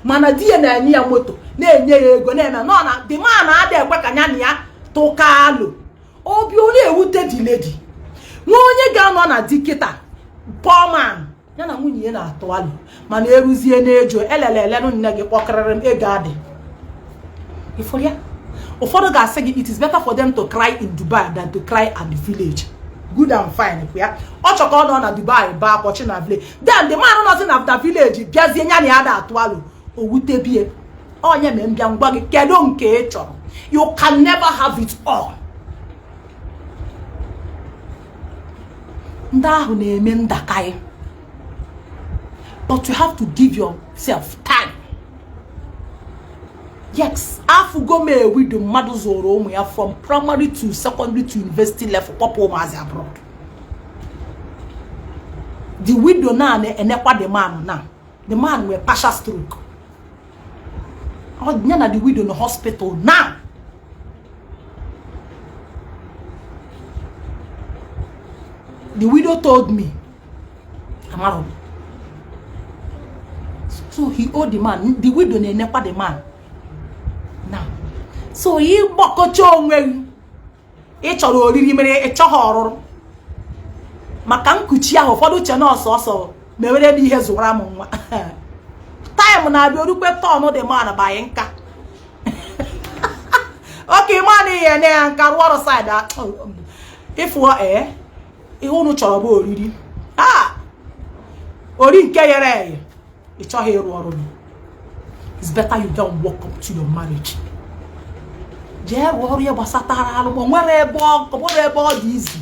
mana di ya na-enye ya moto, na-enye ya ego, na-eme nọ na the man na-ada ekwe ka ya na ya tụka alụ obi. Ọ na-ewute the lady. Nwa onye ga-anọ na di kịta, poor man, ya na nwunye ya na-atụ alụ, mana eruzie n'ejo elele elenụ nne gị kpọkarịrị m ego adị ifụrụ ya. Ụfọdụ ga-asị gị it is better for them to cry in Dubai than to cry at the village. Good and fine kwa ya. Ọ chọ ka ọ nọ na Dubai baa akpọchi na village, then the man nọzi na the village bịazie ya na ya da atụ alụ owutebie onye mee mbịa ngwa gị. Kedu nke ị chọrọ? You can never have it all. Ndị ahụ na-eme ndakaị, but you have to give yourself time. Yes, afụgo m ewido mmadụ zụrụ ụmụ ya from primary to secondary to university level, kpọpụ ụmụazị abroad. The widow now na-enekwa the man now. The man nwere partial stroke. Ọ ya na the widow na hospital now. The widow told me, amaro m. So he owed the man. The widow na-enekwa the man now. So ịgbakọcha onwe gị, ị chọrọ oriri mere ị chọghị ọrụrụ maka nkuchi ahụ. Ụfọdụ uche na ọsọ ọsọ mewere m ihe zụwara m nwa. Time na-abịa orukwe turn the man banye nka oke man ihe ne ya nka rụọ ọrụ side ịfụọ. Ee, ihe unu chọrọ bụ oriri a ori nke ghere eghe. Ị chọghị ịrụ ọrụ gị. It's better you don't walk up to your marriage. Jee rụọ ọrụ ya gbasatara alụm. O nwere ebe ọ bụrụ ebe ọ dị izi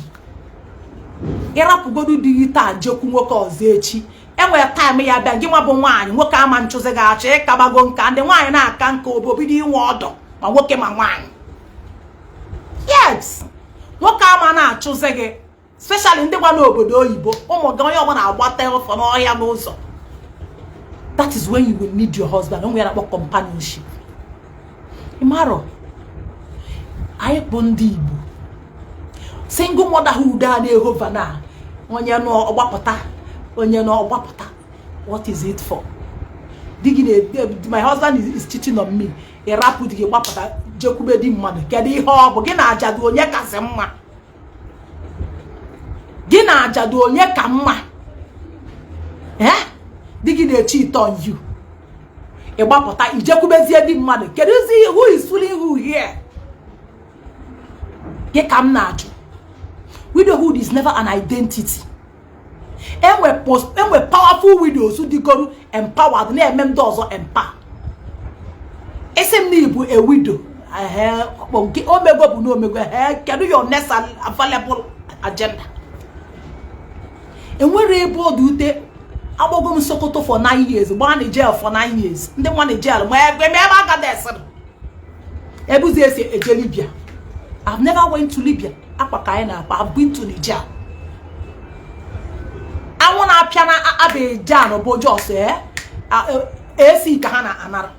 ịrapụgodu di gị taa, jekwu nwoke ọzọ echi. Enwere time ya bịa, gị nwa bụ nwaanyị, nwoke ama nchụzi gị achọ. Ịkabago nka, ndị nwaanyị na-aka nka obi obido inwe ọdọ. Ma nwoke ma nwaanyị. Yes, nwoke ama na-achụzi gị, especially ndị gba n'obodo oyibo, ụmụ gị, onye ọbụla agbata ọfọ n'ọhịa n'ụzọ. That is when you will need your husband. Onwe ya na-akpọ companionship. Ịmarọ anyị bụ ndị Igbo, single motherhood a na-ehova na onye n'ọgbapụta, onye n'ọgbapụta, what is it for? Di gị na my husband is cheating on me, ịrapụ di gị gbapụta jekwube di mmadụ. Kedu ihe ọ bụ? Gị na ajadu, onye kasị mma? Gị na ajadu, onye ka mma? Eh, di gị na-echeat on you, ịgbapụta ijekwubezie di mmadụ. Kedụzi who is fooling who here? Gị ka m na-ajụ. Widowhood is never an identity. Enwe powerful widows dịgoro empowered, na-eme ndị ọzọ empower. Isi m na ibu a widow, omego bụ na omego. Ehe, kedu your next available agenda? Enwere ebe ọ dị ute. Agbago m Sokoto for 9 years, gbaa Niger for 9 years. Ndị nwa Niger ma ebe ebe Agadez ebuzi esi eje Libya. I've never went to Libya. Akwa ka anyị na-akpa. I've been to Niger. Anwụ na-apịa na Abidjan bụ Jos AC ka ha na-anara.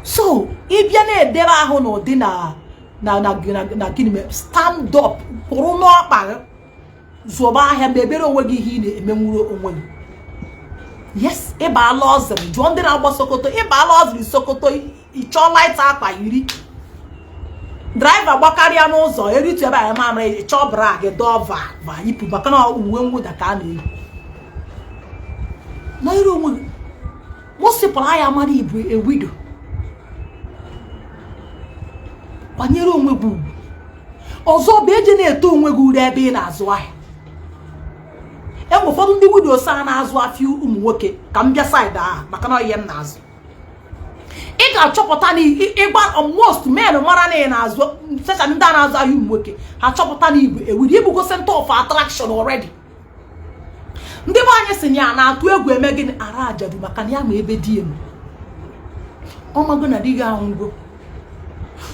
So ịbịa na-edebe ahụ n'ụdị na gịnị mere? Stand up, kwụrụ n'ọkpa gị, zụba ahịa, mebere onwe gị ihe ị na-emenwuru onwe gị. Yes, ịbaala ọzịrị. Jụọ ndị na-agba Sokoto. Ịbaala ọzịrị Sokoto, ịchọọ light akpa iri, driver gbakarịa n'ụzọ eritu ebe a mamịrị, ịchọọ bra gị dọọ va va yipụ, maka na uwe mwụda ka a na-eyi nọnyere onwe gị. Mosipụrụ anya mara ibu ewido, kwanyere onwe gị ugwu. Ọzọ bụ eje na-eto onwe gị ure ebe ị na-azụ ahịa. Enwe ụfọdụ ndị widows a na-azụ afịa ụmụ nwoke. Ka m bịa side ahụ, maka na ihe m na-azụ, ị ga-achọpụta na ịgba most men mara na ị na-azụ, especially ndị a na-azụ ahịa ụmụ nwoke, ha chọpụta na igwe ewiri ibugo center of attraction already. Ndị be anyị si na ya na-atụ egwu eme gịnị? Ara ajadu, maka na ya ma ebe di emu ọmago na di gị anwụgo.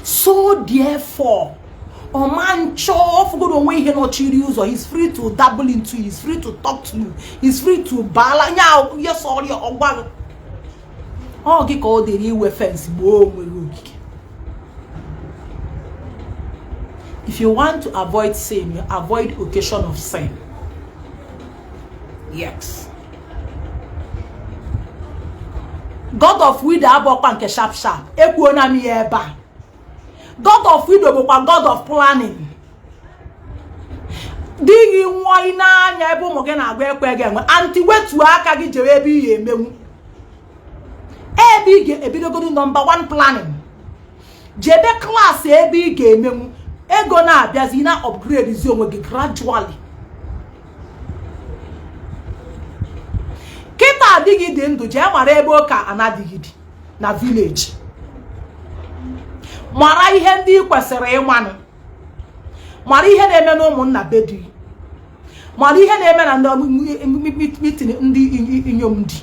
So therefore, ọma nchọ ọfụgoro onwe ihe nọchiri ụzọ. He's free to dabble into, he's free to talk to you, he's free to baala nya ihe sọrọ ọgwa gị. Ọ gị ka ọ dịrị iwe fence gboo onwe gị ogige. If you want to avoid sin, you avoid occasion of sin. Yes, God of widow abụọkwa nke sharp sharp. Ekwuona m ya ebe a, God of widow bụkwa God of planning. Di gị nwụọ, ị n'anya ebe ụmụ gị na-agba ekwe gị enwe anti wetuo aka gị jere ebe ị ga-emenwu, ebe ị ga-ebidogodu. Number one, planning. Jebe class ebe ị ga-emenwu ego na-abịazi na upgrade zi onwe gị gradually. Kịta adịghị dị ndụ, jee mara ebe ụka anadịghị dị na village, mara ihe ndị ị kwesịrị ịmanụ, mara ihe na-eme na ụmụnna be di, mara ihe na-eme na meeting ndị inyom di.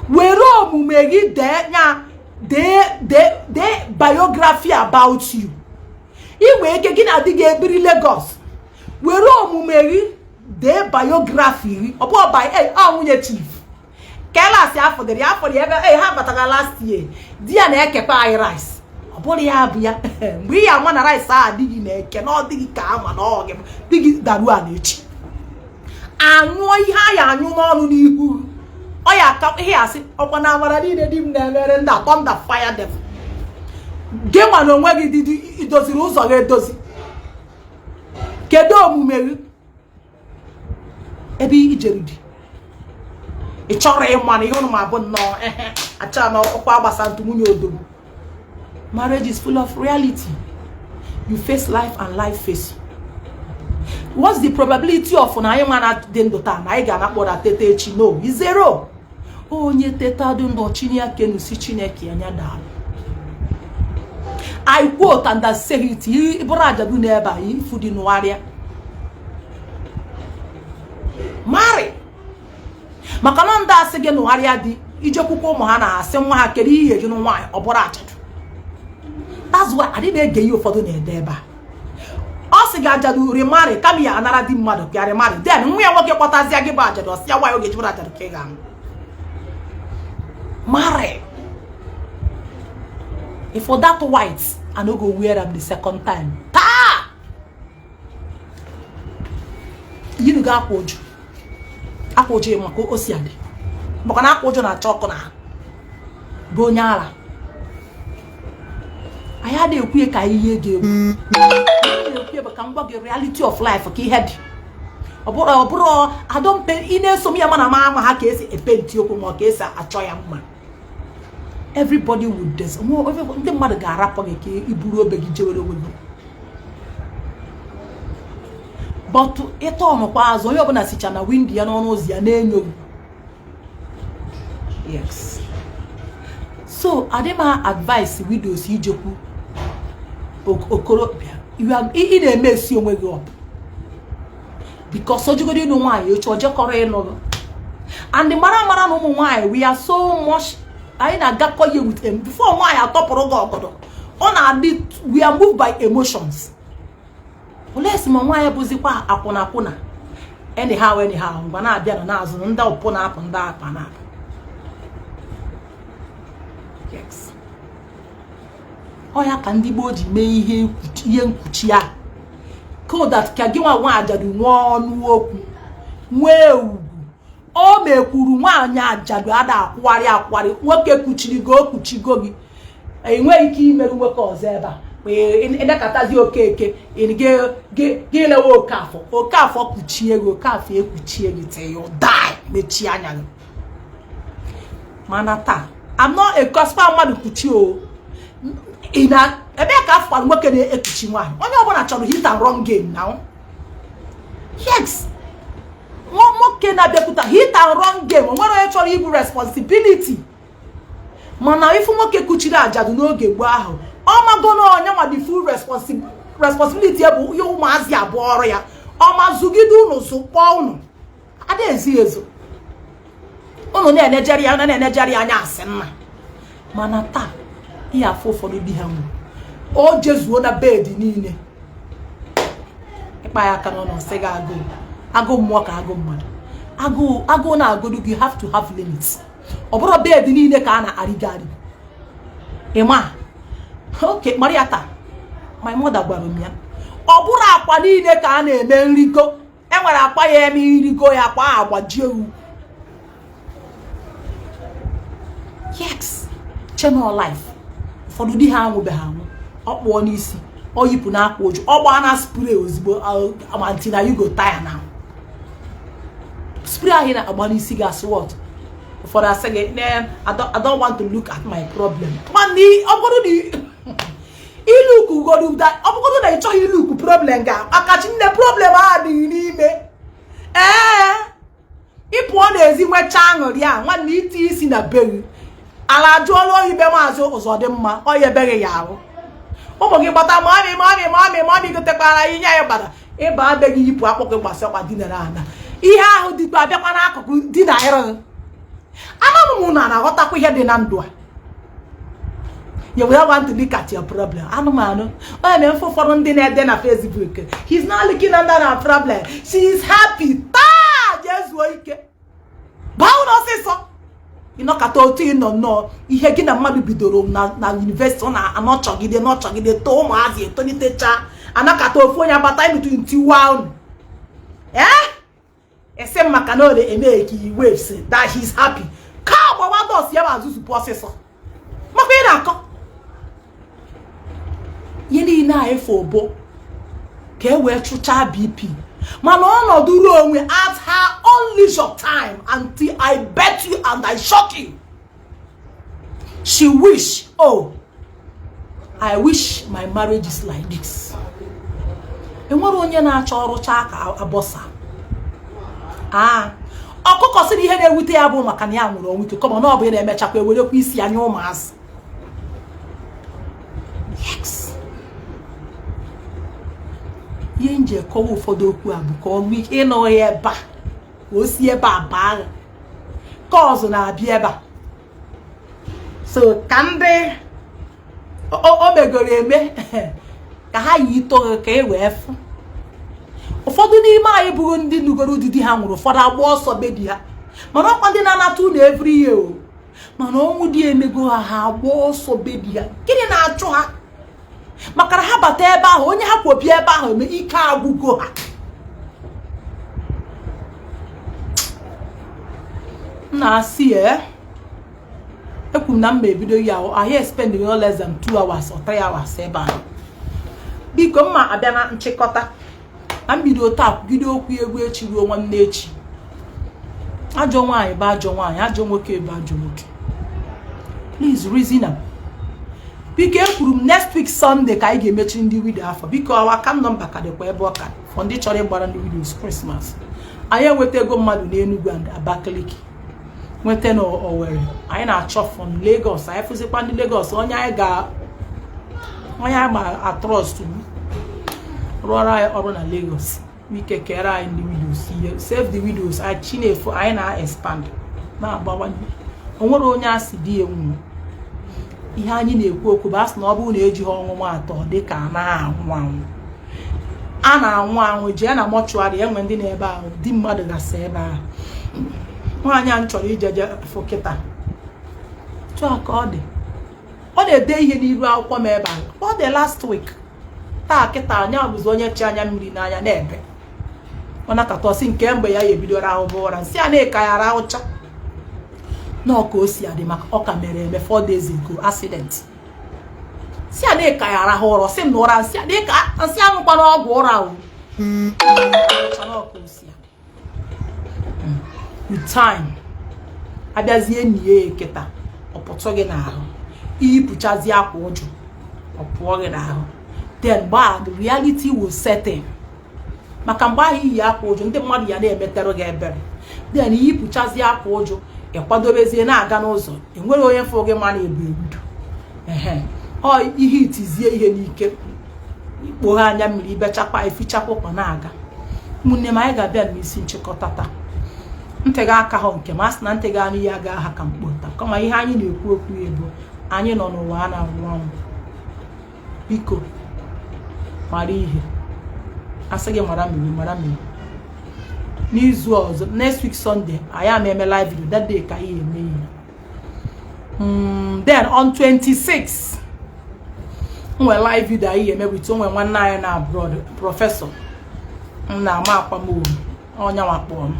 Were omume gị dee nya, dee biography about you. Ị nwee ike gị na di gị ebiri Lagos, were omume gị dee biography gị. Ọ bụ by ọ nwunye chief kelasị afọ dịrị afọ dị ebe ha batara last year, di ya na-ekekwa anyị rice. Ọ bụrụ ya bụ ya mgbe ị ya ama na rice ahụ adịghị na-eke na ọ dịghị ka ama na ọ gị di gị daruo a na-echi anyụọ ihe a ya anyụ n'ọnụ n'ihu ọ ya aka ihe asị ọkwa na amara niile di m na-emere ndị atọ nda fire devil. Gị nwa na onwe gị dị idoziri ụzọ gị edozi. Kedu omume gị ebe ijere di? Ị chọrọ ịma na ihe ụnụ ma bụ nnọọ ehe acha na ọkwa gbasa ntụ nwunye odogwu. Marriage is full of reality. You face life and life face you. What's the probability of na anyị nwa na dị ndụ taa na anyị ga-anakpọra teta echi? No, is zero. Onye teta dị ndụ, Chineke nusi Chineke anya daalụ. I quote and I say it. Ịbụrụ ajadu n'ebe a ifu dị nụgharịa marry, maka na ndị asị gị nụgharịa dị ijekwukwa ụmụ ha na-asị nwa ha kedu ihe eji nụ nwaanyị ọ bụrụ ajadu. That's why adị na-ege ihe ụfọdụ na-ede ebe a. Ọ sị gị ajadu remarry, kama ya anara di mmadụ ka remarry, then nwa ya nwoke kpọtazie gị bụ ajadu, ọsị ya nwaanyị oge jibụrụ ajadu ka ị ga-anụ marry. If for that white, I no go wear am the second time. Taa yinu ga akwa ụjụ, akwa ụjụ maka o si adị, maka na akwa ụjụ na-acha ọkụ na bụ onye ara. Anyị adịghị ekwu ka ihe ga-egwu, na-ekwu ebe ka m gwa gị reality of life ka ihe dị. Ọ bụrụ adọmpe ị na-eso m ya, mana ma ama ha ka esi epenti okwu ma ọ ka esi achọ ya mma. Everybody would ndị mmadụ ga-arapụ gị ka i buru obe gị jewere onwe gị. But ịta ọnụkwa azụ, onye ọbụla sicha na windo ya n'ọnụ ụzọ ya na-enyo gị. Yes, so adị m advice widows ijekwu okorobịa. Ị na-eme esi onwe gị up, because ojigodo ịnụ nwaanyị oche ojekọrọ ịnụ gị. And mara mara na ụmụ nwaanyị, we are so much, anyị na-agakọ ihe with them. Before nwaanyị atọpụrụ gị ọgọdọ, ọ na-adị, we are moved by emotions. Olee si ma nwaanyị bụzikwa akwụna akwụna anyhow anyhow, mgbe na-abịa nọ n'azụ ndị ọpụ na-apụ, ndị akpa na-apụ. Yes, ọ ya ka ndị gboo ji mee ihe nkwuchi ahụ, so that ka gị nwa nwa ajadu nwee ọnụ okwu, nwee ugwu. O mekwuru nwaanyị ajadu ada akwụgharị akwụgharị, nwoke kuchiri gị, o kuchigo gị, enweghị ike imerụ nwoke ọzọ ebe a. Ịnekọtazi okeke gị lewe okafọ, okafọ kuchie gị, okafọ ekuchie gị till you die, mechie anya gị. Mana taa, I'm not a gospel mmadụ kuchie o. Ebe ka afọ nwoke na-ekuchi nwaanyị, onye ọbụla chọrọ hit and run game now. Yes, nwoke na-abịakwuta hit and run game, o nwere onye chọrọ ibu responsibility. Mana ifu nwoke kuchiri ajadu n'oge gboo ahụ, ọ mago na onye nwa the full responsibility bụ ihe ụmụazị abụọ ọrụ ya. Ọ ma zugide unu, zụkpọọ unu, ada ezi ezo unu na-enejeri ya, na-enejeri anya asị nna. Mana taa ihe afọ ụfọdụ di ha nwụrụ, o jezuo na bedi niile, ịkpa ya aka n'ọnụ sị gị agụụ, agụụ mmụọ ka agụụ mmadụ, agụụ agụụ na-agụdụ gị. Have to have limits. Ọ bụrụ bed niile ka a na-arịgo arịgo. Ịma oke Maria taa, my mother gwara m ya, ọ bụrụ akwa niile ka a na-eme nrigo, enwere akwa ya eme nrigo ya, akwa agbajie ewu. Yes, channel life. Ụfọdụ di ha anwụbeghị anwụ, ọ kpụọ n'isi, ọ yipụ n'akwa ụjụ, ọ gbaa na spray ozugbo, amanti na you go tire now. Spray ahụ na-agba n'isi gị asị what? Ụfọdụ asị gị, I don't want to look at my problem. Mana ọ bụrụ na iluku ọ bụrụ na ị chọghị iluku problem ga akachi nne problem adịghị n'ime. Ee, ị pụọ n'ezi nwechaa aṅụrị a, nwanne iti isi na be gị, ala ajụọla oyi be maazị Ụzọdịmma, ọ ya ebeghị ya ahụ. Ụmụ gị gbata mami mami mami mami gotekwara ihe anyị gbara, ịba abeghị yipụ akpụkpọ gbasị ọkpa dinara ana, ihe ahụ dịkwa abịakwa n'akụkụ di na ịrụghị. Anamụmụ na na-aghọtakwa ihe dị na ndụ a. You will want to look at your problem. Anụmanụ onye na mfe ụfọdụ ndị na-ede na Facebook, he's not looking under her problem, she is happy. Taa jee zuo ike, baa ụlọ ọsịsọ. Ịnọkọta otu ịnọ nnọọ, ihe gị na mmadụ bidoro na yunivesiti, ọ na-anọchọgide nọchọgide too, ụmụazị etolitecha, anakọta ofu onye agbata ịnụtụ ntiwa unu. Ee, ese m maka na ọ na-eme ka waves that he's happy, ka agbawa dọs ya ma azụzụpụ ọsịsọ maka ị na-akọ ihe niile a efe obo ka e wee chụchaa BP. Mana ọnọdụ ruo onwe at her own leisure time, until I bet you and I shock you, she wish, oh, I wish my marriage is like this. Enwere onye na-achọ ọrụcha ka abọsa aa ọkụkọ sị na ihe na-ewute ya bụ maka na ya nwụrụ ọnwụ ike, kọma na ọ bụ ya na-emechakwa ewerekwa isi anya ụmụazị. Yes, ihe nji ekọwa ụfọdụ okwu a bụ ka ọ nwee ike ịnụ ya ebe a, ka o si ebe a baa ka ọzọ na-abịa ebe a. So ka ndị O megoro eme ka ha yi ito ka e wee fụ. Ụfọdụ n'ime anyị bụrụ ndị nugoro di ha nwụrụ, ụfọdụ agba ọsọ be di ha, mana ọkwa ndị na-anata unu every year o, mana ọnwụ di emego ha, ha agba ọsọ be di ha. Gịnị na-achụ ha? Maka na ha bata ebe ahụ, onye ha kwobi ebe ahụ eme ike agwụgo ha. M na-asị ya, ekwuru na m ma ebido ya ahịa spend no less than 2 hours or 3 hours ebe ahụ. Biko mma abịa na nchịkọta na mbido taa kwugide okwu egwu echi ruo nwanne echi. Ajọ nwaanyị bụ ajọ nwaanyị, ajọ nwoke bụ ajọ nwoke. Please reason am. Biko ekwuru m next week Sunday ka anyị ga-emechi ndị widow afọ. Biko our account number ka dịkwa ebe ọ ka for ndị chọrọ ịgbara ndị widows Christmas. Anyị enweta ego mmadụ n'Enugu and Abakaliki, nweta n'Owerri, anyị na-achọ from Lagos. Anyị fụzikwa ndị Lagos, onye anyị ga onye anyị ma atrọst rụọrọ anyị ọrụ na Lagos, ike kere anyị ndị widows ihe. Save the Widows anyị chinefu, anyị na-expand, na-agbawanye. O nwere onye a sị di ya nwụrụ, ihe anyị na-ekwu okwu bụ asị na ọ bụrụ na ejighị ọnwụnwa atọ dị ka a na-anwụ anwụ, a na-anwụ anwụ jee na mortuary, enwe ndị na-ebe ahụ di mmadụ gasị ebe ahụ. Nwaanyị a m chọrọ ijeje fụ kịta tụọ ka ọ dị, ọ na-ede ihe n'iru akwụkwọ m ebe a. Ọ dị last week taa kịta anya bụzi onye chi anya mmiri n'anya na-ebe ọ nakọta ọsị nke mgbe ya ebido rahụba ụra, nsị a na-eka ya rahụcha nọọ ka o si adị, maka ọ ka mere eme 4 days ago accident. Si a na-eka ya arahụ ụra, sị m na ụra nsị a na-eka nsị aṅụkwana ọgwụ ụra o nọọ ka o si adị. With time abịazie nie kịta ọ pụtụ gị n'ahụ, iyipụchazie akwa ụjụ ọ pụọ gị n'ahụ, then gbaa the reality will set in. Maka mgbe ahụ iyi akwa ụjụ, ndị mmadụ ya na-emeterụ gị ebere, then iyipụchazie akwa ụjụ, ịkwadobezie na-aga n'ụzọ, enwere onye fụ gị ma na-ebu ebudo ehe ọ ihe itizie ihe n'ike, ikpoghe anya mmiri, ibechakwa efichakwa ụkwa na-aga. Ụmụnne m, anyị ga-abịa n'isi nchịkọta taa. Ntị ga aka ha nke ma sị na ntị ga anụ ya ga aha ka mkpota, kama ihe anyị na-ekwu okwu ya bụ anyị nọ n'ụwa a na-anwụ anwụ. Biko mara ihe asị gị, mara mmiri, mara mmiri. N'izu ọzọ, next week Sunday, anyị ama eme live video that day ka anyị eme ihe. Then on 26 nwere live video anyị eme with onwe nwanne anyị na abroad, professor m na-ama akwamohu ọnya wakpọọ m,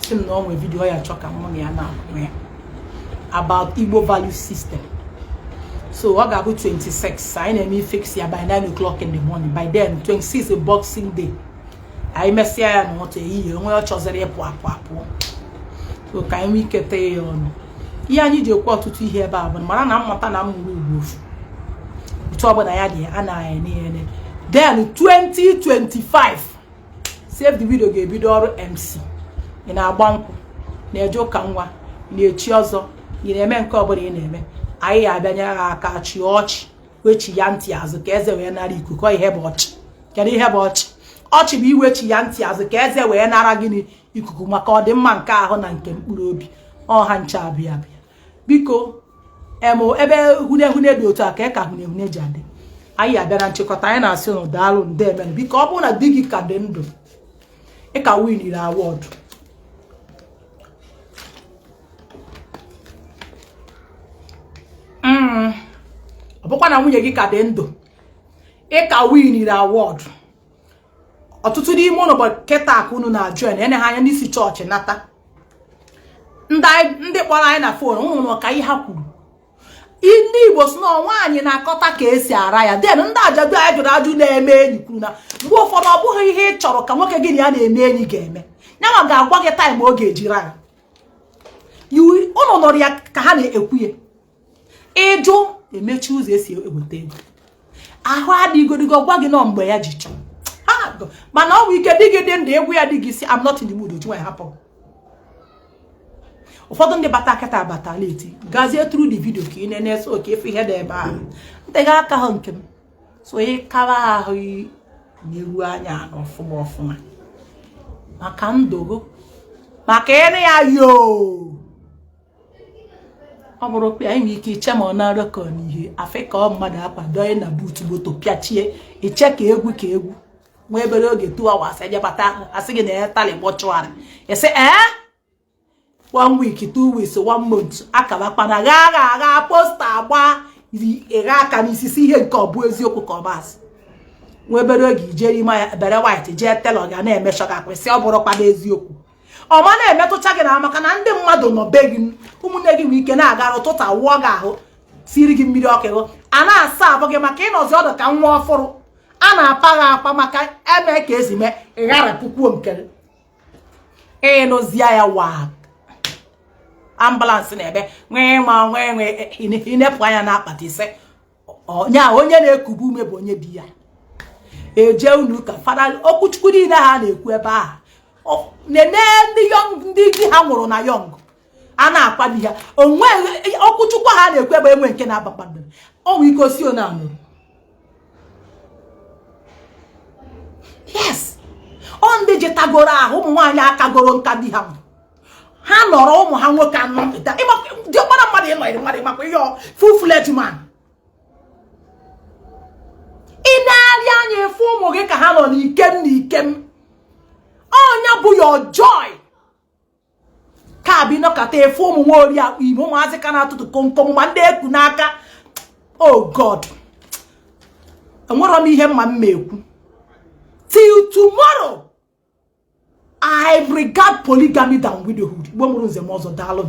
si m na ọ nwee video ya chọ ka mụ na ya na-akwụ ya about Igbo value system. So ọ ga-abụ 26, anyị na-eme fix ya by 9 o'clock in the morning. By then 26 Boxing Day, anyị mesịa ya n'ụtụ ehihie, onwe ọ chọziri ịpụ apụ apụọ, so ka anyị nwee ike tee ya ọnụ. Ihe anyị ji ekwu ọtụtụ ihe ebe a bụ mara na mmụta na mmụrụ ugbo ofu otu ọbụla ya dị a na-ene ene. Then 2025 Save the Widow ga-ebido ọrụ MC. Ị na-agba nkwụ, na-eje ụka nwa, ị na-echi ọzọ, ị na-eme nke ọbụla ị na-eme, anyị ga-abịanyere ha aka chịa ọchị, wechi ya ntị azụ ka eze wee nara ikuku. Ihe bụ ọchị? Kedu ihe bụ ọchị? Ọchị bụ iwechi ya ntị azụ ka eze wee nara gịnị? Ikuku, maka ọdịmma nke ahụ na nke mkpụrụ obi ọha ncha abịa abịa. Biko emo ebe hunehune dị otu a ka ka hunehune ji adị. Anyị abịa na nchịkọta, anyị na-asị ụnụ daalụ, ndeemenụ. Biko ọ bụrụ na di gị ka dị ndụ, ị ka winiri award. Ọ bụkwa na nwunye gị ka dị ndụ, ị ka winiri award. Ọtụtụ n'ime ụnụ bụ kịta ka unu na-ajụ ya na ene ha anya n'isi chọọchị nata ndị kpọrọ anyị na phone ụnụ nọ ka ihe ha kwuru. Ndị Igbo si na nwaanyị na-akọta ka esi ara ya. Den ndị ajadu anyị jụrụ ajụ na-eme enyi kwuru na mgbe ụfọdụ ọ bụghị ihe ị chọrọ ka nwoke gị na ya na-eme enyi ga-eme, nyanwa ga-agwa gị time ọ ga-eji ra ya. Ụnụ nụrụ ya ka ha na-ekwu ya, ịjụ emechi ụzọ esi eweta ego ahụ adịgodigo gwa gị nọ mgbe ya ji chọọ. Mana ọ bụ ike di gị dị ndụ, egwu ya dị gị si I'm not in the mood, otu nwaanyị hapụ. Ụfọdụ ndị bata kịta abata late, gazie through the video ka ị na-ene so ka efu ihe dị ebe ahụ. Ntega aka ha nke m so ịkawa ahụ na-eru anya ọfụma ọfụma maka ndụgo, maka ịnụ ya yoo. Ọ bụrụ ya, enwe ike iche ma ọ na-arịọ ka ọ n'ihe afe ka ọ mmadụ akwa dọnye na boot moto pịachie, iche ka egwu ka egwu nwa ebere oge 2 hours ejebata, asị gị na ya tali mortuary, esi ee, one week, 2 weeks, one month, akabakwana gha agha agha poster agba ịgha aka n'isi si ihe nke ọ bụ eziokwu ka ọ bụ asị. Nwa ebere oge ijere ime ya bere white jee tailor ga na-emeshọ gị akwụsị. Ọ bụrụkwa n'eziokwu, ọma na-emetụcha gị na maka na ndị mmadụ nọ be gị, ụmụnne gị nwee ike na-agara ụtụtụ awụọ gị ahụ, siri gị mmiri ọkụ, ịhụ a na-asa abụ gị maka ịnọzi ọdụ ka nwa ọfụrụ a na-apa gị akpa maka eme ka esi mee ịgharapụkwuo nke ịnụzie ya wa ambulance na-ebe nwee ma nwee nwee inepụ anya na akpati ise onye onye na-ekubu ume bụ onye di ya eje unu ụka fada okwuchukwu niile ha na-ekwu ebe ahụ. Nene ndị young, ndị di ha nwụrụ na young, a na-akwa di ha onwe okwuchukwu ha na-ekwu ebe enwe nke na-aba mmadụ onwe ike osi one anụrụ. Yes, ọ ndị jetagoro ahụ, ụmụ nwaanyị akagoro nka di ha nwụrụ, ha nọrọ ụmụ ha nwoke anọ, diọkpara mmadụ ịnọrị mmadụ ịmakwa ihe full fledged man. Ị na-arịa anya efu ụmụ gị ka ha nọ n'ikem na ikem ọnya bụ your joy ka bi nọkọta efu ụmụ nwa ori akpa ime ụmụazị ka na-atụtụ komkom ma ndị eku n'aka. Oh God, enwerọ m ihe mma mma ekwu. Till tomorrow, I regard polygamy than widowhood. Igbo mụrụ nze m ọzọ, daalụ.